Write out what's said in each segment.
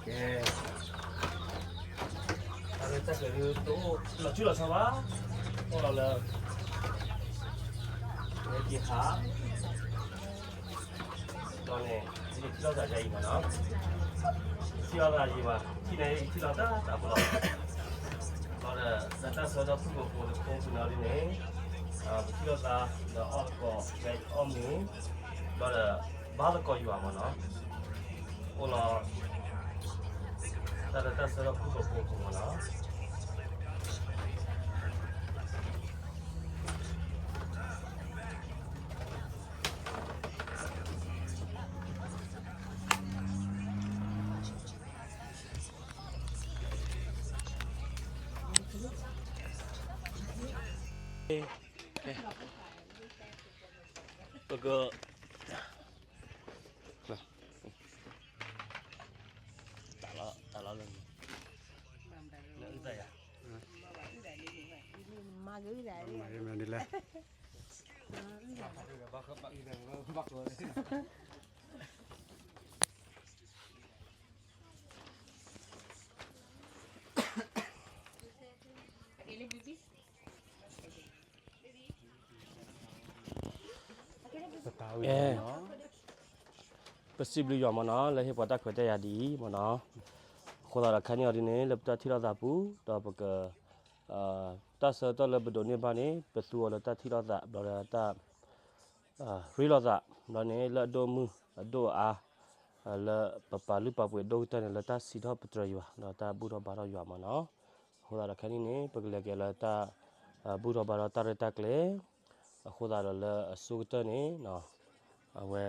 ကဲ, တၢ်ရဲၣ်တၢ်ကျဲၤဒ်တအိၣ်လီၤဆူၣ်လီၤဆီဘၣ်, အိၣ်လီၤလၢ လၢက့ၤဟး ဒီးန့ၣ် ယထံၣ်လိာ်သးယၤအံၤမ့ၢ်နီၤ, ထံၣ်လိာ်သးယံၤဘၣ်, ထံၣ်န့ၣ်ယထံၣ်လိာ်သးတၢ်ဖိလီၤ, ဒီး ဒီးတၢ်ဆၢကတီၢ်ဖုၣ်ကိာ်ဖိတခီပူၤန့ၣ်ဒ်န့ၣ်, ပထံၣ်လိာ်သး ဒီးအီၣ်သကိး အီၣ်မ့ၤ, ဒီး ဘါသကိးယွၤမ့ၢ်နီၤ, အိၣ်လီၤ တၢ်လၢတၢ်ဆၢကတီၢ်ဖုၣ်ကိာ်ဖိအပူၤမ့ၢ်နီၤ. ပက တၢ်လီၤ တၢ်လီၤလၢ လၢအုၣ်သးယၤ မၤကမၤဒ်လဲၣ် အဲ ပစံးဘျုးယွၤမ့ၢ်နီၤ လၢဟ့ၣ်ပှၤတၢ်ခွဲးတၢ်ယာ်ဒ်အံၤမ့ၢ်နီၤ, အဃိသတးဒီးခါန့ၣ်အီၤဒ်န့ၣ် လၢပတၢ်ထံၣ်လိာ်သးပူၤ ဒီးပက တၢ်ဆၢကတီၢ်လၢပဒိးန့ၢ်ဘၣ်န့ၣ် ပသူအီၤလၢတၢ်ထံၣ်လိာ်သး ဘျီဒီးတၢ် ရ့လိာ်သး ဘျီန့ၣ် လၢအဒိၣ်မုၢ်အဒိၣ်အါ လၢပပာ်လုၢ်ပာ်ပှ့ၤအဒိၣ်ကတၢၢ်န့ၣ် လၢတၢ်စံးထီၣ်ပတြၢၤယွၤ ဒီးတၢ်ဘူၣ်ထီၣ်ဘါထီၣ်ယွၤမ့ၢ်နီၤ, အဃိသတးဒီးခဲအံၤန့ၣ် ပကလဲၤက့ၤလၢတၢ် ဘူၣ်ထီၣ်ဘါထီၣ်တၢ်ရဲၣ်တၢ်ကျဲၤ, အဃိသတးဒီးလၢအဆိကတၢၢ်န့ၣ် အဝဲ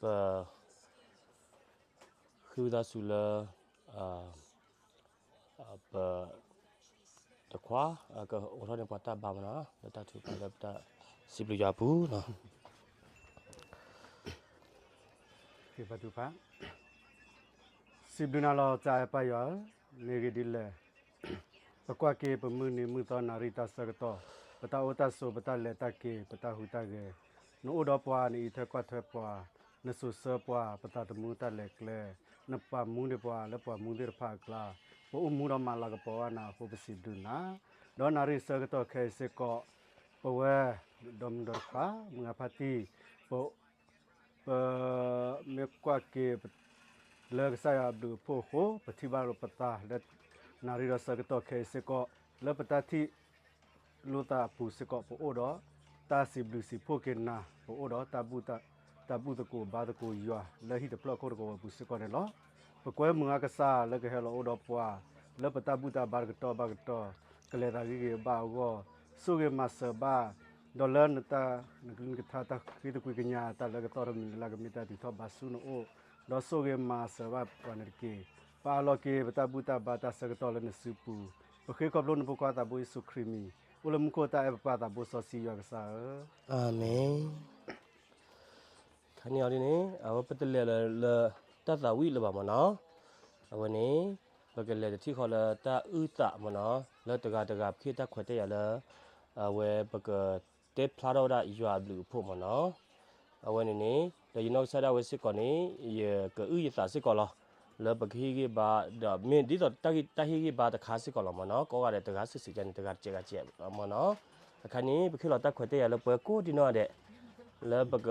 ပ ဃ့ဝံသးစူၤလၢ ပ တခွါ ကအိးထီၣ်န့ၢ်ပှၤတၢ်ဘါမ့ၢ်နီၤ လၢတၢ်ထုကဖၣ်လၢပတၢ်စံးဘျုးယွၤအပူၤနီၤ. စံးဘျုးနၤလီၤ ကစၢ်ပၢ်ယွၤဧၢ, မ့ၢ်ဂ့ၢ်ဒ်လဲၣ် ပကွၢ်က့ၤပမုၢ်နံၤမုၢ်သီနၣ်ရံၣ်တၢ်ဆၢကတီၢ်, ပတၢ်အိၣ်တၢ်ဆိး ပတၢ်လဲၤတၢ်က့ၤ ပတၢ်ဟူးတၢ်ဂဲၤ, နအိၣ်ဒီးပှၤ နအံးထွဲကွၢ်ထွဲပှၤ, နစိာ်ဆှၢပှၤ ပသးသမူတၢ်လဲၤကျဲ, နပာ်မူန့ၢ်ပှၤလၢပှၤမူသ့ၣ်တဖၣ်အကျါ, ပအိၣ်မူဒီးမၤလၤကပီၤဘၣ်နၤအဃိ ပစံးဘျုးနၤ, ဒီးနၣ်ရံၣ်ဆၢကတီၢ်ခဲအံၤစ့ၢ်ကီး, ပဝဲ ဒီမုၢ်ဒီတဖၣ် မုၢ်ဂၤဖါတံၢ် ပ ပမ့ၢ်ကွၢ်က့ၤ လၢကစၢ်ယွၤအဘျုးအဖှိၣ်အဃိ ပထံၣ်ဘၣ်လိာ်ပသးလၢ နၣ်ရံၣ်ဒီးဆၢကတီၢ်ခဲအံၤစ့ၢ်ကီး လၢပတၢ်ထံၣ်လိာ်သးအပူၤစ့ၢ်ကီး ပအိၣ်ဒီး တၢ်စံးဘျုးစံးဖှိၣ်က့ၤနၤ ပအိၣ်ဒီး တၢ်ဘူၣ်သကိးဘါသကိးယွၤ လၢဟံၣ်တဖျၢၣ်ခိၣ်တကဝီၤပူၤစ့ၢ်ကီးန့ၣ်လီၤ. ပကွဲမုာ်အကစၢ်လၢကဟဲလီၤအိၣ်ဒီးပှၤ လၢပတၢ်ဘူၣ်တၢ်ဘါတကတီၢ်ဘၣ်ကတီၢ် ကလဲၤသးဂ့ၤဂ့ၤဘၣ်အဂီၢ် ဆိၣ်ဂ့ၤမၤစၢၤဘၣ် ဒီးလၢနတၢ် နကလုၢ်နကထါတၢ်ဃ့တကွံကညး တၢ်လၢကသီၣ်ထီၣ်မံၤလၢ်လၢ်ကမ့ၢ်တၢ်တုၤထီၣ်ဘါဆူနအိၣ် ဒီးဆိၣ်ဂ့ၤမၤစၢၤဘၣ်ပှၤန့ၣ်တက့ၢ်. ပအးလီၤက့ၤ ပတၢ်ဘူၣ်တၢ်ဘါတၢ်ဆၢကတီၢ်လၢနစုပူၤ ပဃ့ခီဖျိနဖိခွါသးဘိယ့ၣ်ၡူးခရံာ်မံၤ အိၣ်လၢမူခိၣ်တၢ်အဲၣ်ပပၢ်သးဘိစီဆှံယွၤကစၢ်ဧၢ, အၤမ့ၣ်. ခါန့ၣ်အီၤဒ်န့ၣ် အဝဲပတလဲၤလၢတၢ်သးဝံၣ်လၢၤဘၣ်မ့ၢ်နီၤ, အဝဲန့ၣ် ပကလဲၤတထံၣ်ဃီလၢတၢ်အုၣ်သးမ့ၢ်နီၤ လၢတဂၤတဂၤပဟ့ၣ်တၢ်ခွဲးတၢ်ယာ်လၢ အဝဲပကတဲဖျါထီၣ်ဝဲဒၣ်ယွၤအဘျုးအဖှိၣ်မ့ၢ်နီၤ, အဝဲန့ၣ်န့ၣ် ဒီးယနီၢ်ကစၢ်ဒၣ်ဝဲစ့ၢ်ကီးန့ၣ် ယကအုၣ်ယသးစ့ၢ်ကီးလီၤ. လၢပကဟ့ၣ်ဂံၢ်ဘါ ဒီးမ့ၢ်ဒ်သိးတၢ်ဟ့ၣ်ဂံၢ်ဘါတခါစ့ၢ်ကီးလီၤမ့ၢ်နီၤ, ကိးဂၤဒဲးတဂၤစံးစံးကဲန့ၣ် တဂၤစဲးဂၤစဲးမ့ၢ်နီၤ, အခါန့ၣ် ပကဟ့ၣ်လီၤတၢ်ခွဲးတၢ်ယာ်လၢပှၤကိးဒံနီၢ်ဒဲး လၢပက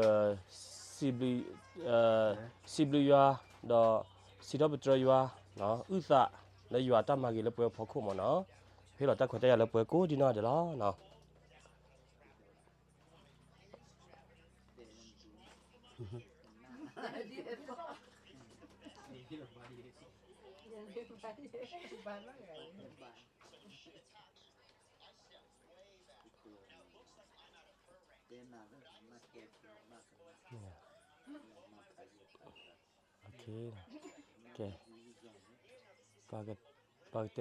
စံးဘျုးယွၤ ဒီးစံးထီၣ်ပတြၢၤယွၤ အုၣ်သးလၢယွၤအတၢ်မၤဂ့ၤလၢပှၤဖီခိၣ်မ့ၢ်နီၤ, ပဟ့ၣ်လီၤတၢ်ခွဲးတၢ်ယာ်လၢပှၤကိးဒံနီၢ်ဒဲးလီၤ. ကဲ, ပှၤကတဲအိၣ်တ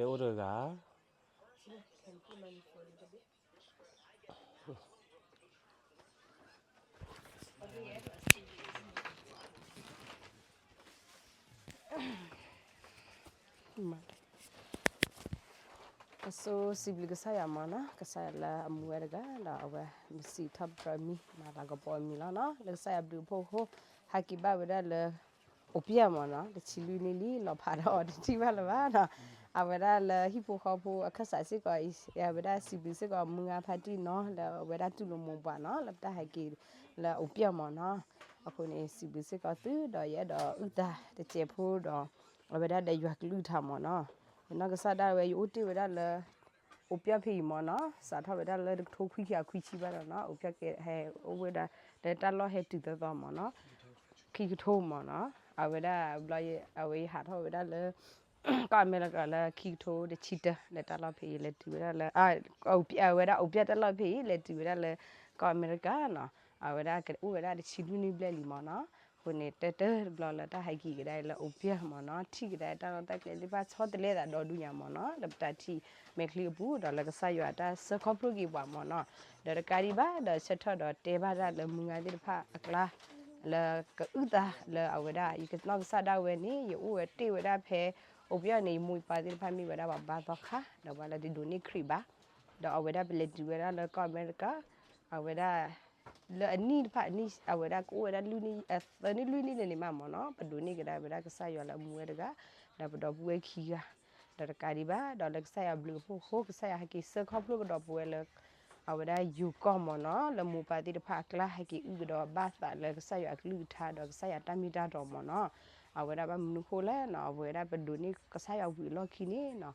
ဂၤ အဆိစံးဘျုးကစၢ်ယွၤမ့ၢ်နီၤ, ကစၢ်ယွၤလၢအမူဝဲတဂၤ ဒီးအဝဲမ့ၢ်စံးထီၣ်ပတြၢၤမံၤ မၤလၤကပီၤမံၤလီၤနီၤ, လၢကစၢ်ယွၤဘျုးအဖှိၣ်အဃိ ဟဲက့ၤဘၣ်ဝဲဒၣ်လၢ အိၣ်ပျဲၢ်မ့ၢ်နီၤ တဆံလွံၢ်နံၣ်လံ လီၤဖးဒီးအီၤတထံၣ်ဘၣ်လၢၤဘၣ်နီၤ, အဝဲဒၣ်လၢဟံၣ်ဖိဃီဖိအခၢၣ်စးစ့ၢ်ကီး အဝဲဒၣ်စံးဘျုးစ့ၢ်ကီးမုၢ်ဂၤဖါတံၢ်နီၤ လၢအဝဲဒၣ်တူၢ်လိာ်မိၢ်ပှၢ်နီၤ လၢပတၢ်ဟဲက့ၤလၢအိၣ်ပျဲၢ်မ့ၢ်နီၤ, အဃိန့ၣ် စံးဘျုးစ့ၢ်ကီးသုဒီးယအဲၣ်ဒိးအုၣ်သးတစဲးဖိဒီး အဝဲဒၣ်ဒီးယွၤကလုၢ်ကထါမ့ၢ်နီၤ, ယနီၢ်ကစၢ်ဒၣ်ဝဲ ယအိၣ်တ့ၢ်ဝဲဒၣ်လၢ အိၣ်ပျဲၢ်ဖဲအံၤမ့ၢ်နီၤ, စးထီၣ်ဝဲဒၣ်လၢတကထိခွံကယၤခွံဆံဘၣ်ဒီးနီၤ အိၣ်ပျဲၢ်ကဟဲအိၣ်ဝဲဒၣ် လၢတၢ်လီၢ်ဟဲတုၤသီသီမ့ၢ်နီၤ, ခံကထိမ့ၢ်နီၤ, အဝဲဒၣ်ဘျီ အဝဲယဟးထီၣ်ဝဲဒၣ်လၢ ကီၢ်အမဲရကၤလၢခံကထိတဆံတၢ လၢတၢ်လီၢ်ဖဲအံၤ လဲၤတုၤဝဲဒၣ်လၢ အဝဲဒၣ်အိၣ်ပျဲၢ်တၢ်လီၢ်ဖဲအံၤ လဲၤတုၤဝဲဒၣ်လၢ ကီၢ်အမဲရကၤနီၤ, အဝဲဒၣ်ကအိၣ်ဝဲဒၣ်တဆံလွံၢ်နံၣ်ဘျဲၣ်လံမ့ၢ်နီၤ, အဃိန့ၣ် တၢတၢတဘျီလၢတၢ်ဟဲက့ၤကဒါလၢအိၣ်ပျဲၢ်မ့ၢ်နီၤ ထံၣ်ကဒါတၢ်လီၢ်တၢ်ကျဲသ့ၣ်တဖၣ်ဆီတလဲသးဒီဒူၣ်ညါမ့ၢ်နီၤ လၢပတၢ်ထံၣ်မဲာ်ချံအပူၤ ဒီးလၢကစၢ်ယွၤအတၢ်ဆၢခီဖျိက့ၤပှၤမ့ၢ်နီၤ, ဒီးတကးဒံးဘၣ် ဒီးဆၢထၢၣ်ဒီးတဲဘၣ်တၢ်လၢမုၢ်ဂၤသ့ၣ်တဖၣ်အကျါ လၢကအုၣ်သးလၢအဝဲဒၣ် ယနီၢ်ကစၢ်ဒၣ်ဝဲန့ၣ် ယအိၣ်ဝဲတ့ၢ်ဝဲဒၣ်ဖဲ အိၣ်ပျဲၢ်န့ၣ် ယမိၢ်ယပၢ်သ့ၣ်တဖၣ်မ့ၢ်ဝဲဒၣ်ပှၤဘါသီခါ ဒီးပှၤလၢတဒိးန့ၢ်ခရံာ်ဘၣ်, ဒီးအဝဲဒၣ်ပလဲၤတုၤဝဲဒၣ်လၢကီၢ်အမဲရကၤ, အဝဲဒၣ် လၢအနံၣ်တဖၣ်အနံၣ် အဝဲဒၣ်ကအိၣ်ဝဲဒၣ်လွံၢ်နံၣ် သၢနံၣ်လွံၢ်နံၣ်လၢန့ၣ်မးမ့ၢ်နီၤ ပဒိးန့ၢ်ကဒါဝဲဒၣ်ကစၢ်ယွၤလၢအမူဝဲတဂၤ, ဒီးပဒီပုၢ်ဝဲၢ်ခံဂၤ, ဒီးတကးဒံးဘၣ် ဒီးလၢကစၢ်ယွၤဘျုးအဖှိၣ်အဃိ ကစၢ်ယွၤဟဲက့ၤဆၢခီဖျိကဒီးပဝဲလၢ အဝဲဒၣ်ယိၤကီၢ်မ့ၢ်နီၤ လၢမိၢ်ပၢ်သ့ၣ်တဖၣ်အကျါ ဟဲက့ၤအုၣ်ကဒီးဘၣ်သးလၢကစၢ်ယွၤအကလုၢ်ကထါဒီးကစၢ်ယွၤတၢ်မ့ၢ်တၢ်တီမ့ၢ်နီၤ, အဝဲဒၣ်ဘၣ်မနုၤဃိလဲၣ်နီၤ အဝဲဒၣ်ပဒိးန့ၢ်ကစၢ်ယွၤဝံၤအလီၢ်ခံန့ၣ်နီၤ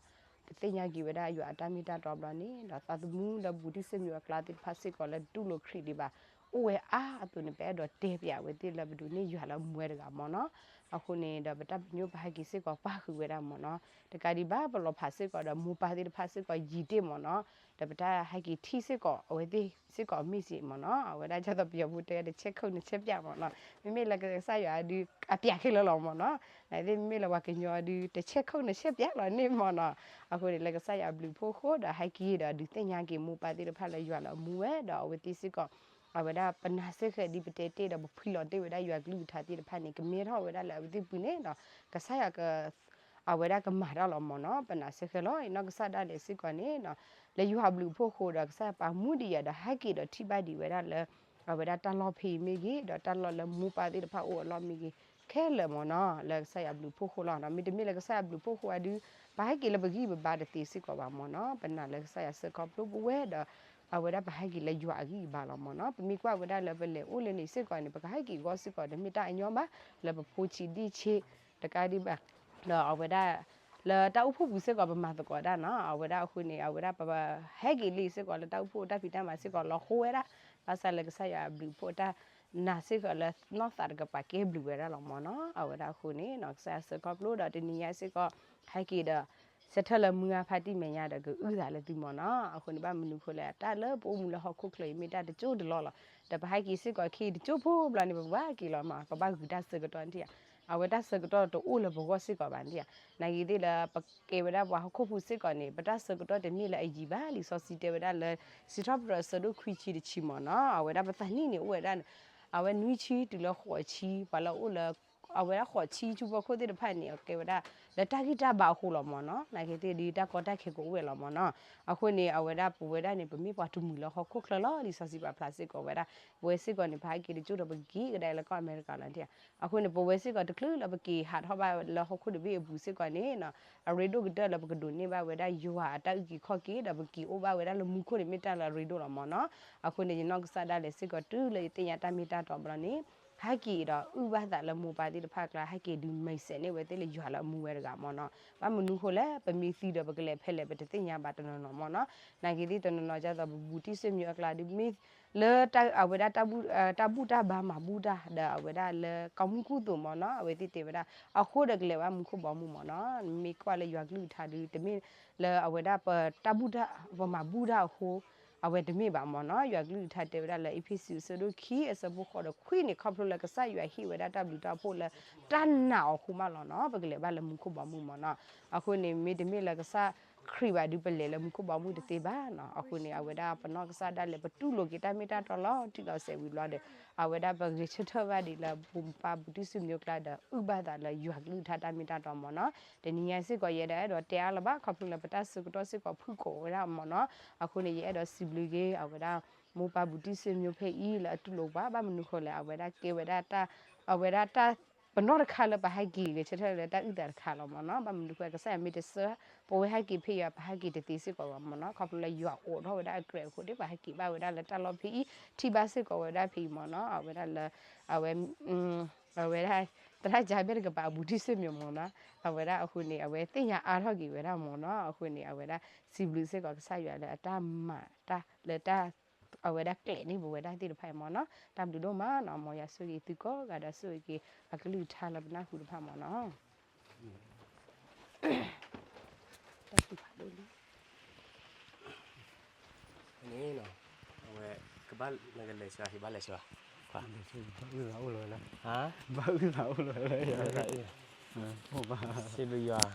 ပသ့ၣ်ညါက့ၤဝဲဒၣ်ယွၤအတၢ်မ့ၢ်တၢ်တီဘျီန့ၣ် ဒီးသးသမူဒီးဘူးတံၢ်စၢ်မံၤအကျါသ့ၣ်တဖၣ်စ့ၢ်ကီးလၢတူၢ်လိာ်ခရံာ်ဒံးဘၣ် အိၣ်ဝဲအါအသိးန့ၣ် ပအဲၣ်ဒိးတဲပၠးဝဲသ့ၣ်လၢပဒိးန့ၢ်ယွၤလၢအမူဝဲတဂၤမ့ၢ်နီၤ, အဃိန့ၣ်ဒီးပတၢ်ပညိၣ်ပဟဲက့ၤစ့ၢ်ကီးပၣ်ဃုာ်ဝဲဒၣ်မ့ၢ်နီၤ, တကးဒံးဘၣ် ပလီၤဖးစ့ၢ်ကီးဒီးမိၢ်ပၢ်သ့ၣ်တဖၣ်စ့ၢ်ကီးယံာ်တ့ၢ်မ့ၢ်နီၤ, ဒီးပတၢ်ဟဲက့ၤထံၣ်စ့ၢ်ကီးအဝဲသ့ၣ်စ့ၢ်ကီးမ့ၢ်စ့ၢ်မ့ၢ်နီၤ, အဝဲဒၣ်ဒ်သိးပယီၤဖိတဲတဆဲးခုတ်နှစ်ချက်ပြတ်မ့ၢ်နီၤ, မ့မ့ၢ်လၢကစၢ်ယွၤဒုး အပြတ်ခဲလၢာ်လီၤမ့ၢ်နီၤ, နာ်သ့ၣ်မ့မ့ၢ်လၢပှၤကညီဒုး တဆဲးခုတ်နှစ်ချက်ပြတ်လီၤန့ၣ်မ့ၢ်နီၤ, အဃိန့ၣ်လၢကစၢ်ယွၤဘျုးဖှိၣ်အဃိဒီးဟဲက့ၤဒီးဒုးသ့ၣ်ညါက့ၤမိၢ်ပၢ်သ့ၣ်တဖၣ်လၢယွၤလၢအမူဝဲ ဒီးအဝဲသ့ၣ်စ့ၢ်ကီး အဝဲဒၣ်ပနာ်စ့ၢ်ကီးဒ်ပတဲတ့ၢ်ဒီးပဖှံလီၤတ့ၢ်ဝဲဒၣ်ယွၤကလုၢ်ကထါသ့ၣ်တဖၣ်န့ၣ် ကမဲထီၣ်ဝဲဒၣ်လၢအဝဲသ့ၣ်ပူၤန့ၣ်ဒီး ကစၢ်ယွၤ အဝဲဒၣ်ကမၤတၢ်လီၤမ့ၢ်နီၤ, ပနာ်စ့ၢ်ကီးလီၤ ယနီၢ်ကစၢ်ဒၣ်လဲာ်စ့ၢ်ကီးန့ၣ်နီၤ, လၢယွၤဘျုးဖှိၣ်အဃိဒီးကစၢ်ယွၤပာ်မူဒံးယၤဒီးဟဲက့ၤဒီးထံၣ်ဘၣ်ဒံးဝဲဒၣ်လၢ အဝဲဒၣ်တၢ်လီၢ်ဖဲအံၤမ့ၢ်ဂ့ၤ ဒီးတၢ်လီၢ်လၢမိၢ်ပၢ်သ့ၣ်တဖၣ်အိၣ်အလီၢ်မ့ၢ်ဂ့ၤ ခဲလၢာ်မ့ၢ်နီၤ လၢကစၢ်ယွၤဘျုးဖှိၣ်အဃိလီၤ. မ့တမ့ၢ်လၢကစၢ်ယွၤဘျုးဖှိၣ်အဃိဒီး ပဟဲက့ၤလၢပဂံၢ်ပဘါတသ့စ့ၢ်ကီးဘၣ်မ့ၢ်နီၤ, ပနာ်လၢကစၢ်ယွၤဆှၢခီဖျိပဝဲဒီး အဝဲဒၣ်ပဟဲက့ၤလၢယွၤအဂံၢ်အဘါလီၤမ့ၢ်နီၤ, ပမ့ၢ်ကွၢ်ဝဲဒၣ်လၢပလဲၤအိၣ်လၢန့ၣ်စ့ၢ်ကီးန့ၣ် ပကဟဲက့ၤဂီၢ်စ့ၢ်ကီးန့ၣ် မ့ၢ်တၢ်အညီဘၣ် လၢပဖိဆံးဒ့ၣ်ဆံး တကးဒံးဘၣ် ဒီးအဝဲဒၣ် လၢတၢ်အိၣ်ဖှိၣ်ပူၤစ့ၢ်ကီးပမၤသကိးတၢ်နီၤ, အဝဲဒၣ်အဃိန့ၣ် အဝဲဒၣ်ပဟဲက့ၤလံစ့ၢ်ကီးလၢတၢ်အိၣ်ဖှိၣ်တၢ်ဖံးတၢ်မၤစ့ၢ်ကီးလီၤဃိဝဲဒၣ်, ဘၣ်ဆၣ်လၢကစၢ်ယွၤဘျုးဖှိၣ်တၢ်နာ်စ့ၢ်ကီးလၢနီၢ်သးတကပၤကဲဘျုးဝဲဒၣ်လီၤမ့ၢ်နီၤ, အဝဲဒၣ်အဃိန့ၣ် ကစၢ်ယွၤဆှၢခီဖျိဒီးတနံၤညါစ့ၢ်ကီး ဟဲက့ၤဒီး ဆၢထၢၣ်လၢမုၢ်ဂၤဖါတံၢ်မဲာ်ညါဒီးကအုၣ်သးလၢသုမ့ၢ်နီၤ, အဃိန့ၣ်ဘၣ်မနုၤအဃိလဲၣ် တၢ်လၢပအိၣ်မူလၢဟီၣ်ခိၣ်ချၢအံၤမ့ၢ်တၢ်တကၠိတလီၢ်လီၤ, ဒီးပဟဲက့ၤစ့ၢ်ကီးခဲအံၤတကၠိဖိဘျီန့ၣ် ပဘၣ်က့ၤလီၤမး ပဘၣ်ဂုာ်တၢ်ဆၢကတီၢ်နထံၣ်ဧါ, အဝဲတၢ်ဆၢကတီၢ်တအိၣ်လၢပဂီၢ်စ့ၢ်ကီးဘၣ်နထံၣ်ဧါ, နာ်က့ၤသ့ၣ်လၢပကဲဝဲဒၣ်ပှၤဟီၣ်ခိၣ်ဖိစ့ၢ်ကီးန့ၣ် ပတၢ်ဆၢကတီၢ်တမ့ၢ်လၢအယံၤဘၣ် လံာ်စီဆှံတဲဝဲဒၣ်လၢ စံးထီၣ်ပတြၢၤအဆၢဒိၣ်ခွံဆံတဆံမ့ၢ်နီၤ, အဝဲဒၣ်ပသးနံၣ်န့ၣ်အိၣ်ဝဲဒၣ် အဝဲနွံဆံတုၤလၢဃိးဆံ ပှၤလၢအိၣ်လၢ အဝဲဒၣ်ဃိးဆံဆူဖီခိၣ်သ့ၣ်တဖၣ်န့ၣ် အကဲဝဲဒၣ် လၢတၢ်ဂံၢ်တၢ်ဘါအဃိလီၤမ့ၢ်နီၤ, နာ်က့ၤသ့ၣ်ဒ်တၢ်ကီတၢ်ခဲကအိၣ်ဝဲလီၤမ့ၢ်နီၤ, အဃိန့ၣ် အဝဲဒၣ်ပဝဲဒၣ်န့ၣ် ပမ့ၢ်ပှၤတမှံၤလၢဟီၣ်ခိၣ်ချၢလီၤ လံာ်စီဆှံပာ်ဖျါစ့ၢ်ကီးဝဲဒၣ်, ပဝဲစ့ၢ်ကီးန့ၣ် ပဟဲက့ၤတကၠိဒီးပက့ၤကဒါလၢကီၢ်အမဲရကၤလီၤနထံၣ်ဧါ, အဃိန့ၣ် ပဝဲစ့ၢ်ကီးတချုးလၢပက့ၤဟးထီၣ်ဘၣ်လၢဟီၣ်ခိၣ်တဘ့ၣ်အပူၤစ့ၢ်ကီးန့ၣ် အရ့ဒိၣ်ကတၢၢ်လၢပကဒိးန့ၢ်ဘၣ်ဝဲဒၣ်ယွၤအတၢ်အုၣ်က့ၤခီၣ်က့ၤ ဒီးပက့ၤအိၣ်ဘၣ်ဝဲဒၣ်လၢမူခိၣ်န့ၣ်မ့ၢ်တၢ်လၢအရ့ဒိၣ်လီၤမ့ၢ်နီၤ, အဃိန့ၣ် ယနီၢ်ကစၢ်ဒၣ်လဲာ်စ့ၢ်ကီးတုၤလၢယသ့ၣ်ညါတၢ်မ့ၢ်တၢ်တီဘျီန့ၣ် ဟဲက့ၤဒီးအုၣ်ဘၣ်သးလၢမိၢ်ပၢ်သ့ၣ်တဖၣ်အကျါ ဟဲက့ၤဒုးမဲာ်ဆှးန့ၢ်ဝဲသ့ၣ်လၢယွၤလၢအမူဝဲတဂၤမ့ၢ်နီၤ, ဘၣ်မနုၤဃိလဲၣ် ပမ့ၢ်သံဒီးပကလဲၤဖဲလဲၣ်ပတသ့ၣ်ညါဘၣ်တနီၤနီၤမ့ၢ်နီၤ, နာ်က့ၤသ့ၣ်တနီၤနီၤဒ်သိးပဘူးတံၢ်စၢမံၤအကျါဒုးမ့ၢ် လၢအဝဲဒၣ်တၢ်ဘူၣ်တၢ်ဘါမၤဘူၣ်တၢ် ဒီးအဝဲဒၣ်လၢကီၢ်မုၢ်ကူၣ်သိးမ့ၢ်နီၤ, အဝဲသ့ၣ်တဲဝဲဒၣ် အဃိဒီးကလဲၤဘၣ်မူခိၣ်ဘီမုၢ်မ့ၢ်နီၤ, မ့ၢ်ကွၢ်လၢယွၤကလုၢ်ကထါဒုး တမ့ၢ်လၢအဝဲဒၣ်ပတၢ်ဘူၣ်တၢ် ပမၤဘူၣ်တၢ်အဃိ အဝဲတမ့ၢ်ဘၣ်မ့ၢ်နီၤ, ယွၤကလုၢ်ကထါတဲဝဲဒၣ်လၢအ့းဖ့းစူးအဆၢဒိၣ်ခံအဆၢဖိဃိးဒီးခွံန့ၣ် ခီဖျိလၢကစၢ်ယွၤဟ့ၣ်ဝဲဒၣ်တၢ်ဘျုးတၢ်ဖှိၣ်လၢ တၢ်နာ်အီၤအဃိမးလီၤနီၤ, ပကလဲၤဘၣ်လၢမူခိၣ်ဘီမုၢ်မ့ၢ်နီၤ, အဃိန့ၣ် မ့တမ့ၢ်လၢကစၢ်ခရံာ်ဘၣ်ဒုး ပလဲၤလၢမူခိၣ်ဘီမုၢ်တသ့ဘၣ်နီၤ, အဃိန့ၣ် အဝဲဒၣ်ပနီၢ်ကစၢ်ဒၣ်လဲာ် ပတူၢ်လိာ်က့ၤတၢ်မ့ၢ်တၢ်တီလီၤတံၢ်လီၤဆဲးဝံၤဘျီဒီး အဝဲဒၣ်ပဂဲၤဆၢထၢၣ်ဘၣ်ဒံးလၢမိၢ်ပၢ်ဘူးတံၢ်စၢမံၤအကျါဒီး အုၣ်ဘၣ်သးလၢယွၤကလုၢ်ကထါတၢ်မ့ၢ်တၢ်တီမ့ၢ်နီၤ, တနံၤညါစ့ၢ်ကီး ယဲဒၣ်အဲၣ်ဒိးတဲအါလၢၤဘၣ် ခီဖျိလၢပတၢ်ဆၢကတီၢ်စ့ၢ်ကီးဖုၣ်ကိာ်ဝဲဒၣ်မ့ၢ်နီၤ, အဃိန့ၣ် ယအဲၣ်ဒိးစံးဘျုးက့ၤ အဝဲဒၣ် မိၢ်ပၢ်ဘူးတံၢ်စၢမံၤဖဲအံၤလၢအတူၢ်လိာ်ပှၤ ဘၣ်မနုၤဃိလဲၣ် အဝဲဒၣ်ကဲဝဲဒၣ်တၢ် အဝဲဒၣ်တၢ် ပနီၢ်တခါလၢပဟဲက့ၤဂဲၤဆၢထၢၣ်လၢတၢ်အုၣ်သးတခါလီၤမ့ၢ်နီၤ. ဘၣ်မနုၤဃိ ကစၢ်ယွၤမ့ၢ်တဆှၢ ပဝဲဟဲက့ၤဖဲအံၤ ပဟဲက့ၤတသ့စ့ၢ်ကီးဘၣ်မ့ၢ်နီၤ. ခီဖျိလၢယွၤအိးထီၣ်ဝဲဒၣ်အကြၢးအဃိန့ၣ် ပဟဲက့ၤဘၣ်ဝဲဒၣ်လၢတၢ်လီၢ်ဖဲအံၤ ထံၣ်ဘၣ်စ့ၢ်ကီးဝဲဒၣ်ဖဲအံၤမ့ၢ်နီၤ. အဝဲဒၣ်လၢ အဝဲ အဝဲဒၣ် သရၣ်ကၠါဘဲၣ်တကပၤအဘူးတံၢ်စ့ၢ်မ့ၢ်မ့ၢ်နီၤ. အဝဲဒၣ်အဃိန့ၣ် အဝဲသ့ၣ်ညါအါထီၣ်က့ၤဝဲဒၣ်မ့ၢ်နီၤ. အဃိန့ၣ် အဝဲဒၣ်စံးဘျုးစ့ၢ်ကီးကစၢ်ယွၤလၢအတၢ်မၤတၢ်လၢတၢ် အဝဲဒၣ်ကျဲၤန့ၢ်ပဝဲဒၣ်သ့ၣ်တဖၣ်အံၤမ့ၢ်နီၤ. တၢ်ဘျုးဒိၣ်မးနီၤ. မ်ယွၤဆိၣ်ဂ့ၤသုကိးဂၤဒဲး ဆိၣ်ဂ့ၤက့ၤအကလုၢ်ကထါလၢပနၢ်ဟူတဖၣ်မ့ၢ်နီၤ. တၢ်ဘျုးဒိၣ်လံ န့ၣ်နီၤ, အဝဲကဘၣ်နကလဲၤဆှၢ ဟ့ၣ်ဘၣ်လဲၤဆှၢ, ဘၣ်အုၣ်သးအိၣ်လီၤဝဲလၢ, ဘၣ်အုၣ်သးအိၣ်လီၤဝဲလၢ, စံးဘျုးယွၤ,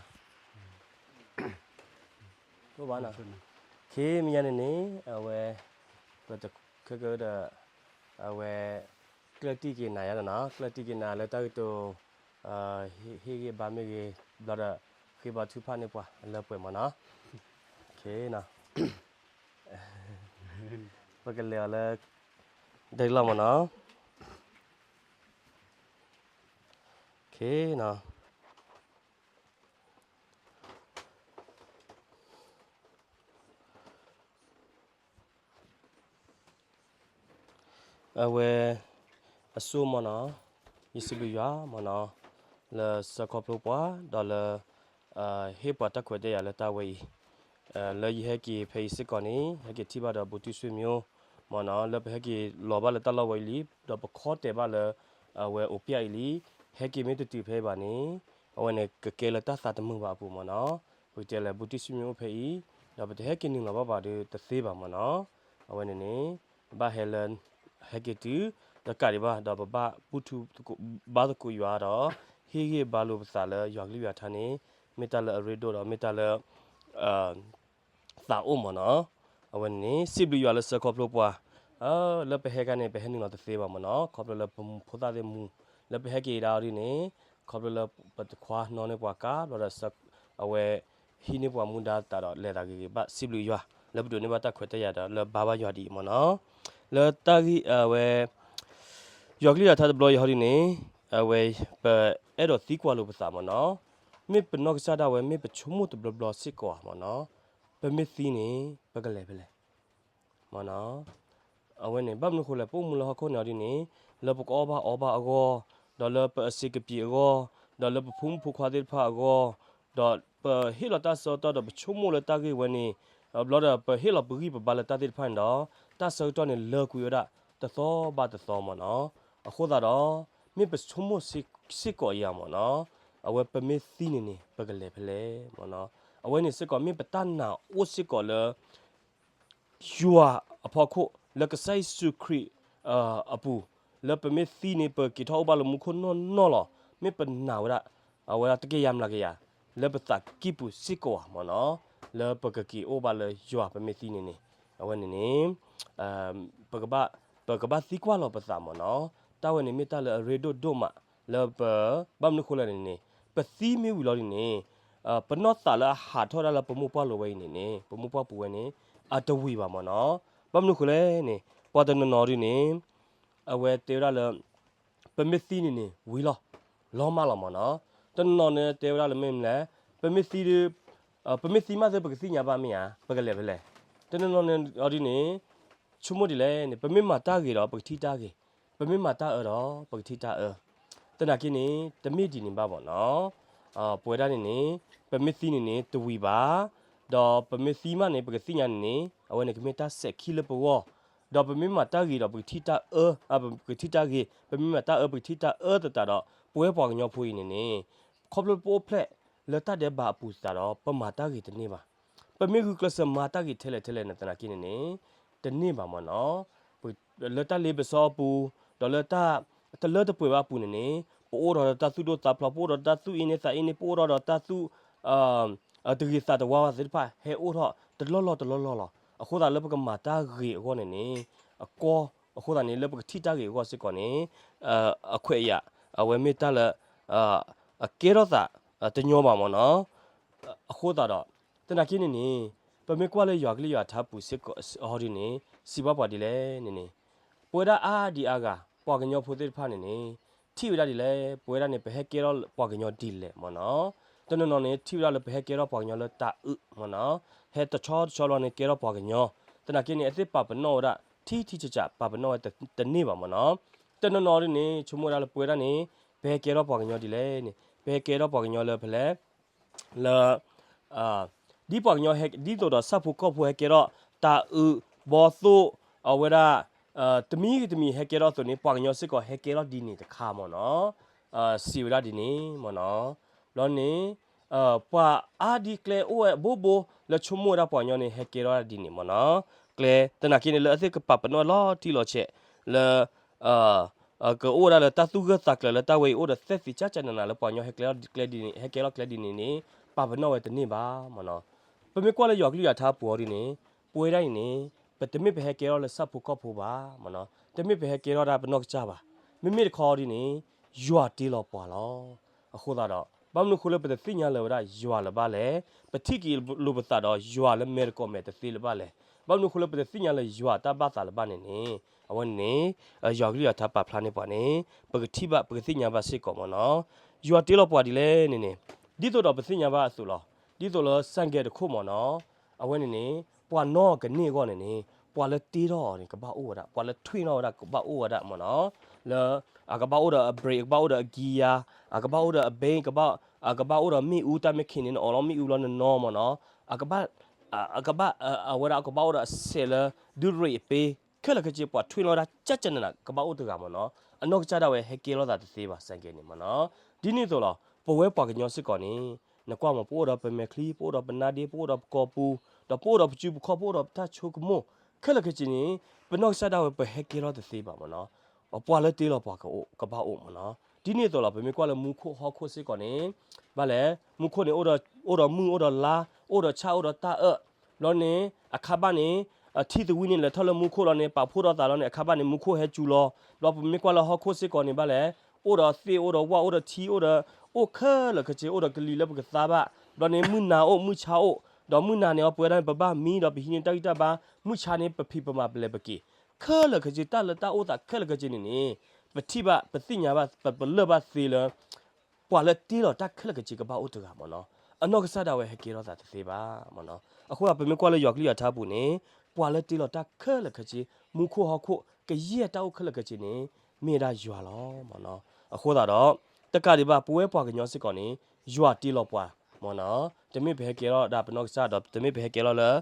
ဒိၣ်ဘၣ်နီၤ, ခ့မ့ၢ်ညါန့ၣ်န့ၣ် အဝဲ ပတခဲကဒီး အဝဲ ကျၢၢ်တံၢ်က့ၤနၤယါနီၤနီၤ, ကျၢၢ်တံၢ်က့ၤနၤလၢတၢ်ဂ့ၢ်တိၤ ဟ့ၣ်ဂံၢ်ဘါမ့ၢ်ဂ့ၤ, ဘျီဒီး ဃ့ဘါထုကဖၣ်န့ၢ်ပှၤအလၢပှဲၤမ့ၢ်နီၤ, ပကလဲၤအီၤလၢ ဒဲလီၤမ့ၢ်နီၤ, အဝဲ အစိမ့ၢ်နီၤ, ယစံးဘျုးယွၤမ့ၢ်နီၤ, လၢဆှၢခီဖျိပှၤ ဒီးလၢ ဟ့ၣ်ပှၤတၢ်ခွဲးတၢ်ယာ်လၢတၢ်ဝဲအံၤ, လၢယဟဲက့ၤဖဲအံၤစ့ၢ်ကီးန့ၣ် ဟဲက့ၤထံၣ်ဘၣ်ဒီးဘူးတံၢ်ဆွေမျိုးမ့ၢ်နီၤ, လၢပဟဲက့ၤလီၤဘၣ်လၢတၢ်လီၢ်ဝဲအံၤလံ, ဒီးပခီတဲာ်ဘၣ်လၢ အဝဲအိၣ်ပျဲအံၤလံ, ဟဲက့ၤမ့ၢ်တတုၤဖဲအံၤဘၣ်န့ၣ် အဝဲန့ၣ်ကကဲလၢတၢ်သးတမုာ်ဘၣ်အပူၤမ့ၢ်နီၤ, ပကတဲလၢဘူးတံၢ်ဆွေမျိုးအိၣ်ဖဲအံၤ, ဒီးပတဟဲက့ၤနုာ်လီၤဘၣ်ဘၣ်ဒီးတသ့ဘၣ်မ့ၢ်နီၤ, အဝဲန့ၣ်န့ၣ် ဘၣ်ဟဲလၢ ဟဲက့ၤတုၤ တကးဒံးဘၣ် ဒီးပဘၣ်ဘူၣ်ထူ ဘါသကိးယွၤဒီး ဟ့ၣ်ဂံၢ်ဘါလိာ်ပသးလၢယွၤကလုၢ်ယွၤကထါန့ၣ် မ့ၢ်တၢ်လၢအရ့ဒိၣ်ဒီးမ့ၢ်တၢ်လၢ သးအိၣ်မ့ၢ်နီၤ, အဝဲန့ၣ်န့ၣ် စံးဘျုးယွၤလၢဆှၢခီဖျိပှၤ လၢပဟဲခါန့ၣ် ပဟဲနုာ်လီၤတသ့ဘၣ်မ့ၢ်နီၤ, ခီဖျိလၢပဖိသၣ်သ့ၣ်မူ လၢပဟဲက့ၤဒၣ်အီၤဒ်န့ၣ် ခီဖျိလၢပတခွါနီၣ်န့ၢ်ပှၤကါ ဘျီဒီး အဝဲ ဟံးန့ၢ်ပှၤမူဒါသးဒီးလဲၤသးဂ့ၤဂ့ၤ ဘၣ်စံးဘျုးယွၤ လၢပဒိးန့ၢ်ဘၣ်တၢ်ခွဲးတၢ်ယာ်ဒီးလၢဘါဘၣ်ယွၤဒ်အံၤမ့ၢ်နီၤ, လၢတၢ်ဂ့ၢ်အဝဲ ယွၤကလုၢ်ယွၤထါတဘျီအံၤဟီဒ်န့ၣ် အဝဲ ပအဲၣ်ဒိးသံကွၢ်လိာ်ပသးမ့ၢ်နီၤ, မ့ၢ်ပနီၢ်ကစၢ်ဒၣ်ဝဲ မ့ၢ်ပဆိကမိၣ်တဘျီဘျီစ့ၢ်ကီးဧါမ့ၢ်နီၤ, ပမ့ၢ်သံန့ၣ် ပကလဲၤဖဲလဲၣ် မ့ၢ်နီၤ, အဝဲန့ၣ် ဘၣ်မနုၤဃိလဲၣ် ပအိၣ်မူလၢဟီၣ်ခိၣ်န့ၣ်အီၤဒ်န့ၣ် လၢပကအီၣ်ဘၣ်အီဘၣ်အဂီၢ်, ဒီးလၢပအစ့းကပံာ်အဂီၢ်, ဒီးလၢပဖိမုၣ်ဖိခွါသ့ၣ်တဖၣ်အဂီၢ်, ဒီးပဟ့ၣ်လီၤတၢ်ဆၢကတီၢ်ဒီးပဆိကမိၣ်လၢတၢ်ဂ့ၢ်ဝဲန့ၣ်, ဘျီဒီးပဟ့ၣ်လီၤပဂံၢ်ပဘါလၢတၢ်သ့ၣ်တဖၣ်န့ၣ်ဒီး တၢ်ဆၢကတီၢ်န့ၣ်လၢကွံာ်ဝဲဒၣ်တသီဘၣ်တသီမ့ၢ်နီၤ, အဃိသတးဒီး မ့ၢ်ပဆိကမိၣ်စ့ၢ်ကီးဧါမ့ၢ်နီၤ, အဝဲပမ့ၢ်သံန့ၣ်န့ၣ် ပကလဲၤဖဲလဲၣ်မ့ၢ်နီၤ, အဝဲန့ၣ်စ့ၢ်ကီးမ့ၢ်ပတၢ်နာ်အိၣ်စ့ၢ်ကီးလၢ ယွၤအဖီခိၣ် လၢကစၢ်ယ့ၣ်ၡူးခရံာ်အပူၤ, လၢပမ့ၢ်သံန့ၣ် ပက့ၤထီၣ်အိၣ်ဘၣ်လၢမူခိၣ်နီၢ်နီၢ်လီၤ. မ့ၢ်ပနာ်ဝဲဒၣ် အဝဲဒၣ်တက့ၢ်ယၤမျးကယၤ လၢပသးကံၢ်ပူၤစ့ၢ်ကီးဧါမ့ၢ်နီၤ, လၢပကက့ၤအိၣ်ဘၣ်လၢယွၤပမ့ၢ်သံန့ၣ်န့ၣ်, အဝဲန့ၣ်န့ၣ် ပကဘၣ်သံကွၢ်လီၤပသးမ့ၢ်နီၤ, တၢ်ဝဲန့ၣ်မ့ၢ်တၢ်လၢအရ့ဒိၣ်ဒိၣ်မး လၢပ ဘၣ်မနုၤဃိလဲၣ်န့ၣ်န့ၣ်, ပသံမ့ၢ်ဝံၤလီၤဒ်န့ၣ်, ပနီၢ်သးလၢအဟးထီၣ်ဒၣ်လၢပမိၢ်ပှၢ်လိၤဝဲအံၤန့ၣ်န့ၣ် ပမိၢ်ပှၢ်ပူၤဝဲန့ၣ် အတဝံၤဘၣ်မ့ၢ်နီၤ. ဘၣ်မနုၤဃိလဲၣ်န့ၣ် ပှၤတနီၤနီၤဒ်န့ၣ် အဝဲတဲဝဲဒၣ်လၢ ပမ့ၢ်သံန့ၣ်န့ၣ် ဝံၤလီၤ လီၤမၢ်လီၤမ့ၢ်နီၤ. တနီၤနီၤန့ၣ်တဲဝဲဒၣ်လၢမ့ၢ်မနုၤလဲၣ်, ပမ့ၢ်သံဒီး ပမ့ၢ်သံမးသ့ ပကသ့ၣ်ညါဘၣ်မ့ၢ်ဧါ, ပကလဲၤဖဲလဲၣ်. တနီၤနီၤန့ၣ်အီၤဒ်န့ၣ် ဆိကမိၣ်ဒ်လဲၣ်န့ၣ် ပမ့ၢ်မၤတၢ်ဂ့ၤဒီး ပကထံၣ်တၢ်ဂ့ၤ, ပမ့ၢ်မၤတၢ်အၢဒီး ပကထံၣ်တၢ်အၢ. သနာ်က့န့ၣ် တမ့ၢ်ဒ်န့ၣ်ဘၣ်မ့ၢ်နီၤ. ပဝဲဒၣ်န့ၣ်န့ၣ် ပမ့ၢ်သံန့ၣ်န့ၣ် တဝံၤဘၣ်, ဒီးပမ့ၢ်သံမးန့ၣ် ပကသ့ၣ်ညါန့ၣ်န့ၣ် အဝဲန့ၣ်ကမ့ၢ်တၢ်စဲးခံလၢပဂီၢ်, ဒီးပမ့ၢ်မၤတၢ်ဂ့ၤဒီး ပကထံၣ်တၢ်အၢ, ပကထံၣ်တၢ်ဂ့ၤ, ပမ့ၢ်မၤတၢ်အၢ ပကထံၣ်တၢ်အၢသတးဒီး ပဝဲပှၤကညီဖိအံၤန့ၣ်န့ၣ် ခီဖျိပအိၣ်ဖျဲၣ်လၢတၢ်ဒဲးဘးအပူၤသတးဒီး ပမၤတၢ်ဂ့ၤတန့ၢ်ဘၣ်. ပမ့ၢ်ဂုာ်ကျဲးစၢးမၤတၢ်ဂ့ၤထဲလဲၣ်ထဲလဲၣ်န့ၣ် သနာ်က့န့ၣ်န့ၣ် တန့ၢ်ဘၣ်မ့ၢ်နီၤ. လၢတၢ်လ့ပစီအပူၤ ဒီးလၢတၢ်တလၢတပှဲၤဘၣ်အပူၤန့ၣ်န့ၣ် ပအိၣ်ဒီးတၢ်သူၣ်ဒိၣ်သးဖျိး, ပအိၣ်ဒီးတၢ်သူၣ်အ့န့သးအ့န့, ပအိၣ်ဒီးတၢ်သူၣ် တဂ့ၤသးတဝါဘၣ်သ့ၣ်တဖၣ် ဟဲအိၣ်ထီၣ်တလီၢ်လီၢ်တလီၢ်လီၢ်လီၤ. အဃိသတးလၢပကမၤတၢ်ဂ့ၤအဂီၢ်န့ၣ်န့ၣ် အကီ အဃိသတးန့ၣ် လၢပကထံၣ်တၢ်ဂ့ၤအဂီၢ်စ့ၢ်ကီးန့ၣ် အခွဲးအယာ် အဝဲမ့ၢ်တၢ်လၢ အကဲထီၣ်သးတညီဘၣ်မ့ၢ်နီၤ. အဃိသတးဒီး သနာ်က့န့ၣ်န့ၣ် ပမ့ၢ်ကွၢ်လၢယွၤကလုၢ်ယွၤထါပူၤစ့ၢ်ကီးဟီဒ်န့ၣ် စံးဘၣ်ပှၤဒ်လဲၣ်န့ၣ်န့ၣ် ပဝဲဒၣ်အါဒံအါဂၤ ပှၤကညီဖိသ့ၣ်တဖၣ်န့ၣ်န့ၣ် ထံၣ်ဝဲဒၣ်ဒ်လဲၣ်, ပဝဲဒၣ်န့ၣ် ပဟဲကဲထီၣ်ပှၤကညီဒ်လဲၣ်မ့ၢ်နီၤ. တနီၤနီၤန့ၣ် ထံၣ်ဝဲဒၣ်လၢပဟဲကဲထီၣ်ပှၤကညီလၢတၢ်အုးမ့ၢ်နီၤ, ဟဲတဆီတဆီဘျီန့ၣ် ကဲထီၣ်ပှၤကညီ, သနာ်က့န့ၣ် အသ့ၣ်ပာ်ပနီၣ်ဝဲဒၣ် ထံထံဆးဆး ပာ်ပနီၣ်ဝဲတန့ၢ်ဘၣ်မ့ၢ်နီၤ. တနီၤနီၤဒ်န့ၣ် ဆိကမိၣ်ဝဲဒၣ်လၢပဝဲဒၣ်န့ၣ် ပဟဲကဲထီၣ်ပှၤကညီဒ်လဲၣ်န့ၣ် ပဟဲကဲထီၣ်ပှၤကညီလၢဖဲလဲၣ် လၢ ဒ်ပှၤကညီ ဒ်သိးဒီးဆၣ်ဖိကီၢ်ဖိဟဲကဲထီၣ် တၢ်အုး ဘီသိၣ် အဝဲဒၣ် တမံၤတမံၤဟဲကဲထီၣ်အသိးန့ၣ် ပှၤကညီစ့ၢ်ကီးဟဲကဲထီၣ်ဒ်န့ၣ်တခါမ့ၢ်နီၤ. စံးဝဲဒၣ်ဒ်န့ၣ်မ့ၢ်နီၤ. ဘျီန့ၣ် ပှၤအါဒ်ကျဲအိၣ်ဝဲဘိဘိ လၢဆိကမိၣ်ဝဲဒၣ်ပှၤကညီန့ၣ် ဟဲကဲထီၣ်ဒ်န့ၣ်မ့ၢ်နီၤ. ကျဲ သနာ်က့န့ၣ် လၢအသ့ၣ်ကပာ်ပနီၣ်လီၤတံၢ်လီၤဆဲး လၢ ကအိၣ်ဝဲဒၣ်လၢတၢ်သူၣ်ဂၢၢ်သးကျၢၤလၢတၢ်ဝဲအံၤအိၣ်ဒီးသဲသ့ၣ်ကၠၢ်ကၠၢ်နးနးလၢပှၤကညီဟဲကဲထီၣ်ကျဲဒ်န့ၣ် ဟဲကဲထီၣ်ကျဲဒ်န့ၣ်န့ၣ် ပာ်ပနီၣ်ဝဲတန့ၢ်ဘၣ်မ့ၢ်နီၤ. ပမ့ၢ်ကွၢ်လၢယွၤကလုၢ်ယွၤထါအပူၤအီၤဒ်န့ၣ် ပဝဲဒၣ်အံၤန့ၣ် ပတမ့ၢ်ပဟဲကဲထီၣ်လၢဆၣ်ဖိကီၢ်ဖိဘၣ်မ့ၢ်နီၤ, တမ့ၢ်ပဟဲကဲထီၣ်ဒၣ်ပနီၢ်ကစၢ်ဘၣ်. မ့မ့ၢ်တခီဒ်န့ၣ် ယွၤတ့လီၤပှၤလီၤ. အဃိသတးဒီး ဘၣ်မနုၤအဃိလၢပတသ့ၣ်ညါလၢၤဝဲဒၣ်ယွၤလၢၤဘၣ်လဲၣ်, ပထံၣ်က့ၤလိာ်ပသးဒီးယွၤလၢမဲာ်တကိးမဲာ်တသ့လၢၤဘၣ်လဲၣ်. ဘၣ်မနုၤအဃိလၢပတသ့ၣ်ညါလၢၤယွၤတၢ်ဘၣ်သးလၢၤဘၣ်န့ၣ်န့ၣ် အဝဲန့ၣ်န့ၣ် ယွၤကလုၢ်ယွၤထါပာ်ဖျါန့ၢ်ပှၤန့ၣ် ပကထံၣ်ဘၣ် ပကသ့ၣ်ညါဘၣ်စ့ၢ်ကီးမ့ၢ်နီၤ. ယွၤတ့လီၤပှၤဒ်လဲၣ်န့ၣ်န့ၣ် ဒ်သိးဒီးပသ့ၣ်ညါဘၣ်အသိးလီၤ. ဒ်သိးလၢစၣ်ကဲတခိၣ်မ့ၢ်နီၤ, အဝဲန့ၣ်န့ၣ် ပှၤနီၣ်ကန့ၢ်အဂီၢ်န့ၣ်န့ၣ် ပှၤလၢတ့ထီၣ်အီၤန့ၣ် ကဘၣ်အိၣ်ဝဲဒၣ်, ပှၤလၢထွ့ၣ်နီၣ်ဝဲဒၣ်ကဘၣ်အိၣ်ဝဲဒၣ်မ့ၢ်နီၤ. လၢ အကဘၣ်အိၣ်ဒီးအ brake, အကဘၣ်အိၣ်ဒီးအ gear, အကဘၣ်အိၣ်ဒီး အကဘၣ်အိၣ်ဒီးမ့ၣ်အူ, တၢ်မ့ၢ်ခံးန့ၣ် နအိးလီၤမ့ၣ်အူလီၤနနီၤမ့ၢ်နီၤ. အကဘၣ် အကဘၣ် အဝဲဒၣ်ကဘၣ်အိၣ်ဒီးအစဲးလၢ ဒုးရ့းပ့ ခဲလၢာ်ခဲဆ့ ပှၤထွ့ၣ်နီၣ်ဝဲဒၣ်ကၠၢ်ကၠၢ်နးနး ကဘၣ်အိၣ်တဂၤမ့ၢ်နီၤ. အနီၢ်ကစၢ်ဒၣ်ဝဲဟဲကဲလိာ်သးတသ့ဘၣ် စၣ်ကဲန့ၣ်မ့ၢ်နီၤ. ဒ်န့ၣ်အသိးလီၤ ပဝဲပှၤကညီစ့ၢ်ကီးန့ၣ် နကွၢ်မ့ၢ် ပအိၣ်ဒီးပမဲာ်ချံ, ပအိၣ်ဒီးပနါဒ့, ပအိၣ်ဒီးပကိာ်ပူၤ, ဒီးပအိၣ်ဒီးပစုပခီၣ်, ပအိၣ်ဒီးပတၢ်ဆိကမိၣ် ခဲလၢာ်ခဲဆ့န့ၣ် ပနီၢ်ကစၢ်ဒၣ်ဝဲပဟဲကဲထီၣ်တသ့ဘၣ်မ့ၢ်နီၤ. ပှၤလၢတ့လီၤပှၤကဘၣ်အိၣ်မ့ၢ်နီၤ. ဒ်န့ၣ်အသိးလီၤ ပမ့ၢ်ကွၢ်လၢမူခိၣ်ဟီၣ်ခိၣ်စ့ၢ်ကီးန့ၣ် ဘၣ်လဲၣ်, မူခိၣ်န့ၣ် အိၣ်ဒီးမုၢ်အိၣ်ဒီးလါ အိၣ်ဒီးဆၣ်အိၣ်ဒီးတၢ်အၢၣ်, ဘျီန့ၣ် အခါဘၣ်န့ၣ် ထံသဝံန့ၣ် လဲၤထီၣ်လၢမူခိၣ်လီၤန့ၣ် ပာ်ဖှိၣ်ထီၣ်သးလီၤန့ၣ် အခါဘၣ်န့ၣ် မူခိၣ်ဟဲစူၤလီၤ. ဘျီပမ့ၢ်ကွၢ်လၢဟီၣ်ခိၣ်စ့ၢ်ကီးန့ၣ် ဘၣ်လဲၣ်, အိၣ်ဒီးသ့ၣ် အိၣ်ဒီးဝၣ် အိၣ်ဒီးထံ အိၣ်ဒီး အိၣ်ခဲလၢာ်ခဲဆ့ အိၣ်ဒီးကလံၤလၢပကသါဘၣ်. ဘျီန့ၣ် မုၢ်နၤအိၣ် မုၢ်ဆါအိၣ်, ဒီးမုၢ်နၤန့ၣ် အပဝဲဒၣ်န့ၣ် ပဘၣ်မံဒီးပဟံးန့ၢ်တၢ်ဂံၢ်တၢ်ဘါ, မုၢ်ဆါန့ၣ် ပဖံးပမၤပလဲၤပက့ၤ, ခဲလၢာ်ခဲဆ့ တၢ်လၢတၢ်အိၣ်သးခဲလၢာ်ခဲဆ့န့ၣ်န့ၣ် ပထံၣ်ဘၣ် ပသ့ၣ်ညါဘၣ် ပပလၢၢ်ဘၣ်သ့လၢ ပှၤလၢတ့လီၤတၢ်ခဲလၢာ်ခဲဆ့ကဘၣ်အိၣ်တဂၤမ့ၢ်နီၤ. အနီၢ်ကစၢ်ဒၣ်ဝဲဟဲကဲထီၣ်သးတသ့ဘၣ်မ့ၢ်နီၤ. အဃိသတး ပမ့ၢ်ကွၢ်လၢယွၤကလုၢ်ယွၤထါပူၤန့ၣ် ပှၤလၢတ့လီၤတၢ်ခဲလၢာ်ခဲဆ့ မူခိၣ်ဟီၣ်ခိၣ် ကယဲၢ်တၢ်အိၣ်ခဲလၢာ်ခဲဆ့န့ၣ် မ့ၢ်ဝဲဒၣ်ယွၤလီၤမ့ၢ်နီၤ. အဃိသတးဒီး တကးဒံးဘၣ် ပဝဲပှၤကညီစ့ၢ်ကီးန့ၣ် ယွၤတ့လီၤပှၤမ့ၢ်နီၤ. တမ့ၢ်ပဟဲကဲထီၣ်ဒၣ်ပနီၢ်ကစၢ်ဒီး တမ့ၢ်ပဟဲကဲထီၣ်လၢ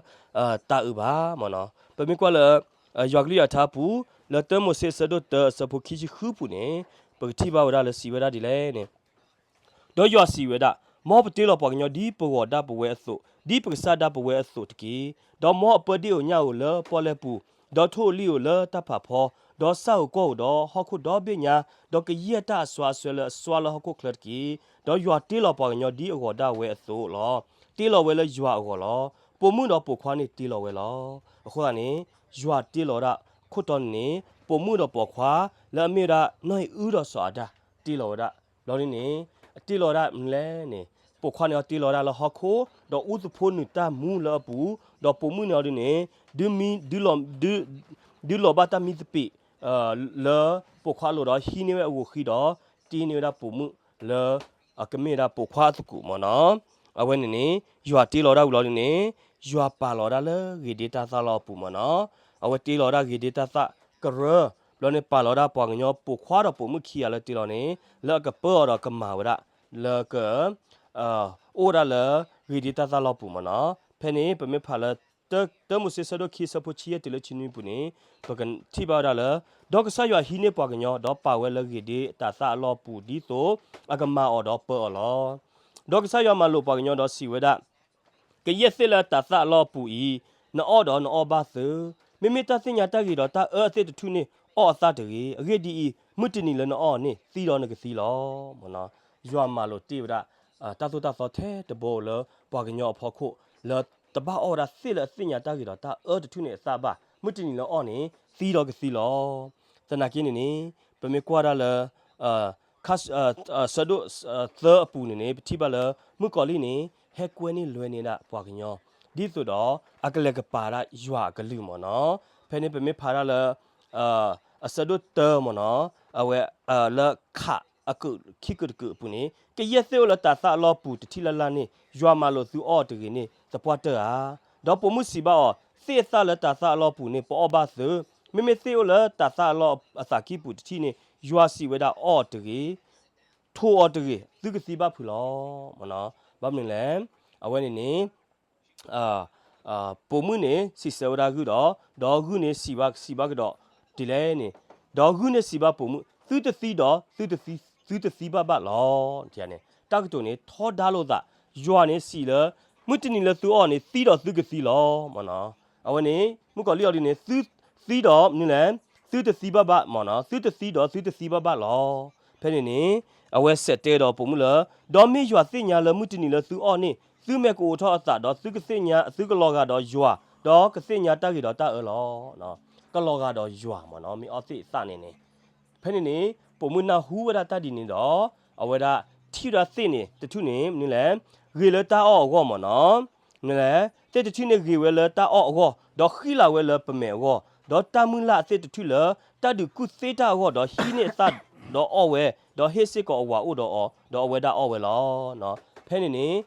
တၢ်အုးဘၣ်မ့ၢ်နီၤ. ပမ့ၢ်ကွၢ်လၢ ယွၤကလုၢ်ယွၤထါပူၤ လၢတၢမိၤၡ့အဆၢဒိၣ်တၢအဆၢဖိခံဆံဃုပူၤန့ၣ် ပကထံၣ်ဘၣ်ဝဲဒၣ်လၢစံးဝဲဒၣ်ဒ်လဲၣ်န့ၣ် ဒီးယွၤစံးဝဲဒၣ်, မ်ပတ့လီၤပှၤကညီဒ်ပဂီၤဒၣ်ပဝဲအသိး, ဒ်ပကစၢ်ဒၣ်ပဝဲအသိးတက့ၢ်. ဒီးမ်အပၢဒ့ၣ်ဧိၤညၣ်ဧိၤလၢပီၣ်လဲၣ်ပူၤ, ဒီးထိၣ်ဧိၤလံၣ်ဧိၤလၢတၢ်ဖးဖီ, ဒီးစၣ်ဧိၤကီၢ်ဧိၤဒီးဟီၣ်ခိၣ်ဒီဘ့ၣ်ညါ, ဒီးကယဲၢ်တၢ်အစွါအစွဲလၢအစွါလၢဟီၣ်ခိၣ်ချၢတက့ၢ်. ဒီးယွၤတ့လီၤပှၤကညီဒ်အဂီၤဒၣ်ဝဲအသိးလီၤ. တ့လီၤဝဲလၢယွၤအဂီၤလီၤ. ပိာ်မုၣ်ဒီးပိာ်ခွါန့ၣ်တ့လီၤဝဲလီၤ. အဃိသတးန့ၣ် ယွၤတ့လီၤဒၣ်ခိၣ်တီန့ၣ်န့ၣ် ပိာ်မုၣ်ဒီးပိာ်ခွါ လၢအမ့ၢ်ဝဲဒၣ်နီၢ်အံၤအုဒီးစီၤအၤဒၣ် တ့လီၤဝဲဒၣ်. ဘျီဒ်န့ၣ် အတ့လီၤဝဲဒၣ်မနုၤလဲၣ်န့ၣ် ပိာ်ခွါန့ၣ်အီၤတ့လီၤဝဲဒၣ်လၢဟီၣ်ခိၣ် ဒီးအူသဖှိနုာ်တၢ်မူလၢအပူၤ, ဒီးပိာ်မုၣ်န့ၣ်အီၤဒ်န့ၣ် ဒုးမံ ဒုးလီၤဘၣ်တၢ်မံသပ့ၤ လၢပိာ်ခွါအလိၤဒီးဟံးန့ၢ်ဝဲအဂိၢ်ဃံဒီး တ့န့ၢ်ဝဲဒၣ်ပိာ်မုၣ်လၢ အကမ့ၢ်ဝဲဒၣ်ပိာ်ခွါအသကူးမ့ၢ်နီၤ. အဝဲန့ၣ်န့ၣ် ယွၤတ့လီၤဒၣ်ဝံၤလီၤဒ်န့ၣ် ယွၤပာ်လီၤဒၣ်လၢဂ့ၤဒ့တၢ်သၣ်လီၢ်အပူၤမ့ၢ်နီၤ. အဝဲတ့လီၤဒၣ်ဂ့ၤဒ့တၢ်သၣ်ကရၢ, ဘျီန့ၣ် ပာ်လီၤဒၣ်ပှၤကညီပိာ်ခွါဒီးပိာ်မုၣ်ခံဂၤလၢတ့လီၤန့ၣ် လၢအကပၢအီၤဒီးကမၤဝဲဒၣ် လၢက အိၣ်ဝဲဒၣ်လၢဂ့ၤဒ့တၢ်သၣ်လီၢ်ပူၤမ့ၢ်နီၤ. ဖဲန့ၣ် ပမ့ၢ်ဖးလၢ တၢမိၤၡ့ဆၢဒိၣ်ခံ ဆၢဖိဆံယဲၢ်တုၤလၢဆံနွံပူၤန့ၣ် ပကထံၣ်ဘၣ်ဝဲဒၣ်လၢ ဒီးကစၢ်ယွၤဟံးန့ၢ်ပှၤကညီ ဒီးပာ်ဝဲလၢဂ့ၤဒ့တၢ်သၣ်အလီၢ်ပူၤ ဒ်သိးအကမၤအီၤဒီးပၢအီၤလီၤ. ဒီးကစၢ်ယွၤမၤလိာ်ပှၤကညီဒီးစံးဝဲဒၣ် ကယဲၢ်သ့ၣ်လၢတၢ်သၣ်အလီၢ်အပူၤအံၤ နအီၣ်ဒီးနအီၣ်ဘၣ်သု, မ့မ့ၢ်တၢ်သ့ၣ်ညါတၢ်ဂ့ၤဒီးတၢ်အၢအသ့ၣ်တထူၣ်န့ၣ် အီၣ်အသၣ်တဂ့ၤ. အဂ့ၢ်ဒ်အံၤ, မုၢ်တနံၤလၢနအီၣ်န့ၣ် သံဒီးနကသံလီၤ. ယွၤမၤလိာ်တ့ၢ်ဝဲဒၣ် တၢ်သိၣ်တၢ်သီထဲတဘိလၢပှၤကညီအဖီခိၣ် လၢတဘၣ်အီၣ်ဝဲဒၣ်သ့ၣ်လၢအသ့ၣ်ညါတၢ်ဂ့ၤဒီးတၢ်အၢတထူၣ်န့ၣ်အသၣ်ဘၣ်. မုၢ်တနံၤလၢအီၣ်န့ၣ် သံဒီးကသံလီၤ. သနာ်က့န့ၣ်န့ၣ် ပမ့ၢ်ကွၢ်ဒၣ်လၢ ဆၢဒိၣ်သၢအပူၤန့ၣ်န့ၣ် ပထံၣ်ဘၣ်လၢ မုၣ်ကီၤလံၢ်န့ၣ် ဟဲကွဲန့ၢ်လွဲန့ၢ်ဒၣ်ပှၤကညီ ဒ်သိးဒီး အကလဲၤကပာ်ဒၣ်ယွၤအကလုၢ်မ့ၢ်နီၤ. ဖဲန့ၣ်ပမ့ၢ်ဖးဒၣ်လၢ အဆၢဒိၣ်တၢမ့ၢ်နီၤ အဝဲ လၢခး အကုးခံကုးတကုးအပူၤန့ၣ် ကယဲၢ်သ့ၣ်အိၣ်လၢတၤသၣ်အလီၢ်ပူၤတထံၣ်လၢ်လၢ်န့ၣ် ယွၤမၤလိာ်သုအီၣ်တဂ့ၤန့ၣ် သပှၢ်တၢၢ်ဧါ. ဒီးပိာ်မုၣ်စံးဘၣ်အီၤ, သ့ၣ်အသၣ်လၢတၤသၣ်အလီၢ်ပူၤန့ၣ် ပအီၣ်ဘၣ်သု, မ့မ့ၢ်သ့ၣ်အိၣ်လၢတၤသၣ်အလီၢ်အသးကံၢ်ပူၤတထံၣ်န့ၣ် ယွၤစံးဝဲဒၣ်အီၣ်တဂ့ၤ ထိးအီၤတဂ့ၤ, သုကသံဘၣ်ဖုးလီၤ. မ့ၢ်နီၤ, ဘၣ်မနုၤလဲၣ်, အဝဲန့ၣ်န့ၣ် ပိာ်မုၣ်န့ၣ် စံးဆၢဝဲဒၣ်ဂုၢ်ဒီး, ဒီးဂုၢ်န့ၣ်စံးဘၣ် စံးဘၣ်ကဒီး ဒ်လဲၣ်န့ၣ်, ဒီးဂုၢ်န့ၣ်စံးဘၣ်ပိာ်မုၣ်, သုတသံဒီး သုတသံဘၣ်ဘၣ်လီၤ. န့ၣ် တၢ်ကတိၤန့ၣ် ထီဒါလိာ်သး, ယွၤန့ၣ်စံးလၢ မုၢ်တနံၤလၢသုအီၣ်န့ၣ် သံဒီးသုကသံလီၤ. မ့ၢ်နီၤ, အဝဲန့ၣ် မုၣ်ကီၤလံၢ်အီၤဒ်န့ၣ် သုသံဒီးမနုၤလဲၣ်, သုတသံဘၣ်ဘၣ် မ့ၢ်နီၤ, သုတသံဒီးသုတသံဘၣ်ဘၣ်လီၤ. ဖဲန့ၣ်န့ၣ် အဝဲစံးတဲဒီးပိာ်မုၣ်လၢ ဒီးမ့ၢ်ယွၤသ့ၣ်ညါလၢမုၢ်တနံၤလၢသုအီၣ်န့ၣ် သုမဲာ်ကအိးထီၣ်အသးဒီးသုကသ့ၣ်ညါ သုကလီၤဂာ်ဒီးယွၤ, ဒီးကသ့ၣ်ညါတၢ်ဂ့ၤဒီးတၢ်အၢလီၤ. ကလီၤဂာ်ဒီးယွၤ မ့ၢ်နီၤ, မ့ၢ်အီၣ်သ့ၣ်အသၣ်န့ၣ်န့ၣ်, ဖဲန့ၣ်န့ၣ် ပိာ်မုၣ်နၢ်ဟူဝဲဒၣ်တၢ်ဒ်န့ၣ်ဒီး အဝဲဒၣ်ထံၣ်ဝဲဒၣ်သ့ၣ်န့ၣ် တထူၣ်န့ၣ် မနုၤလဲၣ်, ဂ့ၤလၢတၢ်အီၣ်အဂီၢ် မ့ၢ်နီၤ, မနုၤလဲၣ်, သ့ၣ်တထူၣ်န့ၣ်ဂ့ၤဝဲလၢတၢ်အီၣ်အဂီၢ် ဒီးဃံလၤဝဲလၢပမဲာ်အဂီၢ်, ဒီးတၢ်မုၢ်လၢ်အသ့ၣ်တထူၣ်လၢ တၢ်ဒုးကူၣ်သ့တၢ်အဂီၢ် ဒီးဟံးန့ၢ်အသၣ်ဒီးအီၣ်ဝဲ, ဒီးဟ့ၣ်စ့ၢ်ကီးအဝၤအိၣ်ဒီးအီၤ ဒီးအဝဲဒၣ်အီၣ်ဝဲလီၤ. ဖဲန့ၣ်န့ၣ်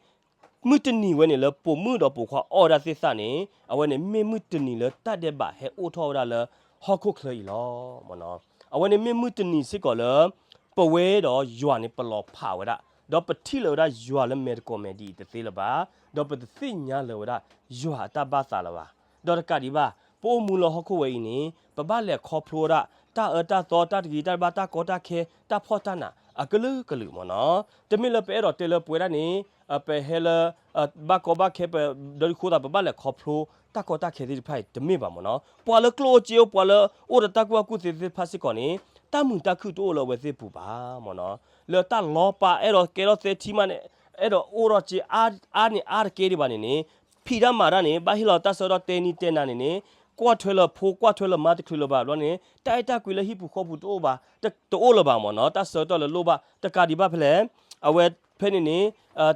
မုၢ်တနံၤဝဲန့ၣ်လၢပိာ်မုၣ်ဒီးပိာ်ခွါအီၣ်ဝဲဒၣ်သ့ၣ်သၣ်န့ၣ် အဝဲန့ၣ်မ့ၢ်မုၢ်တနံၤလၢတၢ်ဒဲးဘးဟဲအိၣ်ထီၣ်ဝဲဒၣ်လၢဟီၣ်ခိၣ်ချၢအံၤလီၤ. မ့ၢ်နီၤ, အဝဲန့ၣ်မ့ၢ်မုၢ်တနံၤစ့ၢ်ကီးလၢ ပဝဲဒီးယွၤန့ၣ်ပလီၤဖးဝဲဒၣ်, ဒီးပထံၣ်လၢၤဝဲဒၣ်ယွၤလၢမဲာ်တကိးမဲာ်ဒ်အံၤတသ့လၢၤဘၣ်, ဒီးပတသ့ၣ်ညါလၢၤဝဲဒၣ်ယွၤအတၢ်ဘၣ်သးလၢၤဘၣ်. ဒီးတကးဒံးဘၣ် ပအိၣ်မူလၢဟီၣ်ခိၣ်ဝဲအံၤန့ၣ် ပဘၣ်လဲၤခီဖျိဝဲဒၣ် တၢ်အၢတၢ်သီ တၢ်တဂ့ၤတၢ်တဘၣ် တၢ်ကီတၢ်ခဲ တၢ်ဖှီၣ်တၢ်နး အကလုာ်ကလုာ် မ့ၢ်နီၤ. တမ့ၢ်လၢပအဲၣ်ဒိးတဲလၢပဝဲဒၣ်န့ၣ် ပဟဲလၢ ဘၣ်ကီဘၣ်ခဲ ပဒီဒုဃိသး ပဘၣ်လဲၤခီဖျိ တၢ်ကီတၢ်ခဲသ့ၣ်တဖၣ်အံၤ တမ့ၢ်ဘၣ် မ့ၢ်နီၤ. ပှၤလၢကျိၣ်အိၣ်စ့အိၣ် ပှၤလၢအိၣ်ဒီးတၢ်ကူၣ်ဘၣ်ကူၣ်သ့သ့ၣ်တဖၣ်စ့ၢ်ကီးန့ၣ် တၢ်မုာ်တၢ်ခုၣ်တအိၣ်လၢအဝဲသ့ၣ်ပူၤဘၣ် မ့ၢ်နီၤ. လၢတၢ်လီၤပာ် အဲၣ်ဒိးကဲထီၣ်သဲထံမးန့ၣ် အဲၣ်ဒိးအိၣ်ထီၣ်စ့ အါန့ၢ်အါတကဲဒံးဘၣ်န့ၣ်န့ၣ် ဖံးတၢ်မၤတၢ်န့ၣ် ဘၣ်ဟ့ၣ်လီၤတၢ်ဆၢကတီၢ်တဲနံၤတဲနၤန့ၣ်န့ၣ် ကွၢ်ထွဲလၢဖိ ကွၢ်ထွဲလၢမါတချုးလၢၤဘၣ်ဘျီန့ၣ် တၢ်အဲၣ်တၢ်ကွံလၢဟံၣ်ပူၤဃီပူၤတအိၣ်ဘၣ် တအိၣ်လၢၤဘၣ် မ့ၢ်နီၤ. တၢ်ဆၢကတီၢ်လၢလိၣ်ဘၣ် တကးဒံးဘၣ်ဖဲလဲၣ် အဝဲဖဲန့ၣ်န့ၣ်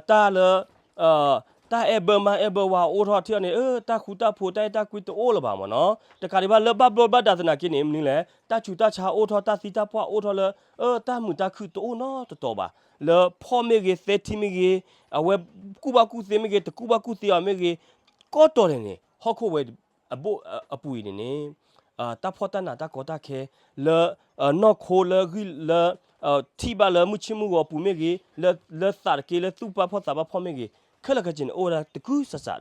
တၢ်လၢ တၢ်အဲၣ်ဘၢမါအဲၣ်ဘၢဝၤအိၣ်ထီၣ်ထံၣ်အီၤန့ၣ် တၢ်ဃူတၢ်ဖိး တၢ်အဲၣ်တၢ်ကွံတအိၣ်လၢၤဘၣ် မ့ၢ်နီၤ. တကးဒံးဘၣ်လၢဘၣ်ဘျီဘၣ်ဒါသနာ်က့န့ၣ် မနုၤလဲၣ် တၢ်ဆူးတၢ်ဆါအိၣ်ထီၣ် တၢ်သံတၢ်ပှၢ်အိၣ်ထီၣ်လၢ တၢ်မုာ်တၢ်ခုၣ်တအိၣ်နီတတီၤဘၣ်. လၢဖီၣ်မ့ၢ်ဂ့ၤ သဲထံမ့ၢ်ဂ့ၤ အဝဲကူၣ်ဘၣ်ကူၣ်သ့မ့ၢ်ဂ့ၤ တကူၣ်ဘၣ်ကူၣ်သ့အီၤမ့ၢ်ဂ့ၤ ကိးတီၤန့ၣ်န့ၣ် ဟီၣ်ခိၣ်ဝဲအပူၤအံၤန့ၣ်န့ၣ် တၢ်ဖှီၣ်တၢ်နးတၢ်ကီတၢ်ခဲ လၢ နီၢ်ခိလၢဂံၢ်လၢ ထံၣ်ဘၣ်လၢမုၢ်ဆ့ၣ်မုၢ်ဂီၤအပူၤမ့ၢ်ဂ့ၤ လၢသးတက့ လၢသူၣ်ဘၣ်ဖှီၣ်သးဘၣ်ဖှီၣ်မ့ၢ်ဂ့ၤ ခဲလၢာ်ခဲဆ့န့ၣ် အိၣ်ဝဲဒၣ်တကုၤဆးဆး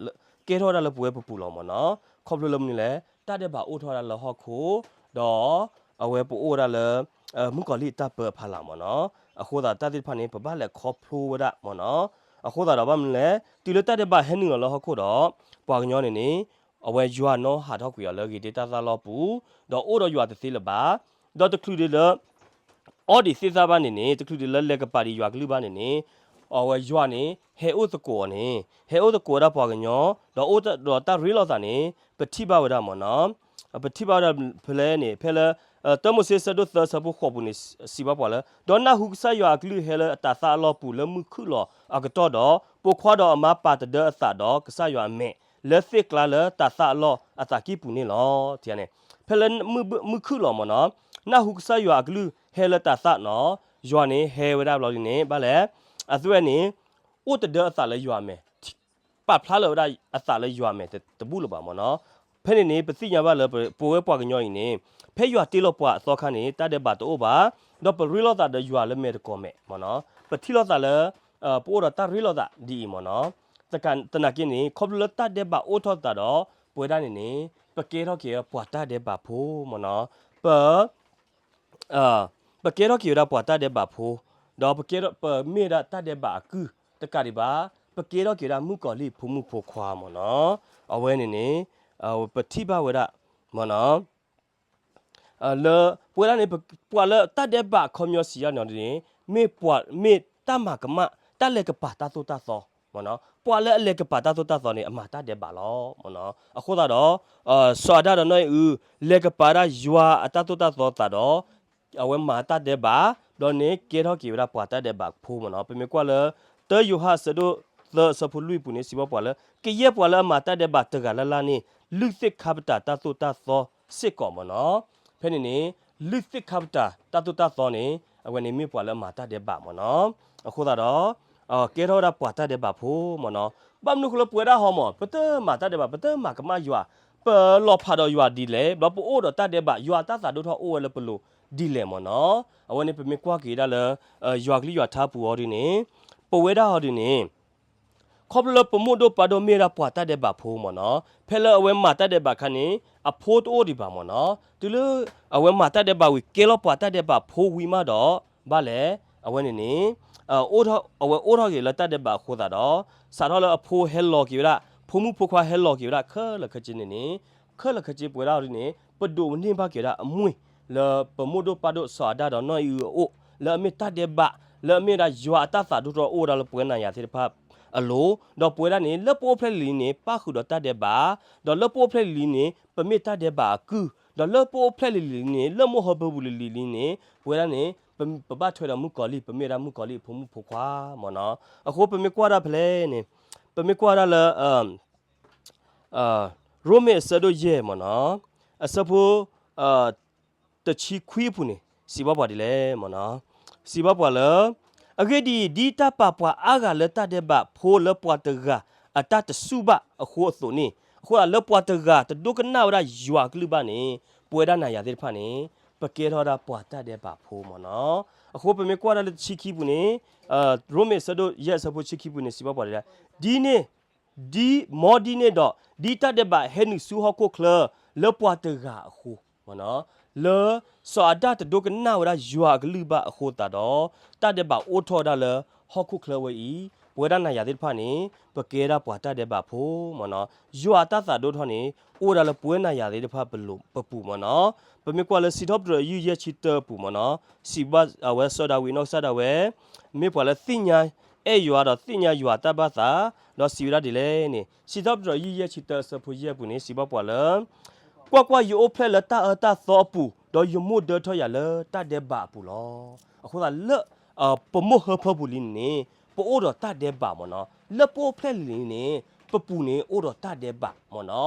ကဲထီၣ်ဝဲဒၣ်လၢပဝဲပပူၤလီၤ မ့ၢ်နီၤ. ခီဖျိလၢမနုၤလဲၣ် တၢ်ဒဲးဘးအိၣ်ထီၣ်ဝဲဒၣ်လၢဟီၣ်ခိၣ် ဒီး အဝဲပအိၣ်ဝဲဒၣ်လၢ မုၣ်ကီၤလံၢ်အတၢ်ပၢအဖီလာ် မ့ၢ်နီၤ. အဃိသတးတၢ်သ့ၣ်တဖၣ်န့ၣ် ပဘၣ်လဲၤခီဖျိဝဲဒၣ် မ့ၢ်နီၤ. အဃိသတးဒီးဘၣ်မနုၤလဲၣ် တုၤလၢတၢ်ဒဲးဘးဟဲနုာ်လီၤလၢဟီၣ်ခိၣ်ဒီး ပှၤကညီန့ၣ်န့ၣ် အဝဲယွၤနီၣ်ဟးထီၣ်ကွံာ်အီၤလၢဂ့ၤဒ့တၢ်သၣ်လီၢ်ပူၤ ဒီးအိၣ်ဒီးယွၤတသ့လၢၤဘၣ်. ဒီးတချုးဒံးလၢ အီၣ်ဒံးသ့ၣ်သၣ်ဘၣ်န့ၣ်န့ၣ် တချုးဒံးလၢလဲၤကပၤဒံးယွၤကလုၢ်ဘၣ်န့ၣ်န့ၣ် အဝဲယွၤန့ၣ် ဟဲအိၣ်သကိးအီၤန့ၣ် ဟဲအိၣ်သကိးဝဲဒၣ်ပှၤကညီ ဒီးအိၣ်ဒီးတၢ်ရ့လိာ်သးန့ၣ် ပထံၣ်ဘၣ်ဝဲဒၣ် မ့ၢ်နီၤ. ပထံၣ်ဘၣ်ဝဲဒၣ်ဖဲလဲၣ်န့ၣ် ဖဲလၢ တၢမိၤၡ့ဆၢဒိၣ်သၢဆၢဖိဃိးပူၤန့ၣ် စံးဘၣ်ပှၤလၢ ဒီးနၢ်ဟူကစၢ်ယွၤအကလုၢ်ဟဲလၢအတၤသၣ်အလီၢ်ပူၤလၢမုၢ်ခုၣ်လီၤအကတီၢ်ဒီး ပိာ်ခွါဒီးအမါပာ်တဒၢအသးဒီးကစၢ်ယွၤအမဲာ် လၢသ့ၣ်ကျါလၢတၤသၣ်အလီၢ်အသးကံၢ်ပူၤန့ၣ်လီၤ. န့ၣ် ဖဲလၢမုၢ်ခုၣ်လီၤ မ့ၢ်နီၤ နၢ်ဟူကစၢ်ယွၤအကလုၢ်ဟဲလၢတၤသၣ်နီၤ ယွၤန့ၣ်ဟဲဝဲဒၣ်ဘျီဒ်န့ၣ် ဘၣ်လဲၣ် အဝဲန့ၣ် အိၣ်တဒၢအသးလၢယွၤအမဲာ် ပာ်ဖျါလၢၤဝဲဒၣ်အသးလၢယွၤအမဲာ်တဘူၣ်လၢၤဘၣ် မ့ၢ်နီၤ. ဖဲန့ၣ်န့ၣ် ပသ့ၣ်ညါဘၣ်လၢပဝဲပှၤကညီအံၤန့ၣ် ဖဲယွၤတ့လီၤပှၤအသီခါန့ၣ် တၢ်ဒဲးဘးတအိၣ်ဘၣ် ဒီးပရ့လိာ်သးဒီးယွၤလၢမဲာ်တကိးမဲာ် မ့ၢ်နီၤ. ပထံၣ်လိာ်သးလၢ ပအိၣ်ဒီးတၢ်ရ့လိာ်သးဒ်အံၤ မ့ၢ်နီၤ. သနာ်က့န့ၣ် ခီဖျိလၢတၢ်ဒဲးဘးအိၣ်ထီၣ်သးဒီး ပဝဲဒၣ်န့ၣ်န့ၣ် ပကဲထီၣ်က့ၤပှၤတၢ်ဒဲးဘးဖိ မ့ၢ်နီၤ. ပ ပကဲထီၣ်က့ၤဝဲဒၣ်ပှၤတၢ်ဒဲးဘးဖိ ဒီးပကဲထီၣ် ပမ့ၢ်ဝဲဒၣ်တၢ်ဒဲးဘးအကုၢ် တကးဒံးဘၣ် ပကဲထီၣ်က့ၤဝဲဒၣ်မုၣ်ကီၤလံၢ်ဖိမုၣ်ဖိခွါ မ့ၢ်နီၤ. အဝဲန့ၣ်န့ၣ် ပထံၣ်ဘၣ်ဝဲဒၣ် မ့ၢ်နီၤ လၢပဝဲဒၣ်န့ၣ် ပှၤလၢတၢ်ဒဲးဘးအခီပညီစံးယါန့ၣ်န့ၣ် မ့ၢ်ပှၤ မ့ၢ်တၢ်မၤကမၣ် တၢ်လဲၤကပၤတၢ်သိၣ်တၢ်သီ မ့ၢ်နီၤ. ပှၤလၢအလဲၤကပၤတၢ်သိၣ်တၢ်သီန့ၣ် အမၤတၢ်ဒဲးဘးလီၤ မ့ၢ်နီၤ. အဃိသတးဒီး စီၤအၤဒၣ်ဒီးနီၢ်အံၣ်အု လဲၤကပၤဒၣ်ယွၤအတၢ်သိၣ်တၢ်သီသးဒီး အဝဲမၤတၢ်ဒဲးဘး ဒီးန့ၣ်ကဲထီၣ်က့ၤဝဲဒၣ်ပှၤတၢ်ဒဲးဘးဖိ မ့ၢ်နီၤ. ပမ့ၢ်ကွၢ်လၢ တၢယိၤဟၣ်အဆၢဒိၣ်သၢအဆၢဖိလွံၢ်အပူၤန့ၣ် စံးဘၣ်ပှၤလၢ ကယဲၢ်ပှၤလၢအမၤတၢ်ဒဲးဘးတဂၤလၢ်လၢ်န့ၣ် လုၢ်သ့ၣ်ခါပတာ်တၢ်သိၣ်တၢ်သီစ့ၢ်ကီး မ့ၢ်နီၤ. ဖဲန့ၣ်န့ၣ် လုၢ်သ့ၣ်ခါပတာ်တၢ်သိၣ်တၢ်သီန့ၣ် အဝဲန့ၣ်မ့ၢ်ပှၤလၢအမၤတၢ်ဒဲးဘးမ့ၢ်နီၤ. အဃိသတးဒီး ကဲထီၣ်ဝဲဒၣ်ပှၤတၢ်ဒဲးဘးဖိမ့ၢ်နီၤ. ဘၣ်မနုၤအဃိလၢပဝဲဒၣ်ဟီမ့ၢ် ပတမၤတၢ်ဒဲးဘး ပတမၤကမၣ်ယွၤ, ပလီၤဖးဒီးယွၤဒ်လဲၣ်, ဘျီပအိၣ်ဒီးတၢ်ဒဲးဘး ယွၤအတၢ်သးဒိၣ်ထီၣ်အိၣ်ဝဲလၢပလိၤဒ်လဲၣ်မ့ၢ်နီၤ. အဝဲန့ၣ်ပမ့ၢ်ကွၢ်က့ၤဒၣ်လၢ ယွၤကလုၢ်ယွၤထါပူၤအီၤဒ်န့ၣ် ပဝဲဒၣ်ဟီဒ်န့ၣ် ခီဖျိလၢပမိၢ်ဒိၣ်ပၢ်ဒိၣ်မ့ၢ်ဝဲဒၣ်ပှၤတၢ်ဒဲးဘးဖိမ့ၢ်နီၤ, ဖဲလၢအဝဲမၤတၢ်ဒဲးဘးအခါန့ၣ် အဖိတအိၣ်ဒံးဘၣ်မ့ၢ်နီၤ. တုၤလၢ အဝဲမၤတၢ်ဒဲးဘးဝံၤ ကဲလီၤပှၤတၢ်ဒဲးဘးဖိဝံၤမးဒီး ဘၣ်လဲၣ်, အဝဲန့ၣ်န့ၣ် အဝဲအိၣ်ထီၣ်က့ၤလၢတၢ်ဒဲးဘးအဃိသတးဒီး စးထီၣ်လၢအဖိဟဲလီၤက့ၤဝဲဒၣ် ဖိမုၣ်ဖိခွါဟဲလီၤက့ၤဝဲဒၣ်ခဲလၢာ်ခဲဆ့န့ၣ်န့ၣ် ခဲလၢာ်ခဲဆ့ပဝဲဒၣ်ဒ်န့ၣ် ပဒိးန့ၢ်ဘၣ်က့ၤဝဲဒၣ်အမ့ၢ် လၢပမိၢ်ဒိၣ်ပၢ်ဒိၣ်စီၤအၤဒၣ်ဒီးနီၢ်အံၣ်အအိၣ် လၢအမ့ၢ်တၢ်ဒဲးဘး လၢအမ့ၢ်ဝဲဒၣ်ယွၤအတၢ်သးဒိၣ်ထီၣ်အိၣ်ဝဲဒၣ်လၢပဝဲနၤယၤသ့ၣ်တဖၣ်အလိၤ, ဒီးပဝဲဒၣ်န့ၣ် လၢပအိၣ်ဖျဲၣ်လံၤလံၤန့ၣ် ပၣ်ဃုာ်ဒီးတၢ်ဒဲးဘး, ဒီးလၢပအိၣ်ဖျဲၣ်လံၤလံၤန့ၣ် လၢမိၢ်ဟၢဖၢပူၤလံၤလံၤလံၤန့ၣ် ပဝဲဒၣ်န့ၣ် ပဘၣ်ထွဲဒီးမုၣ်ကီၤလံၢ် ပမ့ၢ်ဝဲဒၣ်မုၣ်ကီၤလံၢ်အဖိမုၣ်ဖိခွါမ့ၢ်နီၤ. အဃိပမ့ၢ်ကွၢ်ဒၣ်ဖဲလဲၣ်န့ၣ် ပမ့ၢ်ကွၢ်ဒၣ်လၢ ရိမ့ၤအဆၢဒိၣ်ယဲၢ်မ့ၢ်နီၤ, အဆၢဖိ တဆံခွံအပူၤန့ၣ် စံးဘၣ်ပှၤဒ်လဲၣ်မ့ၢ်နီၤ, စံးဘၣ်ပှၤလၢ အဂ့ၢ်ဒ်အံၤ, ဒ်တၢ်ပာ်ပှၤအါဂၤလၢတၢ်ဒဲးဘးဖိလၢပှၤတဂၤအတၢ်တစူၢ်ဘၣ်အဃိအသိးန့ၣ်, အဃိသတးလၢပှၤတဂၤတဒိကနၣ်ဝဲဒၣ်ယွၤအကလုၢ်ဘၣ်န့ၣ်, ပဝဲဒၣ်နၤယၤသ့ၣ်တဖၣ်န့ၣ် ပကဲထီၣ်ဝဲဒၣ်ပှၤတၢ်ဒဲးဘးဖိမ့ၢ်နီၤ. အဃိပမ့ၢ်ကွၢ်ဒၣ်လၢတဆံခံပူၤန့ၣ်, ရိမ့ၤအဆၢဒိၣ်ယဲၢ်အဆၢဖိတဆံခံပူၤန့ၣ် စံးဘၣ်ပှၤဒ်လဲၣ်, ဒ်န့ၣ် ဒ် မ်ဒ်န့ၣ်ဒီး ဒ်တၢ်ဒဲးဘးဟဲနုာ်ဆူဟီၣ်ခိၣ်ချၢ လၢပှၤတဂၤအဃိ, လၢ စီၤအၤဒၣ်တဒိကနၣ်ဝဲဒၣ်ယွၤအကလုၢ်ဘၣ်အဃိသတးဒီး တၢ်ဒဲးဘးအိၣ်ထီၣ်ဝဲဒၣ်လၢဟီၣ်ခိၣ်ချၢဝဲအံၤ, ပဝဲဒၣ်နၤယၤသ့ၣ်တဖၣ်န့ၣ် ပကဲဒၣ်ပှၤတၢ်ဒဲးဘးဖိမ့ၢ်နီၤ. ယွၤအတၢ်သးဒိၣ်ထီၣ်န့ၣ် အိၣ်ဝဲဒၣ်လၢပဝဲနၤယၤသ့ၣ်တဖၣ်ပပူၤမ့ၢ်နီၤ. ပမ့ၢ်ကွၢ်လၢစံးထီၣ်ပတြၢၤယုၢ်ယဲၢ်ဆံတၢအပူၤမ့ၢ်နီၤ, စံးဘၣ်အဝဲစီၤဒၤဝံးနီၢ်ကစၢ်ဒၣ်ဝဲ မ့ၢ်ပှၤလၢသ့ၣ်ညါအဲၣ်ယွၤဒီးသ့ၣ်ညါယွၤအတၢ်ဘၣ်သး, ဒီးစံးဝဲဒၣ်ဒ်လဲၣ်န့ၣ် စံးထီၣ်ပတြၢၤယုၢ်ယဲၢ်ဆံတၢအဆၢဖိယဲၢ်အပူၤန့ၣ် စံးဘၣ်ပှၤလၢ ကွၢ်ကွၢ်, ယအိၣ်ဖျဲၣ်လၢတၢ်အၢတၢ်သီအပူၤ, ဒီးယမိၢ်ဒၢထီၣ်ယၤလၢတၢ်ဒဲးဘးအပူၤလီၤ. အဃိသတးလၢ ပမိၢ်ဟၢဖၢပူၤလံန့ၣ်န့ၣ် ပအိၣ်ဒီးတၢ်ဒဲးဘးမ့ၢ်နီၤ. လၢပအိၣ်ဖျဲၣ်လံၤလံၤန့ၣ် ပပူၤန့ၣ်အိၣ်ဒီးတၢ်ဒဲးဘးမ့ၢ်နီၤ.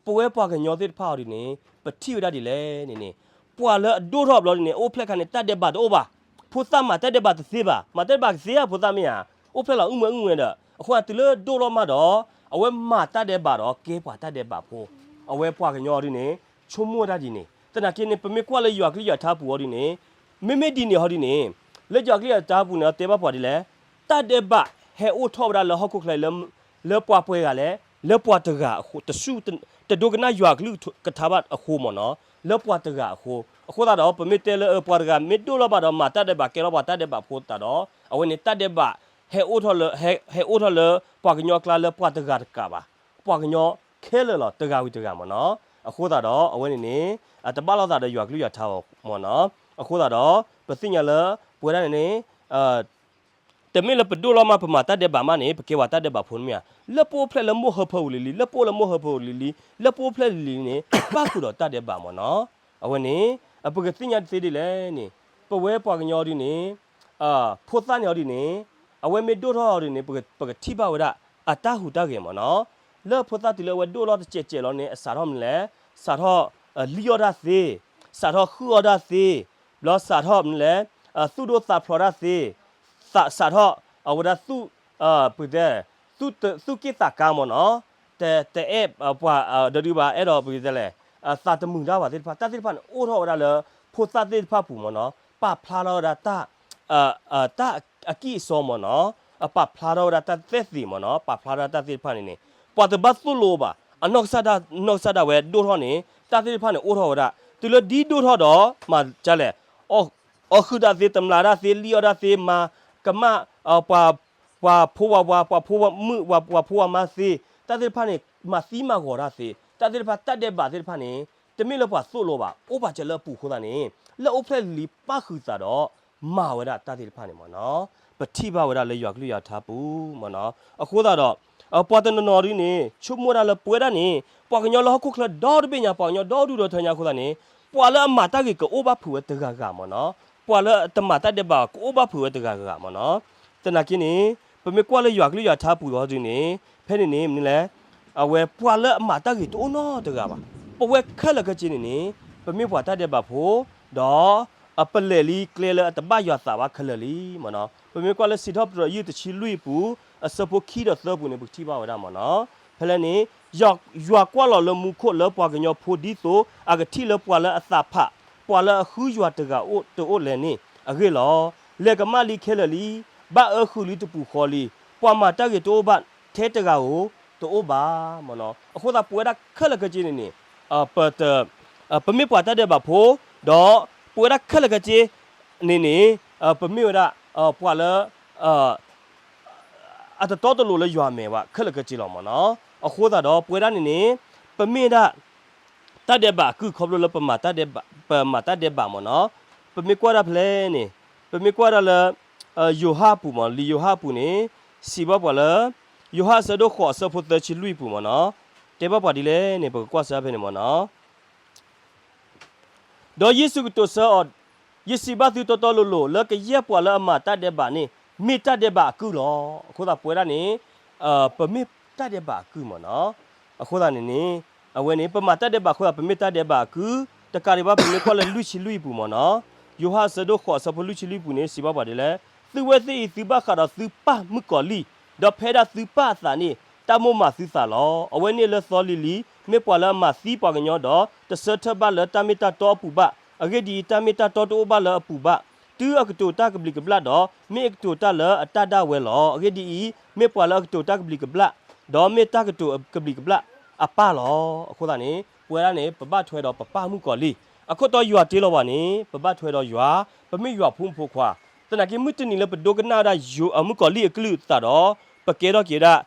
ပဝဲပှၤကညီသ့ၣ်တဖၣ်အီၤဒ်န့ၣ် ပထံၣ်ဝဲဒၣ်ဒ်လဲၣ်န့ၣ်န့ၣ် ပှၤလၢအဒိၣ်ထီၣ်ဘျီဒ်န့ၣ် အိၣ်ဖျဲၣ်ခါန့ၣ် တၢ်ဒဲးဘးတအိၣ်ဘၣ်. ဖိသၣ်မၤတၢ်ဒဲးဘးတသ့ဘၣ်, မၤတၢ်ဒဲးဘးကသ့ဧါ ဖိသၣ်မ့ၢ်ဧါ, အိၣ်ဖျဲၣ်လီၤအုၣ်မၢအုၣ်ဝဲဒီး အဃိတုၤလၢဒိၣ်ထီၣ်မးဒီး အဝဲမၤတၢ်ဒဲးဘးဒီးကဲပှၤတၢ်ဒဲးဘးဖိ, အဝဲပှၤကညီအီၤဒ်န့ၣ် ဆိကမိၣ်ဝဲဒၣ်ဒ်န့ၣ်. သနာ်က့န့ၣ် ပမ့ၢ်ကွၢ်လၢယွၤကလုၢ်ယွၤထါပူၤအီၤဒ်န့ၣ် မ့မ့ၢ်ဒ်န့ၣ်ဟီဒ်န့ၣ် လၢယွၤကလုၢ်ယွၤထါပူၤန့ၣ် အတဲဘၣ်ပှၤဒ်လဲၣ်, တၢ်ဒဲးဘးဟဲအိၣ်ထီၣ်ဝဲဒၣ်လၢဟီၣ်ခိၣ်ချၢအံၤ လၢပှၤပှဲၤဂၤလဲၣ်, လၢပှၤတဂၤအဃိ, တစူၢ်တဒိကနၣ်ယွၤကလုၢ်ကထါဘၣ်အဃိမ့ၢ်နီၤ, လၢပှၤတဂၤအဃိ. အဃိသတးဒီး ပမ့ၢ်တဲလၢပှၤတဂၤမ့ၢ်ဒိၣ်ထီၣ်ဘၣ်ဒီး မၤတၢ်ဒဲးဘးကဲထီၣ်ပှၤတၢ်ဒဲးဘးဖိသတးဒီး အဝဲန့ၣ်တၢ်ဒဲးဘး ဟဲအိၣ်ထီၣ်လၢ ဟဲအိၣ်ထီၣ်လၢပှၤကညီအကျါလၢပှၤတဂၤတကးဘၣ်, ပှၤကညီခဲလၢာ်လီၤ တဂၤဝံၤတဂၤမ့ၢ်နီၤ. အဃိသတးဒီး အဝဲန့ၣ်န့ၣ် အတဘၣ်လိာ်သးဒီးယွၤကလုၢ်ယွၤထါဘၣ်မ့ၢ်နီၤ. အဃိသတးဒီး ပသ့ၣ်ညါလၢ ပဝဲဒၣ်န့ၣ်န့ၣ် တမ့ၢ်လၢပဒိၣ်ထီၣ်မး ပမၤတၢ်ဒဲးဘးမးန့ၣ် ပကဲပှၤတၢ်ဒဲးဘးဖိတမ့ၢ်ဧါ. လၢပအိၣ်ဖျဲၣ်လၢမိၢ်ဟၢဖၢပူၤလံၤလံၤ, လၢပအိၣ်လၢမိၢ်ဟၢဖၢပူၤလံၤလံၤ, လၢပအိၣ်ဖျဲၣ်လံၤလံၤန့ၣ် ပၣ်ဃုာ်ဒီးတၢ်ဒဲးဘးမ့ၢ်နီၤ. အဝဲန့ၣ် ပကသ့ၣ်ညါတသ့ဒ်လဲၣ်န့ၣ် ပဝဲပှၤကညီဒ်န့ၣ် ဖိသၣ်န့ၣ်အီၤဒ်န့ၣ် အဝဲမ့ၢ်ဒိၣ်ထီၣ်အီၤဒ်န့ၣ် ပကထံၣ်ဘၣ်ဝဲဒၣ်အတၢ်ဟူးတၢ်ဂဲၤမ့ၢ်နီၤ. လၢဖိသၣ်တုၤလၢအဝဲဒိၣ်လီၤတစဲးစဲးလီၤန့ၣ် အစးထီၣ်မနုၤလဲၣ်, စးထီၣ်လံၣ်အီၣ်တၢ်သ့, စးထီၣ်ဟုၣ်အီၣ်တၢ်သ့, ဘျီစးထီၣ်မနုၤလဲၣ်, သူၣ်ဒိၣ်သးဖျိးတၢ်သ့, စးထီၣ်အဝဲဒၣ်သူၣ် ပကတဲ သူၣ်က့ၣ်သးကါမ့ၢ်နီၤ, တအဲၣ်ပှၤဒီဒုဘၣ် အဲၣ်ဒိးပကတဲလဲၣ်, သးတမုာ်တၢ်ဘၣ်သ့ၣ်တဖၣ်, တၢ်သ့ၣ်တဖၣ်န့ၣ် အိၣ်ထီၣ်ဝဲဒၣ်လၢ ဖိသၣ်သ့ၣ်တဖၣ်ပူၤမ့ၢ်နီၤ, ပာ်ဖျါထီၣ်ဝဲဒၣ်တၢ် တၢ်အကံၢ်အစီမ့ၢ်နီၤ, ပာ်ဖျါထီၣ်ဝဲဒၣ်တၢ်သဲသ့ၣ်မ့ၢ်နီၤ, ပာ်ဖျါထီၣ်တၢ်သ့ၣ်တဖၣ်န့ၣ်န့ၣ် ပှၤတဘၣ်သိၣ်လိဘၣ်, အနီၢ်ကစၢ်ဒၣ် နီၢ်ကစၢ်ဒၣ်ဝဲဒိၣ်ထီၣ်န့ၣ် တၢ်သ့ၣ်တဖၣ်န့ၣ် အိၣ်ထီၣ်ဝဲဒၣ်, တုၤလၢဒ်ဒိၣ်ထီၣ်ဒီး မၤဒ်လဲၣ်, အီၣ်ဟုၣ်တၢ်သ့ တမျးတၢ်သ့ လံၣ်အီၣ်တၢ်သ့ မၤကမၣ် ပှၤဖိဝဲဝါ ပှၤဖိဝဲမုၣ် ပှၤဖိဝဲမါသ့, တၢ်သ့ၣ်တဖၣ်န့ၣ် မၤသံမၤဂီၤတၢ်သ့, တၢ်သ့ၣ်တဖၣ် တၢ်ဒဲးဘးသ့ၣ်တဖၣ်န့ၣ် တမ့ၢ်လၢပှၤသိၣ်လိဘၣ်, အိၣ်ပာ်စၢၤလၢအပူၤအဃိသတးန့ၣ် လၢအိၣ်ဖျဲၣ်လံၤပၣ်ဃုာ်သးဒီး မၤဝဲဒၣ်တၢ်သ့ၣ်တဖၣ်န့ၣ်မ့ၢ်နီၤ, ပထံၣ်ဘၣ်ဝဲဒၣ်လၢယွၤကလုၢ်ယွၤထါပူၤမ့ၢ်နီၤ, အဃိသတးဒီး ပှၤတနီၤနီၤဒ်န့ၣ် ဆိကမိၣ်ဝဲဒၣ်လၢပဝဲဒၣ်န့ၣ် ပှၤကညီလၢဟီၣ်ခိၣ်ချၢဒီတဘ့ၣ်ညါ ပှၤကညီဒီဒူၣ်ဒီထၢညါအဃိသတးန့ၣ် ပှၤလၢအမၤတၢ်ဂ့ၤကအိၣ်ဘၣ်ဖုးဝဲတဂၤဂၤမ့ၢ်နီၤ, ပှၤလၢအတမၤတၢ်ဒဲးဘးကအိၣ်ဘၣ်ဖုးဝဲတဂၤဂၤမ့ၢ်နီၤ, သနာ်က့န့ၣ် ပမ့ၢ်ကွၢ်လၢယွၤကလုၢ်ယွၤထါပူၤအီၤဒ်န့ၣ် ဖဲန့ၣ်န့ၣ် မနုၤလဲၣ်, အဝဲပှၤလၢအမၤတၢ်ဂ့ၤတအိၣ်နီတဂၤဘၣ်, ပဝဲခဲလၢာ်ခဲဆ့န့ၣ်န့ၣ် ပမ့ၢ်ပှၤတၢ်ဒဲးဘးဖိ ဒီး ပလဲၤလံကျဲလၢအတဘၣ်ယွၤသးဘၣ်ခဲလၢာ်လံမ့ၢ်နီၤ. ပမ့ၢ်ကွၢ်လၢစံးထီၣ်ပတြၢၤယုၢ်တဆံလွံၢ်အပူၤ အဆၢဖိခံဒီးသၢပူၤန့ၣ် ပကထံၣ်ဘၣ်ဝဲဒၣ်မ့ၢ်နီၤ. ဖဲလဲၣ်န့ၣ် ယွၤကွၢ်လီၤလၢမူခိၣ်လၢပှၤကညီဖိဒ်သိးအကထံၣ်လၢပှၤလၢအသးဖး, ပှၤလၢအဃုယွၤတဂၤအိၣ်တအိၣ်လဲၣ်န့ၣ်အဂ့ၢ်လီၤ. လဲၤကမၣ်လံခဲလၢာ်လံ, ဘၣ်အၢဃုာ်လံတပူၤဃီလံ, ပှၤမၤတၢ်ဂ့ၤတအိၣ်ဘၣ်ထဲတဂၤဧိၤတအိၣ်ဘၣ်မ့ၢ်နီၤ. အဃိသတးပဝဲဒၣ်ခဲလၢာ်ခဲဆ့န့ၣ်န့ၣ် ပ ပမ့ၢ်ပှၤတၢ်ဒဲးဘးဖိ, ဒီးပဝဲဒၣ်ခဲလၢာ်ခဲဆ့န့ၣ်န့ၣ် ပမ့ၢ်ဝဲဒၣ် ပှၤလၢ အတတီတလိၤလၢယွၤမဲာ်ဘၣ်ခဲလၢာ်ခဲဆ့လီၤမ့ၢ်နီၤ. အဃိသတးဒီး ပဝဲဒၣ်န့ၣ်န့ၣ် ပမ့ၢ်ဒၣ် တၢ်ဒဲးဘးအကုၢ်ခီဖျိလၢပမၤတၢ်ဒဲးဘး, ပမၤတၢ်ဒဲးဘးမ့ၢ်နီၤ. ပမ့ၢ်ကွၢ်ဒၣ်ဖဲလဲၣ်န့ၣ် ပမ့ၢ်ကွၢ်ဒၣ်လၢ ယိၤဟၣ်အပူၤမ့ၢ် လံာ်ယိၤဟၣ်အပူၤန့ၣ် စံးဘၣ်ပှၤလၢ ယိၤဟၣ်အဆၢဒိၣ်ဃိးအဆၢဖိသၢဆံလွံၢ်အပူၤမ့ၢ်နီၤ. တဲဘၣ်ပှၤဒ်လဲၣ်န့ၣ် ပကကွၢ်စၢ်ဖဲန့ၣ်မ့ၢ်နီၤ. ဒီးယ့ၣ်ၡူးကတိၤဆၢအီၤ, ယစံးဘၣ်သုတီတီလိၤလိၤ လၢကယဲၢ်ပှၤလၢအမၤတၢ်ဒဲးဘးန့ၣ် မ့ၢ်တၢ်ဒဲးဘးအကုၢ်လီၤ. အဃိသတးပဝဲဒၣ်န့ၣ် ပမ့ၢ်တၢ်ဒဲးဘးအကုၢ်မ့ၢ်နီၤ. အဃိသတးန့ၣ်န့ၣ် အဝဲန့ၣ် ပမၤတၢ်ဒဲးဘးအဃိသတး ပမ့ၢ်တၢ်ဒဲးဘးအကုၢ်, တကးဒံးဘၣ် ပမ့ၢ်ကွၢ်လၢလွံၢ်ဆံလွံၢ်အပူၤမ့ၢ်နီၤ, ယိၤဟၣ်အဆၢဒိၣ်ဃိးအဆၢဖိလွံၢ်ဆံလွံၢ်အပူၤန့ၣ် စံးဘၣ်ပှၤဒ်လဲၣ်, သုဝဲသ့ၣ်အံၤ သုဘၣ်ဃးဒီးသုပၢ်မုၣ်ကီၤလံၢ်, ဒီးဖဲဒၣ်သုပၢ်အသးန့ၣ် တၢ်မိၣ်မၤသုသးလီၤ. အဝဲန့ၣ်လၢသီလံၤလံၤ မ့ၢ်ပှၤလၢအမၤသံပှၤကညီဒီး တဆၢထၢၣ်ဘၣ်လၢတၢ်မ့ၢ်တၢ်တီအပူၤဘၣ်. အဂ့ၢ်ဒ်အံၤ, တၢ်မ့ၢ်တၢ်တီတအိၣ်ဘၣ်လၢအပူၤဘၣ်, တုၤအကတိၤတၢ်ကဘျံးကဘျၣ်ဒီး မ့ၢ်အကတိၤတၢ်လၢအတၢ်ဒၣ်ဝဲလီၤ. အဂ့ၢ်ဒ်အံၤ, မ့ၢ်ပှၤလၢအကတိၤတၢ်ကဘျံးကဘျၣ်, ဒီးမ့ၢ်တၢ်ကတိၤကဘျံးကဘျၣ်အပၢ်လီၤ. အဃိသတးန့ၣ် ပဝဲဒၣ်န့ၣ် ပဘၣ်ထွဲဒီးပပၢ်မုၣ်ကီၤလံၢ်, အခိၣ်တီယွၤတ့လီၤပှၤန့ၣ် ပဘၣ်ထွဲဒီးယွၤ, ပမ့ၢ်ယွၤဖိမုၣ်ဖိခွါ, သနာ်က့မုၢ်တနံၤလၢပဒိကနၣ်ဝဲဒၣ် မုၣ်ကီၤလံၢ်အကလုၢ်အသးဒီး ပကဲထီၣ်က့ၤဝဲဒၣ်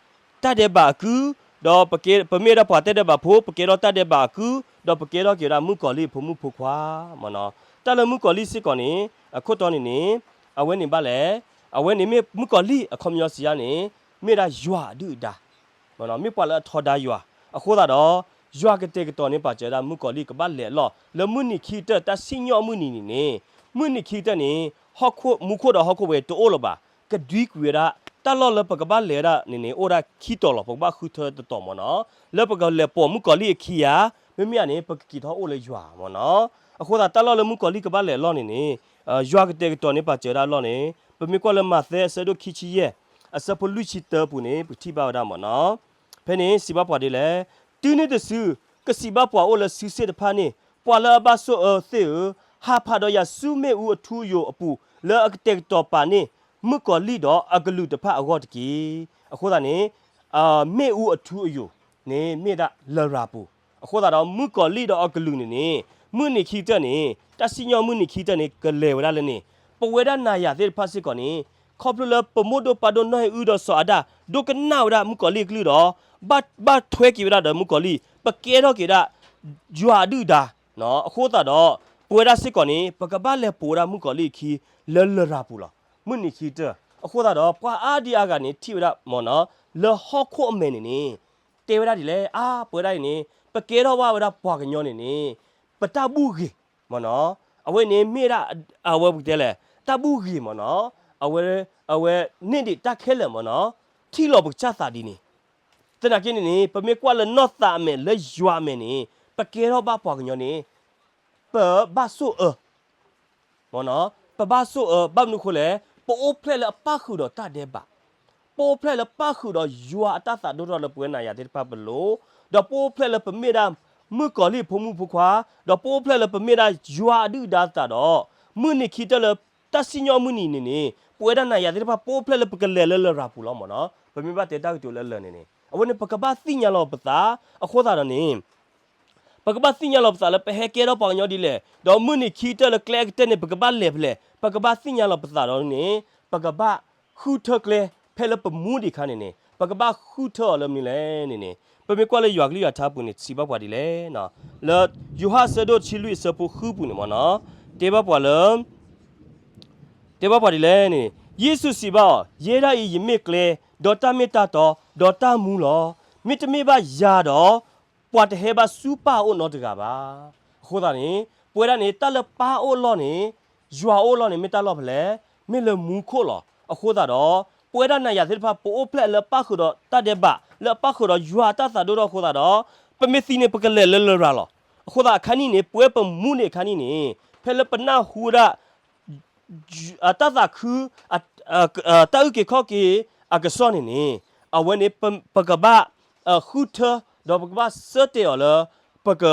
တၢ်ဒဲးဘးအကုၢ်, ဒီးပမ့ၢ်ဝဲဒၣ်ပှၤတၢ်ဒဲးဘးဖိ ပကဲထီၣ်တၢ်ဒဲးဘးအကုၢ်, ဒီးပကဲထီၣ်က့ၤဝဲဒၣ်မုၣ်ကီၤလံၢ်အဖိမုၣ်ဖိခွါမ့ၢ်နီၤ. တၢ်လၢမုၣ်ကီၤလံၢ်စ့ၢ်ကီးန့ၣ် အခိၣ်တီန့ၣ်န့ၣ် အဝဲန့ၣ်ဘၣ်လဲၣ်, အဝဲန့ၣ်မ့ၢ်မုၣ်ကီၤလံၢ်အခီပညီစံးယါန့ၣ် မ့ၢ်ဒၣ်ယွၤအဒုၣ်အဒါ မ့ၢ်ပှၤလၢအထီဒါယွၤ, အဃိသတးဒီး ယွၤကတဲာ်ကတီၤန့ၢ်ပာ်စၢၤဝဲဒၣ်မုၣ်ကီၤလံၢ်ကဘၣ်လဲၤအလီၢ် လၢမုၢ်နံၤခံကတၢၢ် တၢ်စံၣ်ညီၣ်အမုၢ်နံၤန့ၣ်န့ၣ်, မုၢ်နံၤခံကတၢၢ်န့ၣ် ဟီၣ်ခိၣ်မူခိၣ်ဒီးဟီၣ်ခိၣ်ဝဲတအိၣ်လၢၤဘၣ်, ကဒွံကွံာ်ဝဲဒၣ် တၢ်လီၢ်လၢပကဘၣ်လဲၤဝဲဒၣ်န့ၣ်န့ၣ် အိၣ်ဝဲဒၣ်ခံတီၤလီၤ, ပကဘၣ်ဃုထၢတတီၤမ့ၢ်နီၤ, လၢပကလဲၤပိာ်မုၣ်ကီၤလံၢ်အခံဧါ, မ့မ့ၢ်ဧါန့ၣ် ပကက့ၤထီၣ်အိၣ်လၢယွၤမ့ၢ်နီၤ. အဃိသတးတၢ်လီၢ်လၢမုၣ်ကီၤလံၢ်ကဘၣ်လဲၤအလီၢ်န့ၣ်န့ၣ် ယွၤကတဲာ်ကတီၤန့ၢ်ပာ်စၢၤဝဲဒၣ်အလီၢ်န့ၣ် ပမ့ၢ်ကွၢ်လၢမးသဲအဆၢဒိၣ်ခံဆံယဲၢ် အဆၢဖိလွံၢ်ဆံတၢပူၤန့ၣ် ပကထံၣ်ဘၣ်ဝဲဒၣ်မ့ၢ်နီၤ. ဖဲန့ၣ်စံးဘၣ်ပှၤဒ်လဲၣ်, တုၤန့ၣ်တစု ကစံးဘၣ်ပှၤအိၣ်လၢစုစ့ၣ်တဖၣ်န့ၣ်, ပှၤလၢအဘၣ်ဆိၣ်အၢသ့ၣ်ဧၢ, ဟးဖးဒီးယၤဆူမ့ၣ်အူအထူအယိာ်အပူၤ လၢအကတဲာ်ကတီၤပာ်န့ၢ် မုၣ်ကီၤလံၢ်ဒီးအကလုာ်တဖၣ်အဂီၢ်တက့ၢ်. အဃိသတးန့ၣ် မ့ၣ်အူအထူအယိာ်န့ၣ် မ့ၢ်ဒၣ်လရာ်ပူၤ, အဃိသတးဒီးမုၣ်ကီၤလံၢ်ဒီးအကလုာ်န့ၣ်န့ၣ် မုၢ်နံၤခံကတၢၢ်န့ၣ် တၢ်စံၣ်ညီၣ်မုၢ်နံၤခံကတၢၢ်န့ၣ် ကလဲၤဝဲဒၣ်လၢန့ၣ်, ပဝဲဒၣ်နၤယၤသ့ၣ်တဖၣ်စ့ၢ်ကီးန့ၣ် ခီဖျိလၢပမိၢ်ဒိၣ်ပၢ်ဒိၣ်နီၢ်အံၣ်အုဒီးစီၤအၤဒၣ် ဒိကနၣ်ဝဲဒၣ်မုၣ်ကီၤလံၢ်အကလုၢ်ဒီး ဘၣ်ထွဲက့ၤဝဲဒၣ်ဒီးမုၣ်ကီၤလံၢ်, ပကဲထီၣ်က့ၤဒၣ် ယွၤအဒုၣ်အဒါ, အဃိသတးဒီး ပဝဲဒၣ်စ့ၢ်ကီးန့ၣ် ပကဘၣ်လဲၤပိာ်ဝဲဒၣ်မုၣ်ကီၤလံၢ်အခံ လၢလရာ်ပူၤလီၤ. မုၢ်နံၤခံကတၢၢ်, အဃိသတးဒီး ပှၤအါဒံအါဂၤန့ၣ် ထံၣ်ဝဲဒၣ်မ့ၢ်နီၤ လၢဟီၣ်ခိၣ်အမဲာ်န့ၣ်န့ၣ် တဲဝဲဒၣ်ဒ်လဲၣ်, အါ ပဝဲဒၣ်အံၤန့ၣ် ပကဲထီၣ်ဘၣ်ဝဲဒၣ်ပှၤကညီန့ၣ်န့ၣ် ပတၢ်ဘူၣ်ဂ့ၤမ့ၢ်နီၤ, အဝဲန့ၣ်မ့ၢ်ဒၣ် အဝဲပကတဲလဲၣ် တၢ်ဘူၣ်ဂ့ၤမ့ၢ်နီၤ, အဝဲ အဝဲန့ၢ်ဒံးတၢ်ခဲလၢာ်မ့ၢ်နီၤ, ထံၣ်လီၤပကစၢ်သးဒ်န့ၣ်, သနာ်က့န့ၣ်န့ၣ် ပမ့ၢ်ကွၢ်လၢနီၢ်သးအမဲာ်လၢယွၤအမဲာ်န့ၣ် ပကဲထီၣ်ဘၣ်ပှၤကညီန့ၣ် ပဘၣ်ဆိၣ်အၢ မ့ၢ်နီၤ, ပဘၣ်ဆိၣ်အၢ ဘၣ်မနုၤအဃိလဲၣ်, ပအိၣ်ဖျဲၣ်လၢအပၣ်ဃုာ်ဒီးတၢ်ဒဲးဘး, ပအိၣ်ဖျဲၣ်လၢပၣ်ဃုာ်ဒီးယွၤအတၢ်သးဒိၣ်ထီၣ်လၢပဝဲနၤယၤသ့ၣ်တဖၣ်ပလိၤ, ဒီးပအိၣ်ဖျဲၣ်လၢပမ့ၢ်ဒၣ်မုၣ်ကီၤလံၢ်အဖိမုၣ်ဖိခွါ, ဒီးပအိၣ်ဖျဲၣ်လၢပမ့ၢ်ဒၣ်ယွၤအဒုၣ်အဒါသးဒီး မုၢ်နံၤခံကတၢၢ်လၢတၢ်စံၣ်ညီၣ်မုၢ်နံၤန့ၣ်န့ၣ် ပဝဲဒၣ်နၤယၤသ့ၣ်တဖၣ် ပအိၣ်ဖျဲၣ်လၢပကလဲၤလၢလရာ်ပူၤလီၤမ့ၢ်နီၤ, ပမ့ၢ်ဘၣ်တဲတၢ်ကတိၤလၢလၢာ်န့ၣ်န့ၣ် အဝဲန့ၣ် ပကဘၣ်သ့ၣ်ညါလီၤပသး, အဃိသတးဒီးန့ၣ် ပကဘၣ်သ့ၣ်ညါလီၤပသးလၢပဟဲကဲထီၣ်ပှၤကညီဒ်လဲၣ်, ဒီးမုၢ်နံၤခံကတၢၢ်လၢကျဲအကတၢၢ်န့ၣ် ပကဘၣ်လဲၤဖဲလဲၣ်, ပကဘၣ်သ့ၣ်ညါလီၤပသးဒီးန့ၣ် ပကဘၣ်ဃုထၢကျဲ ဖဲလၢပမူဒံးအခါန့ၣ်န့ၣ် ပကဘၣ်ဃုထၢအီၤလၢမနုၤလဲၣ်န့ၣ်န့ၣ် ပမ့ၢ်ကွၢ်လၢယွၤကလုၢ်ယွၤထါပူၤန့ၣ် စံးဘၣ်ပှၤဒ်လဲၣ်, လၢယိၤဟၣ်အဆၢဒိၣ်တဆံလွံၢ်အဆၢဖိဃုပူၤန့ၣ်မ့ၢ်နီၤ, တဲဘၣ်ပှၤလၢ တဲဘၣ်ပှၤဒ်လဲၣ်န့ၣ်, ယ့ၣ်ၡူးစံးဘၣ်အီၤ, ယဲဒၣ်အံၤယမ့ၢ်ကျဲ, ဒီးတၢ်မ့ၢ်တၢ်တီ, ဒီးတၢ်မူလီၤ. မ့တမ့ၢ်ဘၣ်ယၤဒီး ပှၤတဟဲဘၣ်ဆူပၢ်အအိၣ်နီတဂၤဘၣ်. အဃိသတးန့ၣ် ပဝဲဒၣ်န့ၣ် တၢ်လၢပၢ်အိၣ်အလီၢ်န့ၣ် ယွၤအိၣ်အလီၢ်န့ၣ် မ့ၢ်တၢ်လီၢ်ဖဲလဲၣ်, မ့ၢ်လၢမူခိၣ်လီၤ. အဃိသတးဒီး ပဝဲဒၣ်နၤယၤသ့ၣ်တဖၣ် ပအိၣ်ဖျဲၣ်လၢပၣ်ဃုာ်ဒီးတၢ်ဒဲးဘး, လၢအပၣ်ဃုာ်ဒီးယွၤအတၢ်သးဒိၣ်ထီၣ်အဃိသတးဒီး ပမ့ၢ်သံန့ၣ် ပကလဲၤလၢလရာ်လီၤ. အဃိသတးအခါနံၣ်န့ၣ် ပဝဲပမူန့ၣ်အခါနံၣ်န့ၣ် ဖဲလၢပနၢ်ဟူဝဲဒၣ် တၢ်သးခု တၢ်အုၣ်က့ၤခီၣ်က့ၤအကစီၣ်န့ၣ်န့ၣ် အဝဲန့ၣ် ပကဘၣ် ဃုထၢ ဒီးပကဘၣ်ဆၢတဲာ်အီၤလၢ ပက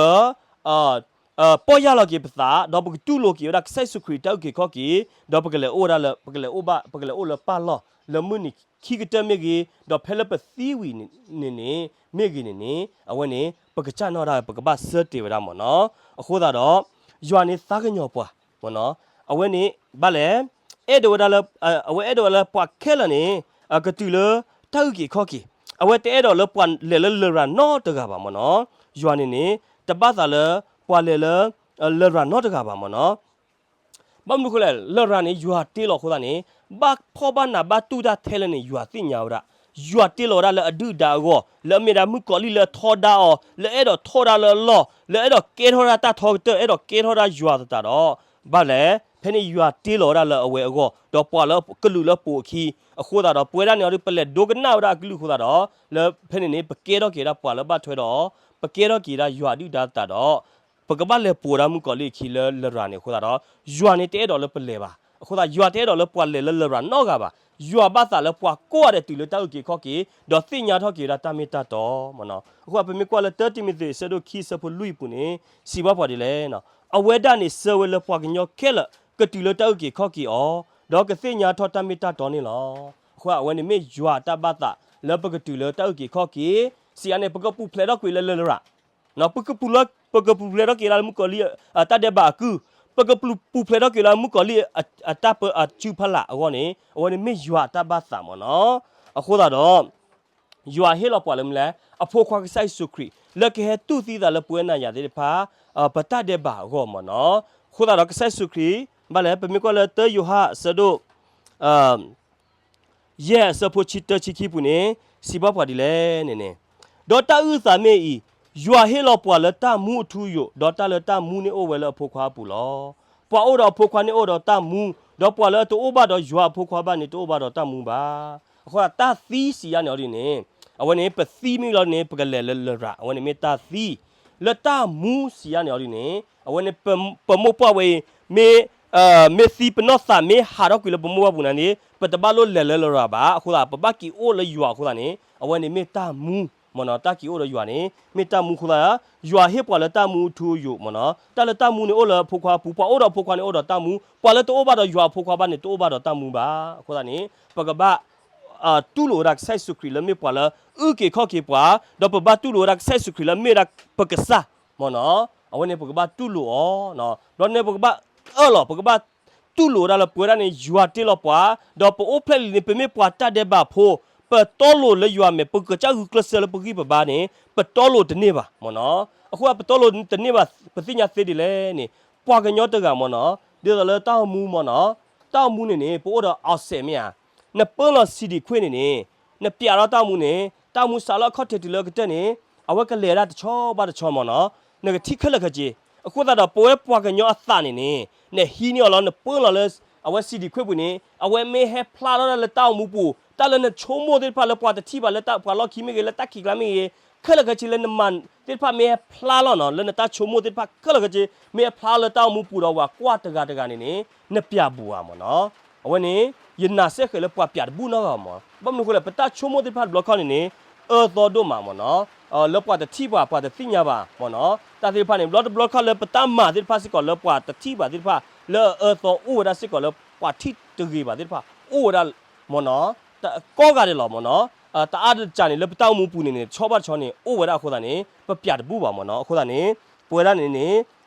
ပီၢ်ယၢ်လီၤက့ၤပသး ဒီးပကတူၢ်လိာ်က့ၤဝဲဒၣ်ကစၢ်ယ့ၣ်ၡူးခရံာ်တၢ်အုၣ်က့ၤခီၣ်က့ၤ ဒီးပကလဲၤအိၣ်ဝဲဒၣ်လၢ ပကလဲၤအိၣ်ဘၣ် ပကလဲၤအိၣ်လၢပၢ်လီၢ် လၢမုၢ်နံၤခံကတၢၢ်မ့ၢ်ဂ့ၤ ဒီးဖဲလၢပသံဝံၤန့ၣ်န့ၣ် မ့ၢ်ဂ့ၤန့ၣ်န့ၣ် အဝဲန့ၣ် ပကစၢ်နီၣ်ဒၣ် ပကဘၣ်ဆၢတဲာ်ဝဲဒၣ်မ့ၢ်နီၤ. အဃိသတးဒီး ယွၤန့ၣ်သးကညီၤပှၤ မ့ၢ်နီၤ. အဝဲန့ၣ် ဘၣ်လဲၣ် အဲၣ်ဒိးဝဲဒၣ်လၢ အဝဲအဲၣ်ဒိးဝဲလၢပှၤခဲလၢာ်န့ၣ် ကတုၤလၢတၢ်အုၣ်က့ၤခီၣ်က့ၤ အဝဲတအဲၣ်ဒိးလၢပှၤလဲၤလၢလရာ်နီတဂၤဘၣ်မ့ၢ်နီၤ. ယွၤန့ၣ်န့ၣ် တဘၣ်သးလၢ ပှၤလဲၤလၢ လရာ်နီတဂၤဘၣ်မ့ၢ်နီၤ. ဘၣ်မနုၤအဃိလဲၣ် လရာ်န့ၣ် ယွၤတ့လီၤအဃိသတးန့ၣ် ဘၣ်ဖှီၣ်ဘၣ်နးဘၣ်တူၢ်တၢ်ထဲလဲၣ်န့ၣ် ယွၤသ့ၣ်ညါဝဲဒၣ်. ယွၤတ့လီၤဝဲဒၣ်လၢအဒုၣ်ဒါအဂီၢ် လၢအမ့ၢ်ဒၣ်မုၣ်ကီၤလံၢ်လၢအထီဒါအီၤ လၢအဲၣ်ဒိးထီဒါလၢအလီၢ် လၢအဲၣ်ဒိးကဲထီၣ်ဒၣ်တၢ်ထီကတၢၢ် အဲၣ်ဒိးကဲထီၣ်ဒၣ်ယွၤသတးဒီး ဘၣ်လဲၣ် ဖဲန့ၣ်ယွၤတ့လီၤဝဲဒၣ်လၢအဝဲအဂီၢ် ဒီးပှၤလၢကလုာ်လၢပှိၤအခံ အဃိသတးဒီး ပဝဲဒၣ်န့ၣ်အီၤဒုး ပလဲၤဒိကနၣ်ဝဲဒၣ်အကလုၢ်အဃိသတးဒီး လၢဖဲန့ၣ်န့ၣ် ပကဲထီၣ်က့ၤဒၣ်ပှၤလၢဘၣ်ထွဲဒီး ပကဲထီၣ်က့ၤဒၣ်ယွၤအဒုၣ်ဒါသတးဒီး ပကဘၣ်လဲၤပိာ်ဒၣ်မုၣ်ကီၤလံၢ်အခံလၢလရာ်န့ၣ်အဃိသတးဒီး ယွၤန့ၣ်တအဲၣ်ဒိးလၢပလဲၤဘၣ်. အဃိသတး ယွၤတအဲၣ်ဒိးလၢပှၤလဲၤလၢလရာ်နီတဂၤဘၣ်. ယွၤဘၣ်သးလၢပှၤကိးဂၤဒဲးတုၤလၢတၢ်အုၣ်က့ၤခီၣ်က့ၤ ဒီးသ့ၣ်ညါထီၣ်က့ၤဝဲဒၣ်တၢ်မ့ၢ်တၢ်တီမ့ၢ်နီၤ. အဃိပမ့ၢ်ကွၢ်လၢတၢတံၤမသ့း အဆၢဒိၣ်ခံ အဆၢဖိလွံၢ်အပူၤန့ၣ် စံးဘၣ်ပှၤဒ်လဲၣ် အဝဲဒၣ်န့ၣ်ဆှၢဝဲလၢပှၤကညီခဲလၢာ် ကတုၤလၢတၢ်အုၣ်က့ၤခီၣ်က့ၤအီၤ ဒီးကသ့ၣ်ညါထီၣ်တၢ်မ့ၢ်တၢ်တီန့ၣ်လီၤ. အဃိအဝဲန့ၣ်မ့ၢ်ယွၤအတၢ်ဘၣ်သးလၢပကတုၤလၢတၢ်အုၣ်က့ၤခီၣ်က့ၤ စံးအါန့ၣ် ပကပူၤဖျဲးထီၣ်ကွံာ်လၢလရာ် ပကပူၤလၢ ပကပူၤဖျဲးထီၣ်က့ၤလၢမုၣ်ကီၤလံၢ်အတၢ်ဒဲးဘးအကုၢ်, ပကပူၤဖျဲးထီၣ်က့ၤလၢမုၣ်ကီၤလံၢ်အတၢ်ပၢအစုဖီလာ်အဂီၢ်န့ၣ် အဝဲန့ၣ်မ့ၢ်ယွၤအတၢ်ဘၣ်သးမ့ၢ်နီၤ. အဃိသတးဒီး ယွၤဟ့ၣ်လီၤပှၤလၢမနုၤလဲၣ်, အဖိခွါကစၢ်ယ့ၣ်ၡူးခရံာ် လၢကဟဲတူၢ်သံသးလၢပဝဲနၤယၤသ့ၣ်တဖၣ် ပတၢ်ဒဲးဘးအဂီၢ်မ့ၢ်နီၤ. အဃိသတးဒီးကစၢ်ယ့ၣ်ၡူးခရံာ် ဘၣ်လဲၣ် ပမ့ၢ်ကွၢ်လၢတၢယိၤဟၣ်အဆၢဒိၣ် ယဲၢ်အဆၢဖိတၢဆံခံပူၤန့ၣ် စံးဘၣ်ပှၤဒ်လဲၣ်န့ၣ်န့ၣ်, ဒီးတၢ်အုၣ်သးမ့ၢ်အံၤ, ယွၤဟ့ၣ်လီၤပှၤလၢတၢ်မူအထူအယိာ်, ဒီးတၢ်လၢတၢ်မူန့ၣ်အိၣ်ဝဲလၢအဖိခွါအပူၤလီၤ. ပှၤအိၣ်ဒီးအဖိခွါန့ၣ်အိၣ်ဒီးတၢ်မူ, ဒီးပှၤလၢအတအိၣ်ဘၣ်ဒီးယွၤအဖိခွါဘၣ်န့ၣ် တအိၣ်ဘၣ်ဒီးတၢ်မူဘၣ်. အဃိသတးတၢ်သံစံးယါန့ၣ်အီၤဒ်န့ၣ်, အဝဲန့ၣ် ပသံမ့ၢ်လီၤန့ၣ် ပကလဲၤလၢလရာ်, အဝဲန့ၣ်မ့ၢ်တၢ်သံ. လၢတၢ်မူစံးယါန့ၣ်အီၤဒ်န့ၣ်, အဝဲန့ၣ် ပမိၢ်ပှၢ်ဝဲအံၤ မ့ၢ် မ့ၢ်သံပနီၢ်သးမ့ၢ်ဟးထီၣ်ကွံာ်လၢပမိၢ်ပှၢ်ပူၤန့ၣ်န့ၣ် ပတဘၣ်လိၣ်လဲၤလၢလရာ်ဘၣ်. အဃိသတး ပဘၣ်က့ၤအိၣ်လၢယွၤအဃိသတးန့ၣ် အဝဲန့ၣ်မ့ၢ်တၢ်မူမ့ၢ်နီၤ. တၢ်က့ၤအိၣ်ဒီးယွၤန့ၣ် မ့ၢ်တၢ်မူအဃိသတး, ယွၤဟ့ၣ်ပှၤလၢတၢ်မူအထူအယိာ်မ့ၢ်နီၤ. တၢ်လၢတၢ်မူန့ၣ်အိၣ်လၢအဖိခွါအပူၤ, ပှၤအိၣ်ဒီးအဖိခွါန့ၣ်အိၣ်ဒီးတၢ်မူ, ပှၤလၢတအိၣ်ဘၣ်ဒီးယွၤအဖိခွါဘၣ်န့ၣ် တအိၣ်ဘၣ်ဒီးတၢ်မူဘၣ်. အဃိသတးန့ၣ် ပကဘၣ် တူၢ်လိာ်ဝဲဒၣ်ကစၢ်ယ့ၣ်ၡူးခရံာ်လၢမ့ၢ်ပှၤလၢအုၣ်က့ၤခီၣ်က့ၤပှၤ, ဒီးပဘၣ်တူၢ်လိာ်ဝဲဒၣ်ကစၢ်ယ့ၣ်ၡူးခရံာ်လၢမ့ၢ်ဝဲဒၣ်ပကစၢ်မ့ၢ်နီၤ. အဝဲန့ၣ်ပကဘၣ်တူၢ်လိာ်အီၤ, ဘျီန့ၣ်ပကဘၣ်အၢၣ်လီၤ, ပကဘၣ်တူၢ်လိာ်ဝဲဒၣ်လၢပဝဲဒၣ်န့ၣ် ယွၤတ့လီၤပှၤ, ဒီးပအိၣ်ဖျဲၣ်လံန့ၣ် ပမ့ၢ်ပှၤတၢ်ဒဲးဘးဖိ, ပတီလိၤလၢယွၤမဲာ် ပကစၢ်ဂုာ်ကျဲးစၢးလၢပဂံၢ်ပဘါန့ၣ် ပတီလိၤတန့ၢ်ဘၣ်မ့ၢ်နီၤ. အဃိပတီလိၤတန့ၢ်ဘၣ် ပသ့ၣ်ညါသ့ဒ်လဲၣ်န့ၣ်, ပှၤကညီတဂၤမ့ၢ်နီၤ, ဒ်သိးလၢတၢ်အိၣ်မူမ့ၢ်နီၤ, တၢ်အိၣ်မူန့ၣ်န့ၣ် ပအိၣ်ဒီး အီစဲး မ့ၢ်ဧါ, နပၢလီၤ စံးဒံးခွ့ၣ် န့ၣ်န့ၣ်, နပျးဒီးတၢ်အိၣ်မူန့ၣ် တၢ်အိၣ်မူစးလၢအခီၣ်ထံးတုၤလၢကတၢၢ်န့ၣ် အဝဲကလဲၤဒၣ်တဆီဘၣ်တဆီမ့ၢ်နီၤ, နကထံၣ်ခဲလၢာ်ခဲဆ့. အဃိသတးဒီး ပဝဲပှၤကညီအသးန့ၣ်န့ၣ် နဟံးန့ၢ်အီၤလီၤ နပၢလီၤလၢ အဝဲ စံးဒံးခွ့ၣ် ပူၤန့ၣ် အဝဲမ့ၢ်ဟဲဖျါထီၣ်ဒၣ်လၢတၢ်အိၣ်မူပူၤ တၢ်လၢနဆိကမိၣ်သ့ၣ်တဖၣ်လၢပှၤတထံၣ်ဘၣ် လၢပှၤလီၢ်ခံမ့ၢ်ဂ့ၤ လၢတၢ်ခံးကျါမ့ၢ်ဂ့ၤ ခဲလၢာ်ခဲဆ့လၢနမၤသ့ၣ်တဖၣ် မ့ၢ်ဟဲဖျါလီၤနီၤ, လၢနတၢ်ဆိကမိၣ်သ့ၣ်တဖၣ်ခဲလၢာ်ခဲဆ့ မ့ၢ်ဟဲဖျါလီၤလၢတၢ်အိၣ်မူပူၤဒီး ပှၤကွၢ်တဂၤတဂၤန့ၣ်န့ၣ် နပျးဘူးဧါမ့ၢ်နီၤ. အဝဲန့ၣ် ယနာ်စ့ၢ်ကီးလၢပှၤပျးတဘူးနီတဂၤမ့ၢ်, ဘၣ်မနုၤအဃိလဲၣ် ပတၢ်ဆိကမိၣ်သ့ၣ်တဖၣ်တဘျီခီၣ်န့ၣ်န့ၣ် အၢသီဒိၣ်မးမ့ၢ်နီၤ, လၢပှၤတထံၣ်ဘၣ် ပှၤတသ့ၣ်ညါဘၣ်မ့ၢ်နီၤ, တၢ်သ့ၣ်တဖၣ်န့ၣ် ဘျီတဘျီခီၣ်လၢပတၢ်မၤသ့ၣ်တဖၣ်စ့ၢ်ကီးလၢပှၤတထံၣ်ဘၣ်သ့ၣ်တဖၣ် လၢအအၢသီအိၣ်ဝဲဒၣ်စ့ၢ်ကီးလၢပှၤထံၣ်တဂ့ၤဘၣ်သ့ၣ်တဖၣ် အိၣ်ဝဲဒၣ်မ့ၢ်နီၤ, ကိးဂၤဒဲးလီၤမ့ၢ်နီၤ, တအါတစၢ်န့ၣ် လၢပတၢ်အိၣ်မူပူၤန့ၣ်န့ၣ် တဆီဘၣ်တဆီန့ၣ် အိၣ်ဝဲဒၣ်အဃိသတးန့ၣ် ပပျးတဘူးဘၣ်မ့ၢ်နီၤ, အဃိသတးန့ၣ် ပဝဲဒၣ်န့ၣ်န့ၣ်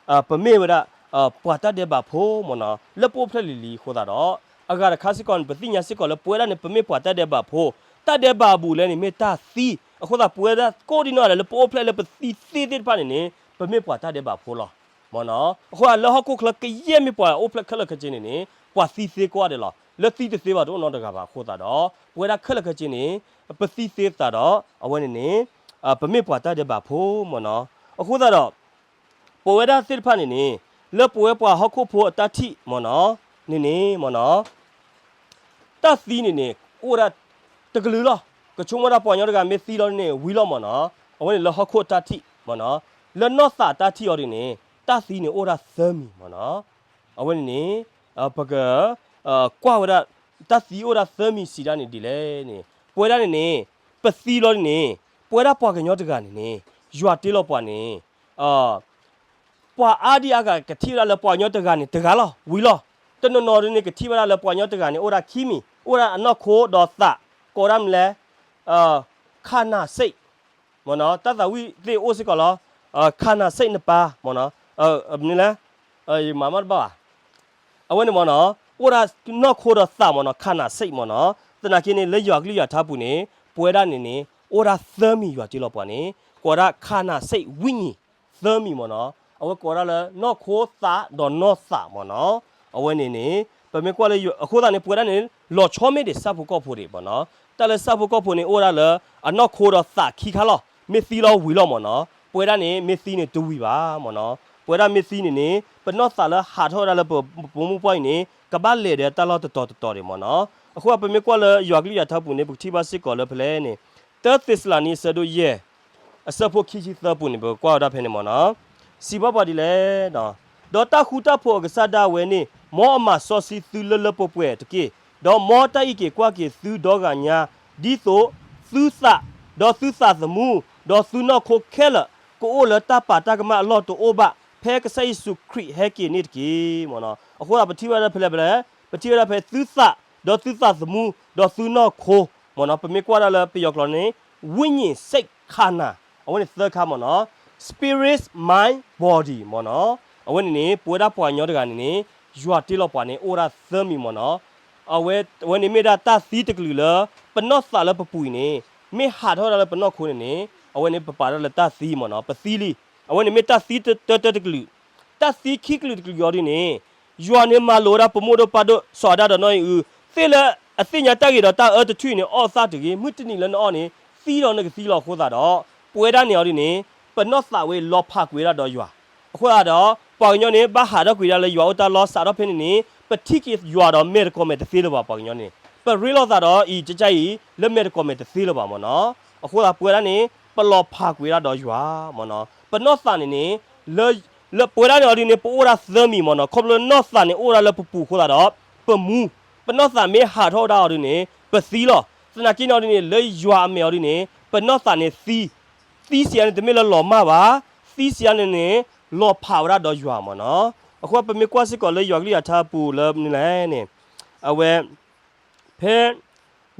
ပမ့ၢ်ဝဲဒၣ် ပှၤတၢ်ဒဲးဘးဖိမ့ၢ်နီၤ, လၢပအိၣ်ဖျဲၣ်လံၤလံၤအဃိသတးဒီး အဂၤတခါစ့ၢ်ကီးန့ၣ် ပသ့ၣ်ညါစ့ၢ်ကီးလၢပဝဲဒၣ်န့ၣ် ပမ့ၢ်ပှၤတၢ်ဒဲးဘးဖိ, တၢ်ဒဲးဘးအဘူးအလဲန့ၣ် မ့ၢ်တၢ်သံ, အဃိသတး ပဝဲဒၣ်ကိးဒံနီၢ်ဂၤဒဲးလၢပအိၣ်ဖျဲၣ်လၢပသံသ့သ့ၣ်တဖၣ်န့ၣ်န့ၣ် ပမ့ၢ်ပှၤတၢ်ဒဲးဘးဖိလီၤမ့ၢ်နီၤ, အဃိသတးလၢဟီၣ်ခိၣ်ချၢကယဲၢ်မ့ၢ်ပှၤအိၣ်ဖျဲၣ်ခဲလၢာ်ခဲဆ့န့ၣ်န့ၣ် ပှၤသံသ့ကိးဂၤဒဲးလီၤ, လၢသံတသ့ဘၣ်တအိၣ်နီတဂၤဘၣ်အဃိသတးဒီး ပဝဲဒၣ်ခဲလၢာ်ခဲဆ့န့ၣ် ပသံသ့သးဒီး အဝဲန့ၣ်န့ၣ် ပမ့ၢ်ပှၤတၢ်ဒဲးဘးဖိမ့ၢ်နီၤ, အဃိသတးဒီး ပဝဲဒၣ်သ့ၣ်တဖၣ်န့ၣ်န့ၣ် လၢပဝဲပှၤဟီၣ်ခိၣ်ဖိအတၢ်ထံၣ်မ့ၢ်နီၤ, န့ၣ်န့ၣ်မ့ၢ်နီၤ, တၢ်သံန့ၣ်န့ၣ် အိၣ်ဝဲဒၣ်တကလုာ်လီၤ. ကဆိကမိၣ်တၢ်ပှၤကညီတဂၤမ့ၢ်သံလီၤန့ၣ် ဝံၤလီၤမ့ၢ်နီၤ, အဝဲန့ၣ်လၢဟီၣ်ခိၣ်တၢ်ထံၣ်မ့ၢ်နီၤ, လၢနီၢ်သးတၢ်ထံၣ်အီၤဒ်န့ၣ် တၢ်သံန့ၣ်အိၣ်ဝဲဒၣ်သၢမံၤမ့ၢ်နီၤ, အဝဲန့ၣ်န့ၣ် ပကကွၢ်ဝဲဒၣ် တၢ်သံအိၣ်ဒၣ်သၢမံၤစံးဒၣ်န့ၣ်ဒ်လဲၣ်န့ၣ် ပဝဲဒၣ်န့ၣ်န့ၣ် ပသံလီၤန့ၣ်န့ၣ် ပဝဲဒၣ်ပှၤကညီတဂၤန့ၣ်န့ၣ် ယွၤတ့လီၤပှၤန့ၣ် ပှၤအါဒံအါဂၤကထံၣ်ဝဲဒၣ်လၢပှၤကညီတဂၤန့ၣ် တဂၤလီၤ ဝံၤလီၤ. တနီၤနီၤဒ်န့ၣ် ကထံၣ်ဝဲဒၣ်လၢပှၤကညီတဂၤန့ၣ် အိၣ်ဒၣ်ခံမံၤ အိၣ်ဒၣ်အနီၢ်ခိဒီးသး ကိးဒၣ်မနုၤလဲၣ် ခါနၤစ့း မ့ၢ်နီၤ တၢ်သးဝံၣ်သ့ၣ်အိၣ်စ့ၢ်ကီးလီၤ. ခါနၤစ့းနပၢ် မ့ၢ်နီၤ မနုၤလဲၣ် ယမၤမီၢ်တဘၣ်ဘၣ် အဝဲန့ၣ်မ့ၢ်နီၤ အိၣ်ဒၣ်နီၢ်ခိဒီးသးမ့ၢ်နီၤ ခါနၤစ့းမ့ၢ်နီၤ သနာ်က့န့ၣ် လၢယွၤကလုၢ်ယွၤထါပူၤန့ၣ် ပဝဲဒၣ်န့ၣ်န့ၣ် အိၣ်ဒၣ်သၢမံၤယွၤတ့လီၤပှၤန့ၣ် ကိးဒၣ်ခါနၤစ့းဝိညာဉ် သၢမံၤမ့ၢ်နီၤ အဝဲကိးဒၣ်လၢနီၢ်ခိသးဒီးနီၢ်သးမ့ၢ်နီၤ အဝဲန့ၣ်န့ၣ် ပမ့ၢ်ကွၢ်လၢအဃိသတးန့ၣ် ပဝဲဒၣ်န့ၣ် လီၤဆီမ့ၢ်ဒံးဆၣ်ဖိကီၢ်ဖိဒံးမ့ၢ်နီၤ တၢ်လၢဆၣ်ဖိကီၢ်ဖိန့ၣ် အိၣ်ဝဲဒၣ်လၢ အနီၢ်ခိဒီးသးခံခါလီၤ မ့ၢ်သံလီၤဝံၤလီၤမ့ၢ်နီၤ ပဝဲဒၣ်န့ၣ် မ့ၢ်သံန့ၣ်တဝံၤဘၣ်မ့ၢ်နီၤ ပဝဲဒၣ်မ့ၢ်သံန့ၣ်န့ၣ် ပနီၢ်သးလၢဟးထီၣ်ဝဲဒၣ်လၢပပိာ်မုၣ်ပှၢ်အံၤန့ၣ် ကဘၣ်လဲၤဒီးတၢ်လီၢ်တတီၤတတီၤဒံးမ့ၢ်နီၤ အဃိပမ့ၢ်ကွၢ်လၢယွၤကလုၢ်ယွၤထါပူၤန့ၣ် ပကထံၣ်ဘၣ်စ့ၢ်ကီးလၢဖဲလဲၣ်န့ၣ် တၢသ့းစၤလနံ အဆၢဒိၣ်ယဲၢ် အဆၢဖိခံဆံသၢပူၤန့ၣ် ပကကွၢ်ဝဲဒၣ်ဖဲန့ၣ်မ့ၢ်နီၤ စံးဘၣ်ပှၤဒ်လဲၣ် ဒီးတၢ်ဃူတၢ်ဖိးအကစၢ်ဒၣ်ဝဲန့ၣ် မ်အမၤစီဆှံသုလၢလၢပှဲၤပှဲၤတက့ၢ်. ဒီးမ်တၢ်အံးက့ၤကွၢ်က့ၤသုဒီဂၤညါ ဒ်သိးသုသး, ဒီးသုသးသမူ, ဒီးသုနီၢ်ခိခဲလၢာ် ကအိၣ်လၢတၢ်ပာ်တၢ်ကမၣ်အလီၢ်တအိၣ်ဘၣ် ဖဲကစၢ်ယ့ၣ်ၡူးခရံာ်ဟဲက့ၤန့ၣ်တက့ၢ်. မ့ၢ်နီၤ အဃိသတးပထံၣ်ဝဲဒၣ်ဖဲလဲၣ်ဖဲလဲၣ် ပထံၣ်ဝဲဒၣ်ဖဲသုသး, ဒီးသုသးသမူ, ဒီးသုနီၢ်ခိ မ့ၢ်နီၤ ပမ့ၢ်ကွၢ်ဒၣ်လၢပယီၤကျိာ်န့ၣ် ဝိညာဉ်စိတ်ခန္ဓာ အဝဲန့ၣ်သၢခါမ့ၢ်နီၤ spirit, mind, body မ့ၢ်နီၤ အဝဲန့ၣ်န့ၣ် ပဝဲဒၣ်ပှၤကညီတဂၤန့ၣ်န့ၣ် ယွၤတ့လီၤပှၤန့ၣ် အိၣ်ဒၣ်သၢမံၤမ့ၢ်နီၤ အဝဲန့ၣ်မ့ၢ်ဒၣ်တၢ်သံတကလုာ်လၢ ပနီၢ်သးလၢပပူၤအံၤန့ၣ် မ့ၢ်ဟးထီၣ်ဝဲဒၣ်လၢပနီၢ်ခိန့ၣ်န့ၣ် အဝဲန့ၣ်ပပာ်ဒၣ်လၢတၢ်သံမ့ၢ်နီၤ ပသံလံ အဝဲန့ၣ်မ့ၢ်တၢ်သံတၢတၢတကလုာ် တၢ်သံခံကလုာ်တကလုာ်အီၤဒ်န့ၣ် ယွၤန့ၣ်မၤလိာ်ဝဲဒၣ်ပမိၢ်ဒိၣ်ပၢ်ဒိၣ် စီၤအၤဒၣ်ဒီးနီၢ်အံၣ်အု သ့ၣ်လၢအသ့ၣ်ညါတၢ်ဂ့ၤဒီးတၢ်အၢတထူၣ်အံၤန့ၣ် အီၣ်သၣ်တဂ့ၤ မုၢ်တနံၤလၢနအီၣ်န့ၣ် သံဒီးနကသံလီၤအဃိသတးဒီး ပဝဲဒၣ်န့ၣ်အီၤဒ်န့ၣ် ပနီၢ်သးဝဲလီၤဖးကွံာ်ဝဲဒၣ်ဒီးယွၤ အဃိသတးဒီး ပှၤကညီန့ၣ် ဘၣ်ဟးထီၣ်ကွံာ်ဒၣ်လၢယွၤအိၣ်တၢ်လီၢ်စးထီၣ်ဖဲန့ၣ်န့ၣ် ပထံၣ်က့ၤယွၤဒီးမဲာ်တကိးမဲာ်တသ့လၢၤဘၣ် ပှၤကညီန့ၣ် ပရ့လိာ်သးဒီးအံၤကစၢ်အံၤ လၢမဲာ်တကိးမဲာ်တသ့လၢၤဘၣ်မ့ၢ်နီၤ အဃိသတးပဝဲဒၣ်န့ၣ် ပလီၤဖးကွံာ်ဝဲဒၣ်ဒီးယွၤမ့ၢ်နီၤ ပနီၢ်သးန့ၣ်န့ၣ် လၢပဝဲဒၣ်န့ၣ်အီၤဒ်န့ၣ် ပအိၣ်ဒၣ်သၢမံၤမ့ၢ်နီၤ ခီဖျိလၢနီၢ်သးန့ၣ်အိၣ်ဝဲဒၣ်လၢပပူၤအဃိသတးဒီး ပမူ ပနီၢ်သးမ့ၢ်ဟးထီၣ်ဝဲဒၣ်အီၤဒ်န့ၣ် ပသံလီၤ သနာ်က့န့ၣ်အီၤဒ်န့ၣ် လၢယွၤအမဲာ်အီၤဒ်န့ၣ် ပနီၢ်သးန့ၣ်သံ သံစံးယါန့ၣ် တမ့ၢ်လၢလီၤမၢ်ဘၣ် သံစံးယါန့ၣ်န့ၣ် လီၤဖးဝဲဒၣ်ဒီးယွၤမ့ၢ်နီၤ အဃိပမ့ၢ်ကွၢ်စ့ၢ်ကီးလၢယွၤကလုၢ်ယွၤထါအပူၤလၢမနုၤလဲၣ်န့ၣ် အဝဲ ဖဲ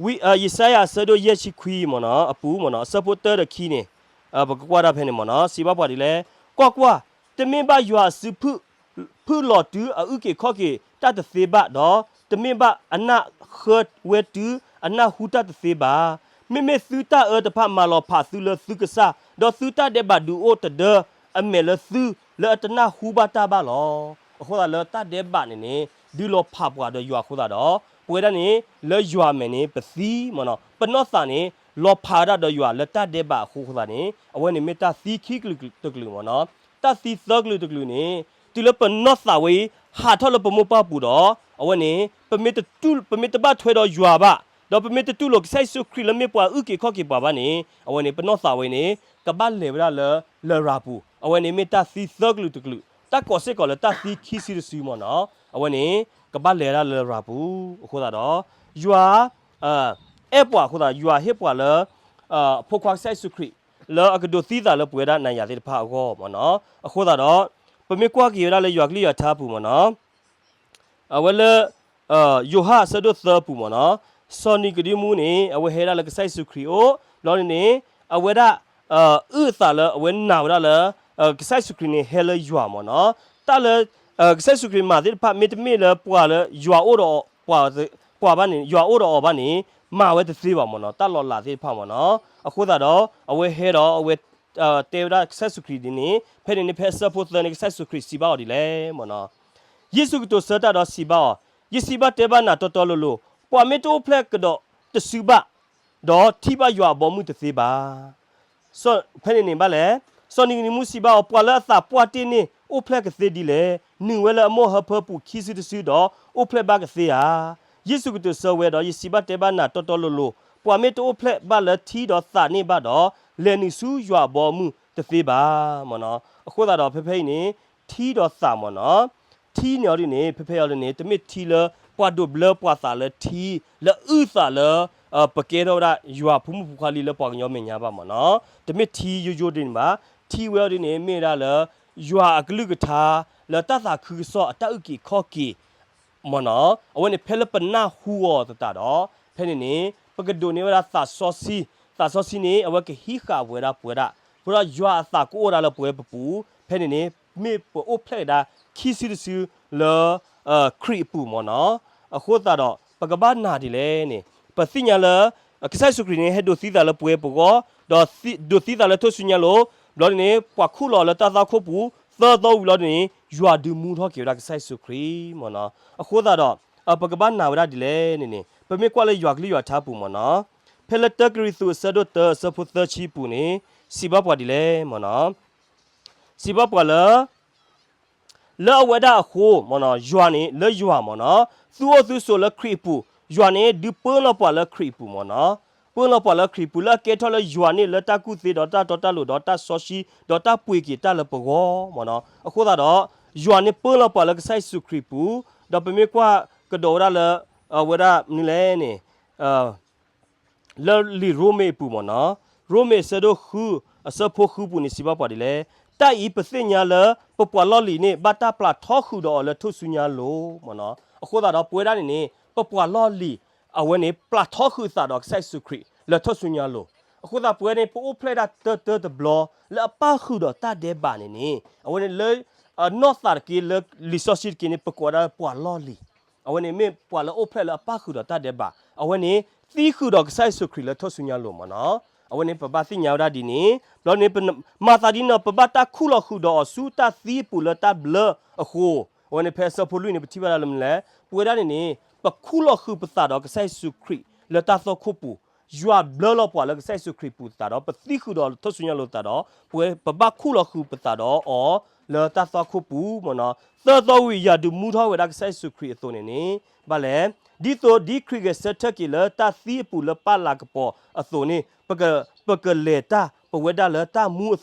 ယၡါယၤအဆၢဒိၣ်ယဲၢ်ဆံခွံမ့ၢ်နီၤ အပူၤမ့ၢ်နီၤ အဆၢဖိတၢဒီးခံန့ၣ် ပကကွၢ်ဒၣ်ဖဲန့ၣ်မ့ၢ်နီၤ စံးဘၣ်ပှၤဒ်လဲၣ် ကွၢ်ကွၢ်, တမ့ၢ်ဘၣ်ယွၤအစု ဖုၣ်လီၤတုၤအအုၣ်က့ၤခီၣ်က့ၤတၢ်တသ့ဘၣ်ဒီး တမ့ၢ်ဘၣ်အနၢ်ဃၢဝဲတုၤအနၢ်ဟူတၢ်တသ့ဘၣ်. မ့မ့ၢ်သုတၢ်အၢတဖၣ်မၤလီၤဖးသုလၢသုကစၢ်, ဒီးသုတၢ်ဒဲးဘးဒုးအိၣ်တဒၢအမဲာ်လၢသု လၢအတနၢ်ဟူဘၣ်တၢ်ဘၣ်လီၤ. အဃိသတးလၢတၢ်ဒဲးဘးန့ၣ်န့ၣ် ဒုးလီၤဖးပှၤဒီးယွၤအဃိသတးဒီး ပဝဲဒၣ်န့ၣ် လၢယွၤအမဲာ်န့ၣ် ပသံမ့ၢ်နီၤ ပနီၢ်သးန့ၣ် လီၤဖးဝဲဒၣ်ဒီးယွၤလၢတၢ်ဒဲးဘးအဃိသတးန့ၣ် အဝဲန့ၣ်မ့ၢ်တၢ်သံခံကလုာ်တကလုာ်မ့ၢ်နီၤ တၢ်သံသၢကလုာ်တကလုာ်န့ၣ် တုၤလၢပနီၢ်သးဝဲအံၤ ဟးထီၣ်လၢပမိၢ်ပၢ်ပူၤဒီး အဝဲန့ၣ် ပမ့ၢ်တတူၢ် ပမ့ၢ်တဘၣ်ထွဲဒီးယွၤဘၣ် ဒီးပမ့ၢ်တတူၢ်လိာ်ကစၢ်ယ့ၣ်ၡူးခရံာ်လၢမ့ၢ်ပှၤအုၣ်က့ၤခီၣ်က့ၤပှၤဘၣ်န့ၣ် အဝဲန့ၣ် ပနီၢ်သးဝဲန့ၣ် ကဘၣ်လဲၤဝဲဒၣ်လၢလရာ်ပူၤ အဝဲန့ၣ်မ့ၢ်တၢ်သံသၢကလုာ်တကလုာ် တၢ်ကိးစ့ၢ်ကီးလၢတၢ်သံခံစုတစုမ့ၢ်နီၤ အဝဲန့ၣ် ကဘၣ်လဲၤဝဲဒၣ်လၢလရာ်ပူၤ အဃိသတးဒီး ယွၤ အဲၣ်ပှၤအဃိသတး ယွၤဟ့ၣ်ပှၤလၢ အဖိခွါကစၢ်ယ့ၣ်ၡူးခရံာ် လၢအကဒိးသံသးလၢပဝဲဒၣ်နၤယၤသ့ၣ်တဖၣ်အဂီၢ်မ့ၢ်နီၤ အဃိသတးဒီး ပမ့ၢ်ကွၢ်က့ၤဝဲဒၣ်လၢယွၤကလုၢ်ယွၤထါအပူၤမ့ၢ်နီၤ အဝဲလၢ ယိၤဟၣ်အဆၢဒိၣ်သၢအပူၤမ့ၢ်နီၤ စီၤနံၤကဒံမူန့ၣ် အဝဲဟဲဒၣ်လၢကစၢ်ယ့ၣ်ၡူးခရံာ်အအိၣ် လီၤန့ၣ်န့ၣ် အဝဲဒၣ် အုၣ်အသးလၢအဝဲနာ်ဝဲဒၣ်လၢ ကစၢ်ယ့ၣ်ၡူးခရံာ်န့ၣ် ဟဲလၢယွၤမ့ၢ်နီၤ တၢ်လၢ ကစၢ်ယ့ၣ်ၡူးခရံာ်မၤသ့ၣ်တဖၣ် မ့တမ့ၢ်လၢပှၤလၢယွၤအိၣ်ဒီး ပှၤဘၣ်န့ၣ် ယွၤအိၣ်ဒီးအီၤဘၣ်န့ၣ် မၤဝဲတသ့ဘၣ်မ့ၢ်နီၤ တၢ်လီၤလးသ့ၣ်တဖၣ်မ့ၢ်နီၤ အဃိသတးဒီး အဝဲဟဲဒီးအဝဲ တဲဝဲဒၣ်ကစၢ်ယ့ၣ်ၡူးခရံာ်ဒ်န့ၣ် ဖဲန့ၣ်န့ၣ် ဖဲအဆၢဖိသၢန့ၣ် ကစၢ်ယ့ၣ်ၡူးခရံာ်စံးဘၣ်အီၤဒ်လဲၣ်မ့ၢ်နီၤ ယ့ၣ်ၡူးကတိၤဆၢတၢ်ဒီးစံးဘၣ်အီၤ, ယစံးဘၣ်တဲဘၣ်နၤတီတီလိၤလိၤ, ပှၤမ့ၢ်တအိၣ်ဖျဲၣ်ကဒီးတစုဘၣ်, ဒီးထံၣ်ဘၣ်ယွၤအဘီအမုၢ်တသ့ဘၣ်. ဖဲန့ၣ်န့ၣ်ဘၣ်လဲၣ်, စီၤနံၤကဒံမူစံးဘၣ်အီၤ, ပှၤလၢအသးပှၢ်တ့ၢ်န့ၣ် အိၣ်ဖျဲၣ်ကသ့ဒ်လဲၣ်. နုာ်ဝဲလၢအမိၢ်အဟၢဖၢပူၤခံစုတစုဒီး အိၣ်ဖျဲၣ်ဘၣ်ကသ့ဧါ. ယ့ၣ်ၡူးကတိၤဆၢဝဲဒီး, ယစံးဘၣ်တဲဘၣ်နၤတီတီလိၤလိၤ, ပှၤမ့ၢ်တအိၣ်ဖျဲၣ်ဘၣ်လၢထံဒီးသးန့ၣ်ဘၣ်ဒီး, လဲၤနုာ်ဆူယွၤအဘီအမုၢ်တသ့ဘၣ်. မ့ၢ်နီၤ, အဃိသတးဒီး ဖဲဖဲအံၤန့ၣ် ထံဒီးသးမ့ၢ်နီၤ ထံန့ၣ်အီၤဒ်န့ၣ် ဖဲဖဲအီၤဒ်န့ၣ် တမ့ၢ်ထံလၢ ပှၤဒိးဘျၢပှၤသးလၢထံ လၢအုၣ်သးလၢ ပကဲထီၣ်ဝဲဒၣ်ယွၤဖိမုၣ်ဖိခွါလံလၢပှၤကညီမဲာ်ညါဘၣ်မ့ၢ်နီၤ. တမ့ၢ်ထံယိယိဒ်န့ၣ်ဘၣ်. ထံဝဲအီၤဒ်န့ၣ် မ့ၢ်ဝဲဒၣ်လၢ ယွၤအကလုၢ်ကထါ လၢတၢ်သးခုကစီၣ်အတၢ်အုၣ်က့ၤခီၣ်က့ၤ မ့ၢ်နီၤ. အဝဲန့ၣ်ဖဲလၢပနၢ်ဟူအီၤသတးဒီး ဖဲန့ၣ်န့ၣ် ပကဒိးန့ၢ်ဝဲဒၣ်သးစီဆှံ, သးစီဆှံန့ၣ် အဝဲကဟံးဃာ်ဝဲဒၣ်ပဝဲဒၣ်, အဃိဒီးယွၤအသးကအိၣ်ဝဲဒၣ်လၢပဝဲပပူၤ, ဖဲန့ၣ်န့ၣ် မ့ၢ်ပအိၣ်ဖျဲၣ်ကဒါခံစုတစုလၢ ခရံာ်အပူၤမ့ၢ်နီၤ. အဃိသတးဒီး ပကဘၣ်နာ်ဒ်လဲၣ်န့ၣ် ပသ့ၣ်ညါလၢ ကစၢ်ယ့ၣ်ၡူးခရံာ်န့ၣ် ဟဲဒိးသံသးလၢပဝဲပဂီၢ်, ဒီးဒိးသံသးလၢထူၣ်စုညါလိၤ, ဘျီန့ၣ် ပှၤခူၣ်လီၤလၢတၢ်သွၣ်ခိၣ်ပူၤ, သၢသီဝံၤလီၤန့ၣ် ယွၤဒုးမူထီၣ်က့ၤဝဲဒၣ်ကစၢ်ယ့ၣ်ၡူးခရံာ်မ့ၢ်နီၤ. အဃိသတးဒီး ပကဘၣ်နာ်ဝဲဒၣ်ဒ်လဲၣ်န့ၣ်န့ၣ် ပမ့ၢ်ကွၢ်လၢယွၤကလုၢ်ယွၤထါပူၤမ့ၢ်နီၤ, ဖဲလၢတၢကရံၣ်သူးအဆၢဒိၣ်တၢအဆၢဖိသၢဆံပူၤန့ၣ် စံးဘၣ်ပှၤဒ်လဲၣ်မ့ၢ်နီၤ, စံးဘၣ်ပှၤလၢ လၢအဝဲဒၣ်အဃိမ့ၢ်နီၤ, ယွၤန့ၣ် လၢယွၤမ့ၢ်နီၤ, သူၣ်အိၣ်သူၣ်ဆိးလၢခရံာ်အပူၤ, ယွၤန့ၣ် ဒုးပၢလီၤပှၤလၢခရံာ်အပူၤမ့ၢ်နီၤ, ပၢလီၤပှၤလၢခရံာ်အပူၤ လၢအကဲထီၣ်လၢယွၤန့ၣ်လၢတၢ်ကူၣ်သ့ဒီးတၢ်တီတၢ်လိၤဒီးတၢ်စီဆှံ ဒီးတၢ်ပှ့ၤက့ၤတၢ်လၢပဂီၢ်မ့ၢ်နီၤ. အဃိသတးဒီး ယွၤန့ၣ်ပၢလီၤပှၤလၢကစၢ်ယ့ၣ်ၡူးခရံာ်အပူၤ, ဒီးပမ့ၢ်ကွၢ်ကဒီးဝဲဒၣ်လၢ အဝဲဒၣ်မနုၤလဲၣ်န့ၣ် လၢလံာ်ရိမ့ၤအပူၤမ့ၢ်နီၤ, ရိမ့ၤအဆၢဒိၣ်ဃု အဆၢဖိဃုပူၤန့ၣ် စံးဘၣ်ပှၤဒ်လဲၣ်, တၢ်အံၤပသ့ၣ်ညါလၢ ပပှၤလီၢ်လံၤန့ၣ် ဘၣ်တၢ်ပျၢ်ထီဃုာ်ဒီးအီၤလၢထူၣ်စုညါလိၤမ့ၢ်နီၤ. အဃိသတးဒီး ပဝဲဒၣ်န့ၣ်န့ၣ် ပပှၤလီၢ်လံၤ အဝဲန့ၣ် ပျၢ်ထီဃုာ်အသးဒီးကစၢ်ယ့ၣ်ၡူးခရံာ်လၢထူၣ်စုညါလိၤ. အဃိသတး ပဝဲန့ၣ် ပအိၣ်ဖျဲၣ်ဒၣ်တၢတၢတဘျီ လၢအပၣ်ဃုာ်ဒီးတၢ်ဒဲးဘးန့ၣ်န့ၣ် အဝဲန့ၣ်လၢ အနီၢ်သးတက့ၢ် လၢလံာ်စီဆှံတက့ၢ်န့ၣ် ပကိးဝဲဒၣ်ပှၤလီၢ်လံၤ အဝဲန့ၣ်မ့ၢ်ပှၤလၢအိၣ်ဖျဲၣ်လၢအပၣ်ဃုာ်ဒီးတၢ်ဒဲးဘး, အဝဲန့ၣ် သံဃုာ်ဒီးကစၢ်ယ့ၣ်ၡူးခရံာ်လၢထူၣ်စုညါလိၤမ့ၢ်နီၤ. အဝဲန့ၣ် ပဘၣ်သ့ၣ်ညါဝဲဒၣ်ဒ်န့ၣ်, ဘျီန့ၣ် မၤသးဒ်န့ၣ် ပဘၣ်တၢ်ခူၣ်လီၤဃုာ်ဒီးအီၤဆူတၢ်သံအပူၤလၢတၢ်ဘျၢအဃိ, အဝဲန့ၣ် ဖဲအဆၢဖိလွံၢ်န့ၣ် ပထံၣ်ဘၣ်ဒၣ်လၢမနုၤလဲၣ်, ပဝဲဒၣ်န့ၣ်န့ၣ် ပခူၣ်လီၤဃုာ်ပသးဒီးကစၢ်ယ့ၣ်ၡူးခရံာ်လၢတၢ်သွၣ်ခိၣ်ပူၤ, ယွၤဘျၢလီၤပှၤလၢကစၢ်ယ့ၣ်ၡူးခရံာ်ပူၤသတးဒီး ပသံဃုာ်ဒီးထူၣ်စုညါလိၤသတးဒီး ပဝဲပဘၣ်ခူၣ်လီၤဃုာ်ပသးဒီးအီၤလၢတၢ်သွၣ်ခိၣ်ပူၤမ့ၢ်နီၤ. သၢသီဝံၤ ယွၤဒုးမူထီၣ်ဝဲဒၣ်ကစၢ်ယ့ၣ်ၡူးခရံာ်အသိးန့ၣ်န့ၣ် ဘၣ်လဲၣ်, ဒ်သိးဒ်ခရံာ်ဂဲၤဆၢထၢၣ်က့ၤလၢတၢ်သံအပူၤလၢပၢ်လၤကပီၤအသိးန့ၣ် ပကလဲၤတၢ်ပဝဲဒၣ်လၢတၢ်မူအ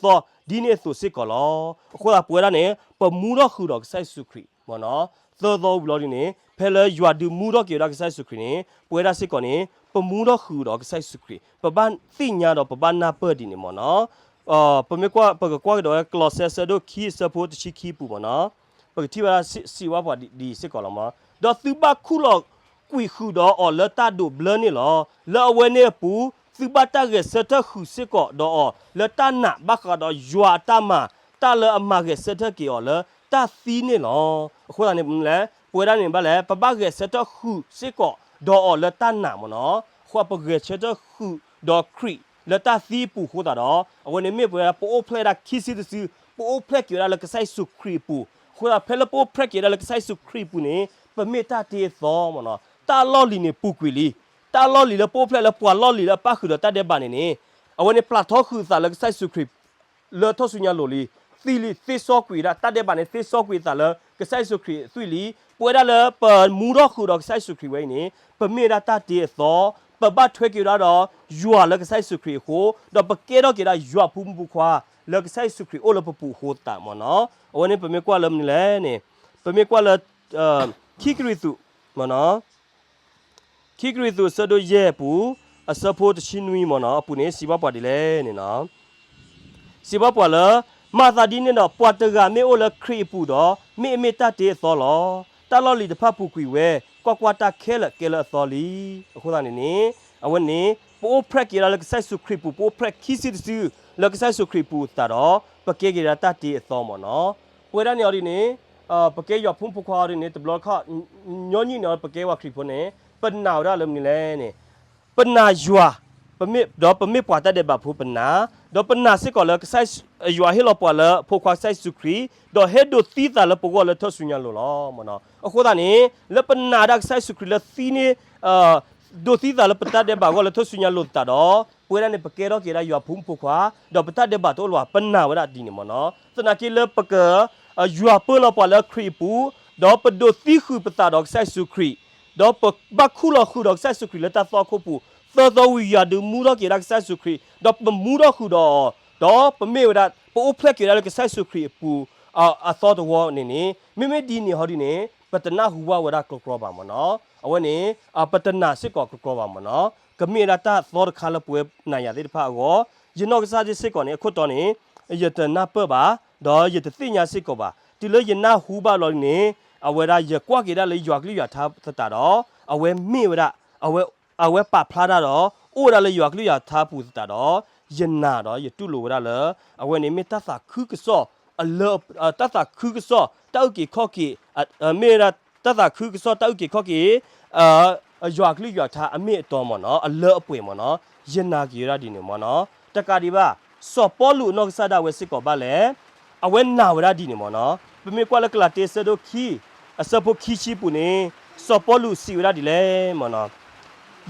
သီဒ်န့ၣ်အသိးစ့ၢ်ကီးလီၤ. အဃိသတးပဝဲဒၣ်န့ၣ် ပမူထီၣ်ဃုာ်ဒီးကစၢ်ယ့ၣ်ၡူးခရံာ်မ့ၢ်နီၤ. သၢသီဝံၤလီၤဒ်န့ၣ် ဖဲလၢယွၤဒုးမူထီၣ်က့ၤဝဲဒၣ်ကစၢ်ယ့ၣ်ၡူးခရံာ်န့ၣ် ပဝဲဒၣ်စ့ၢ်ကီးန့ၣ် ပမူထီၣ်ဃုာ်ဒီးကစၢ်ယ့ၣ်ၡူးခရံာ်, ပဘၣ်သ့ၣ်ညါဒီးပဘၣ်နၢ်ပၢၢ်ဒ်န့ၣ်မ့ၢ်နီၤ. ပမ့ၢ်ကွၢ် ပကကွၢ်ကဒီးဝဲ ကလီးစဲ အဆၢဒိၣ်ခံ အဆၢဖိတဆံခံပူၤမ့ၢ်နီၤ, ပကထံၣ်ဝဲဒၣ်စံးဘၣ်ပှၤဒ်အံၤစ့ၢ်ကီးလီၤမ့ၢ်, ဒီးသုဘၣ်ခူၣ်လီၤကွံာ်ဃုာ်ဒီးအီၤလၢတၢ်ဒိးဘျၢန့ၣ်လီၤ. လၢအဝဲန့ၣ်အပူၤ သုဘၣ်တၢ်ဂဲၤဆၢထၢၣ်ဃုာ်စ့ၢ်ကီးဒီးအီၤလၢတၢ်နာ် ဘၣ်ဃးဒီးယွၤအတၢ်မၤ တၢ်လၢအမၤဂဲၤဆၢထၢၣ်က့ၤအီၤလၢတၢ်သံန့ၣ်လီၤ. အဃိသတးန့ၣ် ပမ့ၢ်လဲၣ် ပဝဲဒၣ်န့ၣ်ဘၣ်လဲၣ် ပဘၣ်ဂဲၤဆၢထၢၣ်ဃုာ်စ့ၢ်ကီးဒီးအီၤလၢတၢ်နာ်မ့ၢ်နီၤ. အဃိပဂဲၤဆၢထၢၣ်ဃုာ်ဒီးခရံာ်လၢတၢ်သံအပူၤအဃိသတးဒီး အဝဲန့ၣ်မ့ၢ်ပဝဲဒၣ် ပအိၣ်ဖျဲၣ်ဒၣ်ခံစုတစု, ပအိၣ်ဖျဲၣ်က့ၤဝဲဒၣ်လၢကစၢ်ယ့ၣ်ၡူးခရံာ်အပူၤ. အဃိသတးဖဲလၢပအိၣ်ဖျဲၣ်က့ၤဝဲဒၣ်လၢကစၢ်ယ့ၣ်ၡူးခရံာ်အပူၤန့ၣ် ပမ့ၢ်တၢ်တ့အသီမ့ၢ်နီၤ. တၢ်လီၢ်လံၤန့ၣ်ပူၤကွံာ်လံ. တၢ်လီၢ်လံၤလၢပအိၣ်ဖျဲၣ်လၢပှၤလီၢ်လံၤလၢအပၣ်ဃုာ်ဒီးတၢ်ဒဲးဘးန့ၣ်န့ၣ် အဝဲန့ၣ်ပျၢ်ထီဃုာ်အသးလၢကစၢ်ယ့ၣ်ၡူးခရံာ် လၢထူၣ်စုညါလိၤလံ. သံလံ သ့စီကွံာ်ဒၣ် တၢ်ဒဲးဘးန့ၣ် သ့စီကွံာ်အသးလၢကစၢ်ယ့ၣ်ၡူးခရံာ်သွံၣ်လံ. ပဝဲဒၣ်လၢပမူထီၣ်ဃုာ်ဒီးကစၢ်ယ့ၣ်ၡူးခရံာ်ဝဲအံၤန့ၣ် ပမ့ၢ်ဝဲဒၣ်တၢ်တ့အသီ, ပဘၣ်ထွဲက့ၤဝဲဒၣ်ဒီးယွၤလၢကစၢ်ယ့ၣ်ၡူးခရံာ်အဃိ, ဒီးပကဲထီၣ်က့ၤဒၣ်ယွၤဖိမုၣ်ဖိခွါ လၢကစၢ်ယ့ၣ်ၡူးခရံာ်အိၣ်လၢပပူၤအဃိသတးမ့ၢ်နီၤ. အဝဲန့ၣ်ပမ့ၢ်ကွၢ်လၢမနုၤလဲၣ်န့ၣ်, ပမ့ၢ်ကွၢ်လၢ ခံကရံၣ်သူး မ့ၢ်နီၤ ခံကရံၣ်သူးအဆၢဒိၣ်ယဲၢ်အပူၤ အဆၢဖိတဆံနွံမ့ၢ်နီၤ အပူၤန့ၣ် စံးဘၣ်ပှၤဒ်လဲၣ်န့ၣ်နီၤ, စံးဘၣ်ပှၤလၢ မၤသးဒ်န့ၣ်ဒီး ပှၤတဂၤမ့ၢ်အိၣ်လၢခရံာ်အပူၤဒီး မ့ၢ်အမ့ၢ်တၢ်တ့အသီလီၤ. တၢ်လီၢ်လံၤတဖၣ်ပူၤကွံာ်ဝဲ, ကွၢ်ကွၢ်, တၢ်ခဲလၢာ်ကဲလၢအသီလံ. အဃိသတးန့ၣ်န့ၣ် အဝဲန့ၣ် ပအိၣ်ဖျဲၣ်က့ၤဒၣ်လၢကစၢ်ယ့ၣ်ၡူးခရံာ်ပူၤ, ပအိၣ်ဖျဲၣ်ခံစုတစု လၢကစၢ်ယ့ၣ်ၡူးခရံာ်ပူၤသတးဒီး ပကဲက့ၤဒၣ်တၢ်တ့အသီမ့ၢ်နီၤ. ပဝဲဒၣ်န့ၣ်အီၤဒ်န့ၣ် ပကဲယွၤဖိမုၣ်ဖိခွါအီၤဒ်န့ၣ် တဘျီခီၣ် ညီနုၢ်န့ၣ်အီၤ ပကဲဝဲခရံာ်ဖိန့ၣ် ပနာ်ဝဲဒၣ်လၢမနုၤလဲၣ်န့ၣ်, ပနာ်ယွၤ, ဒီးပမ့ၢ်ပှၤတၢ်ဒဲးဘးဖိပနာ်, ဒီးပနာ်စ့ၢ်ကီးလၢကစၢ်ယွၤဟ့ၣ်လီၤပှၤလၢအဖိခွါကစၢ်ယ့ၣ်ၡူးခရံာ်, ဒီးဟဲဒိးသံသးလၢပဂီၢ်လၢထူၣ်စုညါလိၤလီၤမ့ၢ်နီၤ. အဃိသတးန့ၣ် လၢပနာ်ဒၣ်ကစၢ်ယ့ၣ်ၡူးခရံာ်လၢသံန့ၣ် ဒိးသံသးလၢပတၢ်ဒဲးဘးအဂီၢ်လၢထူၣ်စုညါလိၤသတးဒီး ပဝဲဒၣ်န့ၣ် ပကဲထီၣ်က့ၤဒၣ်ယွၤဖိမုၣ်ဖိခွါ, ဒီးပတၢ်ဒဲးဘးတအိၣ်လၢၤဘၣ်, ပနာ်ဝဲဒၣ်ဒ်န့ၣ်မ့ၢ်နီၤ. သနာ်က့လၢပက, ယွၤပၢလီၤပှၤလၢခရံာ်အပူၤ, ဒီးပဒိးသံဃုာ်ပသးဒီးကစၢ်ယ့ၣ်ၡူးခရံာ်, ဒီးပဘၣ်ခူၣ်လီၤဃုာ်ဒီးကစၢ်ယ့ၣ်ၡူးခရံာ်လၢတၢ်သွၣ်ခိၣ်ပူၤ, သၢသီဝံၤယွၤဒုးမူထီၣ်က့ၤဒၣ်ကစၢ်ယ့ၣ်ၡူးခရံာ်, ဒီးပမူထီၣ်ဃုာ်ဒီးအီၤ, ဒီးပမ့ၢ်ဝဲဒၣ် ပအိၣ်ဖျဲၣ်က့ၤဒၣ်လၢကစၢ်ယ့ၣ်ၡူးခရံာ်အပူၤ အသီတဝီန့ၣ်န့ၣ် မ့မ့ၢ်ဒ်န့ၣ်ဟီဒ်န့ၣ် ပတနၢ်ဟူဘၣ်ဝဲဒၣ်ကြီကြီဘၣ်မ့ၢ်နီၤ. အဝဲန့ၣ် ပတနာ်စ့ၢ်ကီးကြီကြီဘၣ်မ့ၢ်နီၤ. ကမ့ၢ်ဝဲဒၣ်တၢ်သီတခါလၢပဝဲနၤယၤသ့ၣ်တဖၣ်အဂီၢ်, ယနီၢ်ကစၢ်ဒၣ်စ့ၢ်ကီးန့ၣ် အခိၣ်တီန့ၣ် ယတနၢ်ပၢၢ်ဘၣ်, ဒီးယတသ့ၣ်ညါစ့ၢ်ကီးဘၣ်. တုၤလၢယနၢ်ဟူဘၣ်လီၤန့ၣ် အဝဲဒၣ်ယကွၢ်က့ၤဒၣ်လၢယွၤကလုၢ်ယွၤထါသတးဒီး အဝဲမ့ၢ်ဝဲဒၣ် အဝဲပာ်ဖျါတၢ်ဒီး အိၣ်ဝဲဒၣ်လၢယွၤကလုၢ်ယွၤထါပူၤသတးဒီး ယနာ်ဒီးယတူၢ်လိာ်ဝဲဒၣ်လၢ အဝဲန့ၣ်မ့ၢ်တၢ်သးခုကစီၣ် အလၢ တၢ်သးခုကစီၣ် တၢ်အုၣ်က့ၤခီၣ်က့ၤ မ့ၢ်ဝဲဒၣ်တၢ်သးခုကစီၣ် တၢ်အုၣ်က့ၤခီၣ်က့ၤ ယွၤကလုၢ်ယွၤထါအမ့ၢ်အတီမ့ၢ်နီၤ အလၢအပှဲၤမ့ၢ်နီၤ ယနာ်က့ၤဝဲဒၣ်ဒ်န့ၣ်မ့ၢ်နီၤ. တကးဒံးဘၣ် စီၤပီလူးအနီၢ်ကစၢ်ဒၣ်ဝဲစ့ၢ်ကီးဘၣ်လဲၣ် အဝဲနာ်ဝဲဒၣ်ဒ်န့ၣ်မ့ၢ်နီၤ. ပမ့ၢ်ကွၢ်လၢကလၤတံ အဆၢဒိၣ်ခံ အဆၢဖိခံဆံပူၤန့ၣ် စီၤပီလူးစံးဝဲဒၣ်ဒ်လဲၣ်မ့ၢ်နီၤ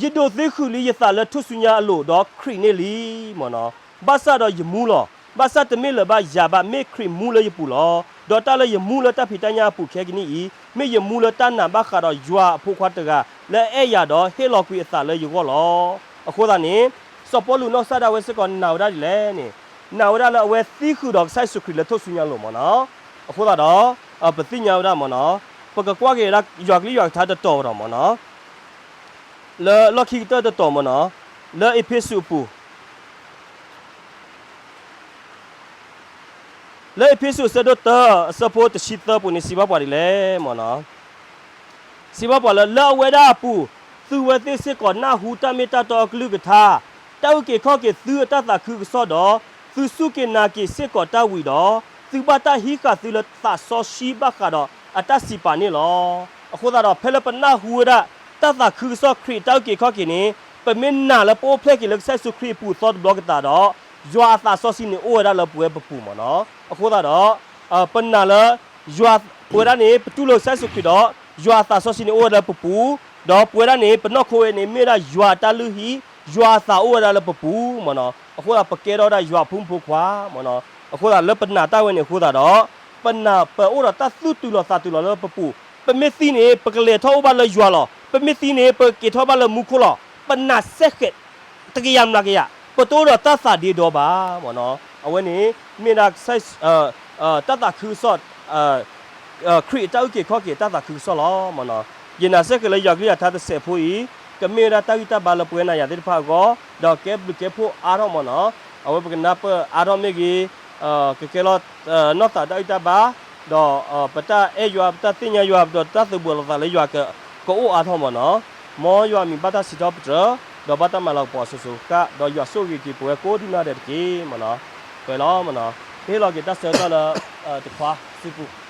ယဒိးသံဃုာ်လံယသးလၢထူၣ်စုညါအလိၤ ဒီးခရံာ်န့ၣ်လံမ့ၢ်နီၤ. ဘၣ်ဆၣ်ဒီးယမူလီၤ. ဘၣ်ဆၣ်တမ့ၢ်လၢၤဘၣ်ယၤဘၣ် မ့ၢ်ခရံာ်မူလၢယပူၤလီၤ. ဒီးတၢ်လၢယမူလၢတၢ်ဖံးတၢ်ညၣ်အပူၤခဲကနံၣ်အံၤ မ့ၢ်ယမူလၢတၢ်နာ်ဘၣ်ဃးဒီးယွၤအဖိခွါတဂၤ လၢအအဲၣ်ယၤဒီးဟ့ၣ်လီၤကွံာ်အသးလၢယဂီၢ်လီၤ. အဃိသတးန့ၣ် စီၤပီလူးနီၢ်ကစၢ်ဒၣ်ဝဲစ့ၢ်ကီးနာ်ဝဲဒၣ်ဒ်လဲၣ်န့ၣ် နာ်ဝဲဒၣ်လၢအဝဲသံဃုာ်ဒီးကစၢ်ယ့ၣ်ၡူးခရံာ်လၢထူၣ်စုညါအလိၤမ့ၢ်နီၤ. အဃိသတးဒီး ပသ့ၣ်ညါဝဲဒၣ်မ့ၢ်နီၤ ပကကွၢ်က့ၤဒၣ်ယွၤကလုၢ်ယွၤကထါတတီၤဒီးမ့ၢ်နီၤ လၢလီၢ်ခံကတၢၢ်တတီၤမ့ၢ်နီၤ လၢအ့းဖ့းစူးအပူၤ လၢအ့းဖ့းစူးအဆၢဒိၣ်တၢ အဆၢဖိတဆံသၢပူၤန့ၣ် စံးဘၣ်ပှၤဒ်လဲၣ်မ့ၢ်နီၤ စံးဘၣ်ပှၤလၢ လၢအဝဲဒၣ်အပူၤ သုဝဲသ့ၣ်စ့ၢ်ကီးနၢ်ဟူတၢ်မ့ၢ်တၢ်တီအကလုၢ်ကထါ, တၢ်အုၣ်က့ၤခီၣ်က့ၤသုအတၢ်သးခုကစီၣ်ဒီး, သုစူၢ်က့ၤနာ်က့ၤစ့ၢ်ကီးတၢ်ဝံၤဒီး, သုဘၣ်တၢ်ဟံးဃာ်သုလၢသးစီဆှံဘၣ်ဃးဒီးအတၢ်စံးပာ်န့ၣ်လီၤ. အဃိသတးဒီး ဖဲလၢပနၢ်ဟူဝဲဒၣ် တၢ်သးခုကစီၣ်ခရံာ်အတၢ်အုၣ်က့ၤခီၣ်က့ၤန့ၣ်, ပမ့ၢ်နာ်လၢပအိၣ်ဖျဲၣ်က့ၤလၢကစၢ်ယ့ၣ်ၡူးခရံာ်အပူၤအသီတဘျီကတးဒီး, ယွၤအသးစီဆှံန့ၣ်အိၣ်ဝဲဒၣ်လၢပဝဲပပူၤမ့ၢ်နီၤ. အဃိသတးဒီး ပနာ်လၢ ယွၤ ပဝဲဒၣ်န့ၣ် ပတူၢ်လိာ်ကစၢ်ယ့ၣ်ၡူးခရံာ်ဒီး ယွၤအသးစီဆှံန့ၣ်အိၣ်ဝဲဒၣ်လၢပပူၤ, ဒီးပဝဲဒၣ်န့ၣ် ပနီၢ်ခိဝဲန့ၣ် မ့ၢ်ဝဲဒၣ်ယွၤအတၢ်လုၢ်ဟံၣ်, ယွၤအသးအိၣ်ဝဲဒၣ်လၢပပူၤမ့ၢ်နီၤ. အဃိသတး ပကဲထီၣ်ဝဲဒၣ်ယွၤအဖိမုၣ်ဖိခွါမ့ၢ်နီၤ. အဃိသတး လၢပနာ်တၢ်ဝဲန့ၣ်အဃိသတးဒီး ပနာ်ပအိၣ်ဒီးတၢ်သူၣ်တုၤလီၤသးတုၤလီၤလၢပပူၤ, ပမ့ၢ်သံန့ၣ် ပကလဲၤထီၣ်အိၣ်ဘၣ်လၢယွၤလီၤ, ပမ့ၢ်သံန့ၣ် ပကက့ၤထီၣ်ဘၣ်လၢမူခိၣ်လီၤ. ပနာ်စဲဃဲး တကယၤမျးကယၤ, ပတအိၣ်ဒီးတၢ်သးဒ့ဒီဘၣ်မ့ၢ်နီၤ. အဝဲန့ၣ် မ့ၢ်ဒၣ် တၢ်သးခုကစီၣ် ခရံာ်အတၢ်အုၣ်က့ၤခီၣ်က့ၤတၢ်သးခုကစီၣ်လီၤမ့ၢ်နီၤ. ယနာ်စဲဃဲးလၢယွၤကလုၢ်ယွၤထါတစဲးဖိအံၤ ကမ့ၢ်ဝဲဒၣ်တၢ်ဂံၢ်တၢ်ဘါလၢပဝဲနၤယၤသ့ၣ်တဖၣ်အဂီၢ်, ဒီးကဲဘျုးကဲဖှိၣ်အါထီၣ်မ့ၢ်နီၤ. အဝဲပကနၢ်ပၢၢ်အါထီၣ်မ့ၢ်ဂ့ၤ, ကကဲလီၤ နီၢ်သးတၢ်ဂံၢ်တၢ်ဘါ, ဒီး ပတၢ်အဲၣ်ယွၤ ပတၢ်သ့ၣ်ညါယွၤ ဒီးတၢ်သုးဘူးလိာ်သးလၢယွၤ ကအိၣ်အါထီၣ်မ့ၢ်နီၤ. မ်ယွၤအမံၤဘၣ်တၢ်စံးထီၣ်ပတြၢၤ, ဒီးဘၣ်တၢ်မၤလၤကပီၤစိၤစိၤဃၣ်ဃၣ်, ဒီးယွၤဆိၣ်ဂ့ၤက့ၤပဝဲကိးဒံနီၢ်ဒဲးတက့ၢ်မ့ၢ်နီၤ. ပှဲၤလီၤမ့ၢ်နီၤ. ပဟ့ၣ်လီၤက့ၤတၢ်ဆၢကတီၢ်လၢ တခွါစုပူၤ,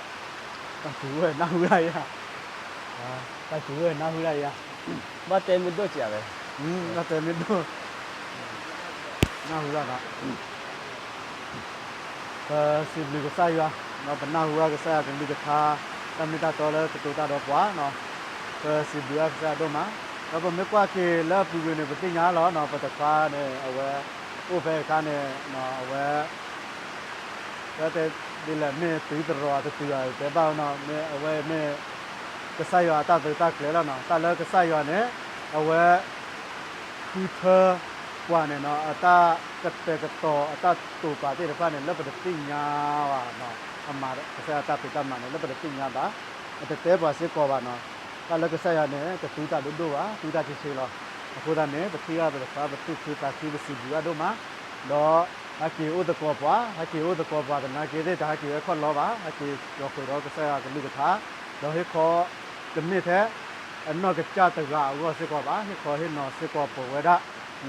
တၢ်စူၤဝဲနၢ်ဟူဒၣ်ယၤ, တၢ်စူၤဝဲနၢ်ဟူဒၣ်ယၤ, ဘၣ်တဲမ့ၢ်ဒိၣ်စံးဝဲ, ဘၣ်တဲမ့ၢ်ဒိၣ် နၢ်ဟူဒၣ်ဒီး ပစံးဘျုးကစၢ်ယွၤ, ဒီးပနၢ်ဟူဘၣ်ကစၢ်ယွၤကလုၢ်ကထါ, တၢ်မ့ၢ်တၢ်တီလၢကတိၤတၢ်ဒီးပှၤနီၤ, ပစံးဘျုးဘၣ်ကစၢ်ယွၤဒိၣ်မး, ဒီးပမ့ၢ်ကွၢ်က့ၤလၢအပူၤကွံာ်န့ၣ် ပသ့ၣ်ညါလီၤနီၤ, ပတခွါန့ၣ် အဝဲ အိၣ်ဖဲအခါန့ၣ် အဝဲ ဖဲတဲဒ်လဲၣ်မ့ၢ်တုၤသရိာ်တတုၤဧါ တဲဘၣ်နီၤ, မ့ၢ်အဝဲမ့ၢ် ကစၢ်ယွၤအတၢ်သုးတၢ်ကျဲၤလီၤနီၤ, တၢ်လၢကစၢ်ယွၤန့ၣ် အဝဲ ဃုထၢပှၤန့ၣ်နီၤ, အတၢ်ကတဲာ်ကတီၤ အတၢ်တိာ်ပာ်သ့ၣ်တဖၣ်န့ၣ် လၢပတသ့ၣ်ညါဘၣ်နီၤ, အမၤကစၢ်ယွၤတၢ်ဖံးတၢ်မၤန့ၣ် လၢပတသ့ၣ်ညါဘၣ်, အတတဲပှၤစ့ၢ်ကီးဘၣ်နီၤ, တၢ်လၢကစၢ်ယွၤန့ၣ် တသူတၢ်ဒိၣ်ဒိၣ်ဘၣ်, သူတၢ်ဆံးဆံးလီၤ, အဃိသတးန့ၣ် ပထံၣ်ဘၣ်ပတခွါ ပသူၣ်ခုသးခု ပစံးဘျုးဘၣ်ဒိၣ်မး, ဒီး ဟဲက့ၤအိၣ်သကိးပှၤ, ဟဲက့ၤအိၣ်သကိးပှၤသနာ်က့သ့ၣ် တဟဲက့ၤဝဲခီၣ်လီၤဘၣ်, ဟဲက့ၤကၠီၤဃုာ်ဒီးကစၢ်ယွၤကလုၢ်ကထါ, ဒီးဟ့ၣ်ခီ တမ့ၢ်ထဲ အနီၢ်ကစၢ်တဂၤအဂီၢ်စ့ၢ်ကီးဘၣ်, ဟ့ၣ်ခီဟ့ၣ်နီၤစ့ၢ်ကီးပဝဲဒၣ်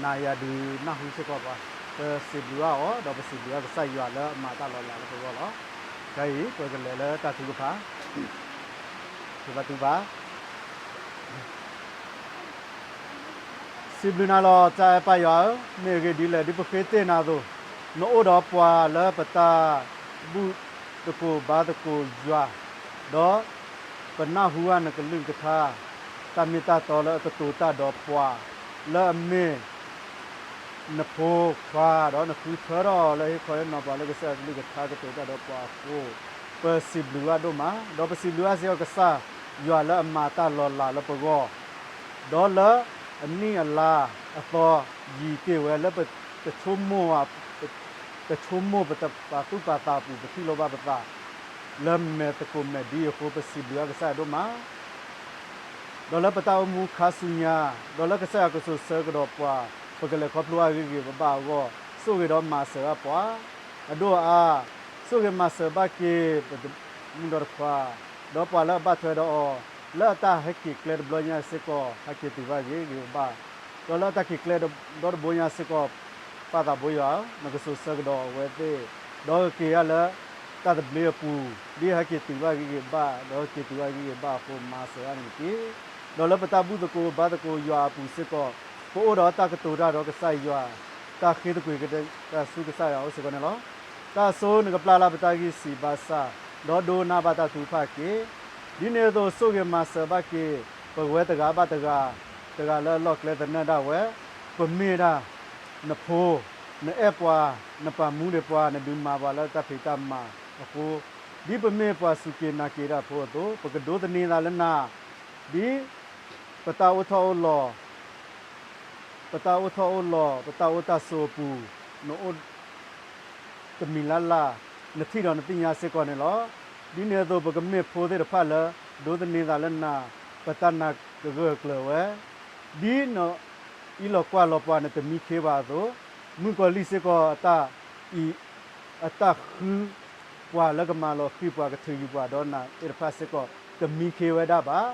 နၤယၤဒုးနၢ်ဟူစ့ၢ်ကီးပှၤ, ပစံးဘျုးဘၣ်အီၤ ဒီးပစံးဘျုးဘၣ်ကစၢ်ယွၤလၢအမၤတၢ်လီၤလးလၢပဂီၢ်လီၤ. ခဲအံၤ ပကလဲၤလၢတၢ်ထုကဖၣ်, သုဘၣ်သုဘၣ် စံးဘျုးနၤလီၤ ကစၢ်အဲၣ်ပၢ်ယွၤဧၢ, မ့ၢ်အဂ့ၢ်ဒ်လဲၣ် ဒ်ပဃ့တ့ၢ်နၤအသိး, နအိၣ်ဒီးပှၤလၢပတၢ်ဘူၣ်သကိးဘါသကိးယွၤ, ဒီးပနၢ်ဟူဘၣ်နကလုၢ်ကထါ, တၢ်မ့ၢ်တၢ်တီလၢအကတိၤတၢ်ဒီးပှၤ, လၢအမ့ၢ် နဖိခွါ, ဒီးနဃုထၢထီၣ်လၢဟ့ၣ်ခီဟ့ၣ်နီၤပှၤလၢကစၢ်ယွၤကလုၢ်ကထါကတိၤတၢ်ဒီးပှၤအဃိ, ပစံးဘျုးဘၣ်ဒိၣ်မး, ဒီးပစံးဘျုးဘၣ်စ့ၢ်ကီးကစၢ်ယွၤလၢအမၤတၢ်လီၤလးလၢပဂီၢ်, ဒီးလၢအနံၣ်အလါအသီယံာ်တ့ၢ်ဝဲလၢပတဆိကမိၣ်, တဆိကမိၣ်ပတပာ်သူၣ်ပာ်သးအပူၤ ပထံၣ်လိာ်ဘၣ်ပသး, လၢမဲာ်သကိးမဲာ်ဒ်အံၤအဃိ ပစံးဘျုးအကစၢ်ဒိၣ်မး ဒီးလၢပတၢ်အိၣ်မူခါဆူညါ, ဒီးလၢကစၢ်ယွၤကဆိၣ်ဆၢကဒီးပှၤ, ပကလဲၤခီဖျိအဂ့ၢ်ဂ့ၢ်ဘၣ်ဘၣ်အဂီၢ်, ဆိၣ်ဂ့ၤဒီးမၤစၢၤအပှၤ, အဒိၣ်အါ, ဆိၣ်ဂ့ၤမၤစၢၤဘၣ်က့ၤ ပတမုၢ်ဒီတခွါ, ဒီးပှၤလၢအဘၣ်ထွဲဒီးအီၤ, လၢအတၢ်ဟဲက့ၤကျဲတဘျီညါစ့ၢ်ကီး ဟဲက့ၤတုၤဘၣ်ဂ့ၤဂ့ၤဘၣ်ဘၣ်, ဒီးလၢအတၢ်က့ၤကျဲဒီတဘျီညါစ့ၢ်ကီး ပၢ်သးဘိယွၤဧၢ, နကဆိၣ်ဆၢကဒီးအဝဲသ့ၣ်, ဒီးကက့ၤယၤလၢ တၢ်သဘျ့အပူၤ, ဒ်ဟဲက့ၤတုၤဘၣ်ဂ့ၤဂ့ၤဘၣ်, ဒီးက့ၤတုၤဘၣ်ဂ့ၤဂ့ၤဘၣ်အဃိ မၤစၢၤအါန့ၣ်တက့ၢ်. ဒီးလၢပတၢ်ဘူၣ်သကိးဘါသကိးယွၤအပူၤစ့ၢ်ကီး, ပအိၣ်ဒီးတၢ်ကတိၤတၢ်ဒီးကစၢ်ယွၤ, တၢ်ဃ့သကွံာ်ကတၢၢ်ဆူကစၢ်ယွၤအအိၣ်စ့ၢ်ကီးန့ၣ်လီၤ. တၢ်အစိနကပျၢ်လၢပတၢ်ဂံၢ်စၢ်ဘါစၢ်, ဒီးဒိကနၣ်ဘၣ်တၢ်ထုကဖၣ်က့ၤ, ဒ်န့ၣ်အသိးဆိၣ်ဂ့ၤမၤစၢၤဘၣ်က့ၤ ပဝဲတဂၤဘၣ်တဂၤ, တဂၤလၢအလီၢ်ကျဲသနၢၣ်ဒၣ်ဝဲ, ပမ့ၢ်ဒၣ် နဖိ, နအဲၣ်ပှၤ, နပာ်မူဒံးပှၤ, နဒုးမၤပှၤလၢတၢ်ဖံးတၢ်မၤအဃိ, ဒ်ပမ့ၢ်ပှၤစူၢ်က့ၤနာ်က့ၤတၢ်ဖိအသိး, ပကဒိးသန့ၤသးလၢနၤ, ဒ်ပတၢ်အိၣ်ထီၣ်အိၣ်လီၤ, ပတၢ်အိၣ်ထီၣ်အိၣ်လီၤ, ပတၢ်အိၣ်တၢ်ဆိးအပူၤ, နအိၣ် တမံၤလၢ်လၢ်, နထံၣ်ဒီးနသ့ၣ်ညါစ့ၢ်ကီးန့ၣ်လီၤ. ဒ်န့ၣ်အသိးပကမ့ၢ်ဖိသ့ၣ်တဖၣ်လၢ ဒိးသန့ၤသးလၢနၤ, ပတၢ်နာ်ကဂၢၢ်ကျၢၤဝဲ, ဒ်နအံးလီၤကွၢ်လီၤပှၤနတမံခ့ပှၤအသိး, မုၣ်ကီၤလံၢ်စ့ၢ်ကီးအတၢ်အံၤ, အတၢ်ဃုပှၤလၢကမၤလီၤဃံၤပှၤ ကထုးယုာ်ပှၤဒီးနၤသ့ၣ်တဖၣ်စ့ၢ်ကီး တမံခ့ဝဲဒၣ်ဘၣ်.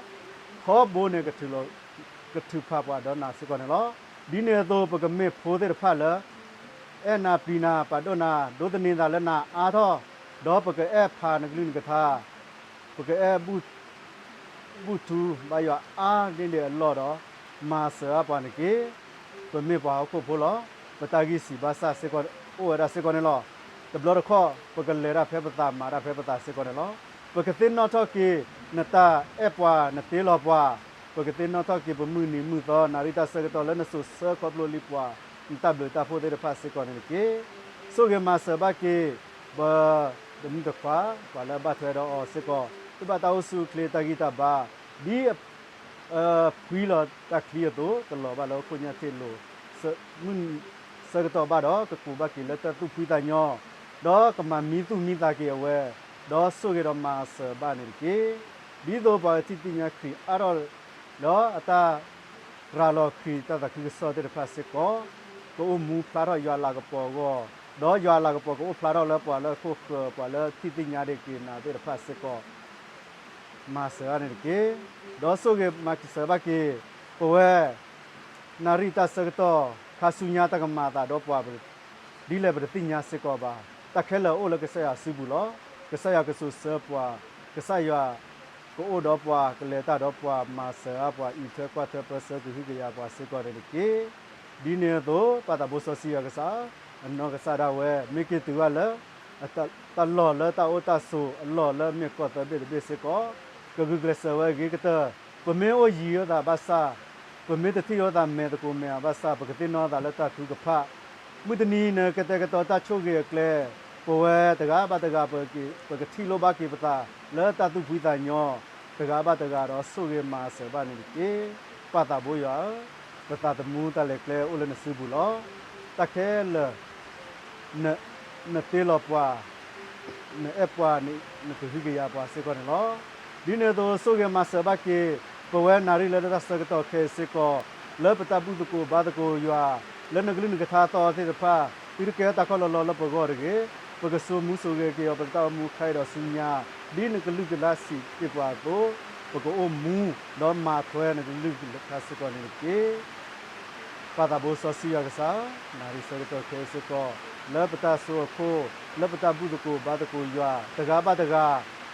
ထီဘိန့ၣ် ကထုးဖးပှၤဒီးနၤစ့ၢ်ကီးန့ၣ်လီၤ. ဒ်န့ၣ်အသိးပကမ့ၢ်ဖိသ့ၣ်တဖၣ်လၢ အဲၣ်နၤပျံၤနၤပာ်ဒိၣ်နၤ ဒိးသန့ၤသးလၢနၤအါထီၣ်, ဒီးပကအဲၣ်ဖးနကလုၢ်နကထါ, ပကအဲၣ် ဘူၣ်ထူဘါယွၤအါန့ၢ်ဒံးအလီၢ်ဒီး မၤစၢၤအါပှၤန့ၣ်တက့ၢ်. ပမ့ၢ်ပှၤဟီၣ်ခိၣ်ဖိလီၤ. ပတၢ်ဂံၢ်စၢ်ဘါစၢ်စ့ၢ်ကီး အိၣ်ဝဲဒၣ်စ့ၢ်ကီးန့ၣ်လီၤ. တဘျီတခီၣ် ပကလဲၤတၢ်ဖဲပသး မၤတၢ်ဖဲပသးစ့ၢ်ကီးန့ၣ်လီၤ. ပကသ့ၣ်နီၣ်ထီၣ်က့ၤ နတၢ်အဲၣ်ပှၤ နတ့လီၤပှၤ, ပကသ့ၣ်နီၣ်ထီၣ်က့ၤ ပမုၢ်နံၤမုၢ်သီ နၣ်ရံၣ်တၢ်ဆၢကတီၢ်လၢနစိၤဆၢခီဖျိလံပှၤ နတၢ်ဘျုးတၢ်ဖှိၣ်သ့ၣ်တဖၣ်စ့ၢ်ကီးန့ၣ်တက့ၢ်. ဆိၣ်ဂ့ၤမၤစၢၤဘၣ်က့ၤ ပတမုၢ်တခွါ ပှၤလၢအဘၣ်ထွဲဒီးအီၤစ့ၢ်ကီး သုဘၣ်တၢ်အိၣ်ဆူၣ်အိၣ်ချ့တၢ်ဂံၢ်တၢ်ဘါ ဒ် အဖှံလီၤတၢ်ချံအသိး တလီၤဘၣ်လၢဟီၣ်ခိၣ်ညါထံးလိၤ မုၢ်ဆၢကတီၢ်ဘၣ်ဒီး ကကူးဘၣ်က့ၤလၢတၢ်သူၣ်ဖှံသးညီ, ဒီးကမၤမံသူၣ်မံသးက့ၤအဝဲ, ဒီးဆိၣ်ဂ့ၤဒီးမၤစၢၤဘၣ်န့ၣ်တက့ၢ်. ဒ်သိးပှၤကထံၣ်သ့ၣ်ညါခရံာ်အါထီၣ် ဒီးအတၢ်ရၤလီၤခရံာ်တၢ်သးခုကစီၣ်သ့ၣ်တဖၣ်စ့ၢ်ကီး ကအိၣ်မူဖျါထီၣ်ယွၤအလၤကပီၤအဂီၢ်, ဒီးယွၤအလၤကပီၤကအိၣ်ဖျါထီၣ်လၢပှၤလၢအခိၣ်ဃၢၤ ပှၤလၢထံၣ်သ့ၣ်ညါဒံးက့ၤနၤသ့ၣ်တဖၣ်စ့ၢ်ကီး မၤစၢၤအါန့ၣ်တက့ၢ်. ဒီးဆိၣ်ဂ့ၤမၤစၢၤဘၣ်က့ၤ ပဝဲ နၣ်ရံၣ်တၢ်ဆၢကတီၢ် ခါဆူညါတၢ်ကမၤအသးဒီးပှၤ ဒ်လဲၣ်ပတသ့ၣ်ညါစ့ၢ်ကီးဘၣ်. တၢ်ခဲလၢာ်အိၣ်လၢကစၢ်ယွၤစုပူၤလီၤ. ကစၢ်ယွၤကစိၤဆၢပှၤ, ကစၢ်ယွၤကအိၣ်ဒီးပှၤ ကလဲၤတၢ်ဒီးပှၤ မၤစၢၤအါပှၤ အံးထွဲကွၢ်ထွဲပၢဆှၢကဟုကယာ်ပှၤစ့ၢ်ကီးန့ၣ်တက့ၢ်. ဒ်န့ၣ်အသိး ပၢ်သးဘိစီဆှံယွၤကစၢ်, အနီၢ်ကစၢ်ဒၣ်ဝဲ မ့ၢ်က့ၤတုၤဘၣ်လၢ တၢ်လီၢ်လၢတၢ်အိၣ်တၢ်ဆိးအလီၢ်လၢမ့ၢ်ကီၢ်သၢဘ့ၣ်တဘ့ၣ်စ့ၢ်ကီး ကဂုာ်ကျဲးစၢးဝဲအဂ့ၤကတၢၢ်. ပမ့ၢ်အိၣ်ယံၤလိာ်သးဘၣ်ဆၣ်, ပမ့ၢ်တထံၣ်လိာ်သးမဲာ်သကိးမဲာ်အဘၣ်ဆၣ် ပကသ့ၣ်နီၣ်သးလၢတၢ်ထုကဖၣ် မုၢ်တနံၤနကတဲာ်ကတီၤတၢ်ဆိၣ်ဂ့ၤအကျဲ, ပဝဲတဂၤဘၣ်တဂၤ ပကထံၣ်လိာ်ဘၣ်က့ၤပသး လၢတၢ်သူၣ်ဖှံသးညီ တဂၤဘၣ်တဂၤဒီးဆိၣ်ဂ့ၤမၤစၢၤဘၣ်န့ၣ်တက့ၢ်. ပၢ်သးဘိယွၤဧၢ, ပသးသမူတၢ်လဲၤကျဲအိၣ်လၢနစုပူၤလီၤ. တၢ်ခဲလၢာ် နတ့လီၤပှၤ, နအဲၣ်ပှၤန့ၣ် နကဟုကယာ်ပှၤစ့ၢ်ကီးန့ၣ်လီၤ. ဒ်န့ၣ်အသိး ဆိၣ်ဂ့ၤမၤစၢၤဘၣ်က့ၤ ပဝဲနၣ်ရံၣ်လၢတၢ်ဆၢကတီၢ်ခဲအံၤစ့ၢ်ကီး လၢပတၢ်ဘူၣ်သကိးဘါသကိးယွၤ, လၢနကလုၢ်နကထါသီသ့ၣ်တဖၣ် သုတကဲထီၣ်တၢ်ခီၣ်လီၤလီၤလၢပဂီၢ်တဂ့ၤ, ပကစိာ်မူစိာ်ဂဲၤက့ၤအီၤပတၢ်အိၣ်မူခဲအံၤဒီးဆူညါ, ဒ်နကလုၢ်ကထါစံးဘၣ်ပှၤအသိး, ပကအိၣ်မူ ဒီးမၤထွဲနကလုၢ်ကထါစ့ၢ်ကီးန့ၣ်တက့ၢ်. ပၢ်သးဘိစီဆှံယွၤကစၢ်, နၣ်ရံၣ်ဆၢကတီၢ်ခဲအံၤစ့ၢ်ကီး လၢပတၢ်စိအခိၣ်, လၢပတၢ်ဘူၣ်သကိးဘါသကိးယွၤ တဂၤဘၣ်တဂၤ,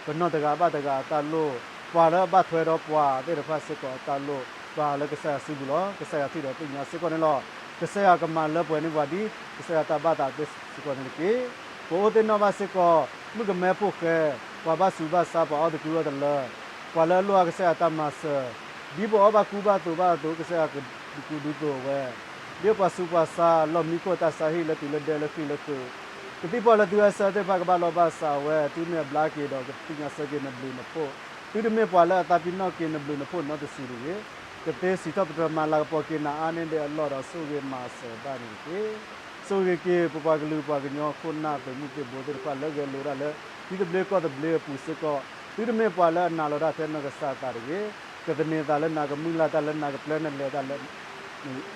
ပနီၢ်တဂၤဘၣ်တဂၤအတၢ်လိၣ်, ပှၤလၢအဘၣ်ထွဲဒီးပှၤသ့ၣ်တဖၣ်စ့ၢ်ကီးအတၢ်လိၣ်, ပှၤလၢကစၢ်ယွၤစုပူၤလီၤ. ကစၢ်ယွၤထံၣ်ဒီးသ့ၣ်ညါစ့ၢ်ကီးန့ၣ်လီၤ. ကစၢ်ယွၤကမၤလၢပှဲၤန့ၢ်ပှၤဒ်ကစၢ်ယွၤတၢ်ဘၣ်သးသ့စ့ၢ်ကီးန့ၣ်တက့ၢ်. ပအိၣ်သ့ၣ်နီၣ်ဘၣ်စ့ၢ်ကီး မုၣ်ကမဲဖိဃဲ, ပှၤဘၣ်ဆူးဘၣ်ဆါ, ပှၤအီၣ်သကုၤအီၣ်သလၢ, ပှၤလၢအလိၣ်ဘၣ်ကစၢ်ယွၤတၢ်မၤစၢၤ, ဒ်ပအီၣ်ဘၣ်ကူဘၣ်သိးဘၣ်အသိး ကစၢ်ယွၤကဒုးကူဒုးသိးဝဲ, ဒ်ပှၤဆူးပှၤဆါ လီၢ်မံခိၣ်တၢ်ဆါဟံၣ်လၢတုၤလၢဒဲလၢဃံၣ်လၢဃုာ်, ကသံၣ်ပှၢ်လၢသုဝဲဆၢသ့ၣ်တဖၣ်ကဘၣ်လီၢ်ဘၣ်စးဝဲ, သုမ့ၢ်အဘျါက့ၤဒီးကသ့ၣ်ညါဆၢက့ၤနဘျုးနဖှိၣ်, သုတမ့ၢ်ပှၤလၢအသးပ့ၤနီၣ်က့ၤနဘျုးနဖှိၣ်နီတစုတဂ့ၤ, ကသ့စံးထီၣ်ပတြၢၤမၤလၤကပီၤက့ၤနၤအါန့ၢ်ဒံးအလီၢ်ဒီးဆိၣ်ဂ့ၤမၤစၢၤဘၣ်န့ၣ်တက့ၢ်. ဆိၣ်ဂ့ၤက့ၤ ပပှၤကလုာ်ပှၤကညီခိၣ်နၢ်သုးမုၢ်သံၣ်ဘိသ့ၣ်တဖၣ်လၢဂဲၤလိာ်တၢ်လၢ ထံသဘျ့ကီၢ်သဘျ့အပူၤစ့ၢ်ကီး, သုတမ့ၢ်ပှၤလၢအနာ်လီၤတၢ်ဖဲနီၢ်ကစၢ်အသးတဂ့ၤ, ကသန့ၤသးလၢနၤ ကမုၢ်လၢ်တၢ်လၢနၤ ကပျဲနလဲၤတၢ်လၢ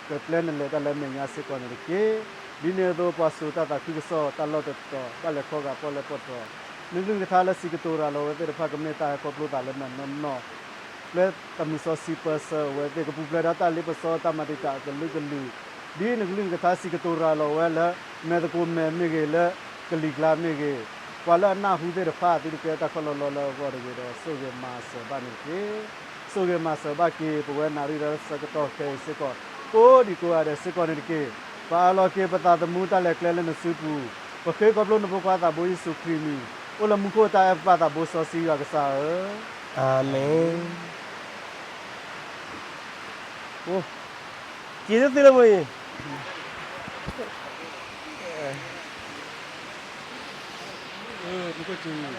ကပျဲနလဲၤတၢ်လၢအမဲာ်ညါစ့ၢ်ကီးန့ၣ်တက့ၢ်. ဒ်န့ၣ်အသိး ပှၤစိာ်တၢ်သးခုကစီၣ် တၢ်လီၢ်တတီၤ ဘၣ်လဲၤခီဂာ်ပီၣ်လဲၣ်ပီၣ်တီၤ, နကလုၢ်နကထါလၢစံးကတိၤရၤလီၤဝဲသ့ၣ်တဖၣ် ကမ့ၢ်တၢ်ဟဲခီဖျိသးလၢနၤနီၢ်နီၢ် ပျဲတၢ်မုၢ်စီဆှံပၢဆှၢအဝဲသ့ၣ် ကပူၤဖျဲးဒီးတၢ်လ့ပစီတၢ်မၤတံာ်တာ်အကလုာ်ကလုာ်, ဒ်နကလုၢ်နကထါစံးကတိၤရၤလီၤဝဲလၢ မဲာ်သကိးမဲာ်မ့ၢ်ဂ့ၤ လၢကလံၤကျါမ့ၢ်ဂ့ၤ, ပှၤလၢအနၢ်ဟူသ့ၣ်တဖၣ် သုတကဲတၢ်ခီၣ်လီၤလီၤလၢအဂီၢ်တဂ့ၤဒီး ဆိၣ်ဂ့ၤမၤစၢၤဘၣ်န့ၣ်တက့ၢ်. ဆိၣ်ဂ့ၤမၤစၢၤဘၣ်က့ၤ ပဝဲနၣ်ရံၣ်ဒီးဆၢကတီၢ်ခဲအံၤစ့ၢ်ကီး ကိးဒံကိးဂၤဒဲးစ့ၢ်ကီးန့ၣ်တက့ၢ်. ပာ်အလီၤက့ၤပသးသမူတၢ်လဲၤကျဲလၢနစုပူၤ, ပဃ့ခီဖျိနဖိခွါသးဘိယ့ၣ်ၡူးခရံာ်အမံၤ, အိၣ်လၢမူခိၣ်တၢ်အဲၣ်ပၢ်သးဘိစီဆှံယွၤကစၢ်ဧၢ, အၤမ့ၣ်. က့ၤသ့လၢမ့ၢ်အံၤ, မူခိၣ်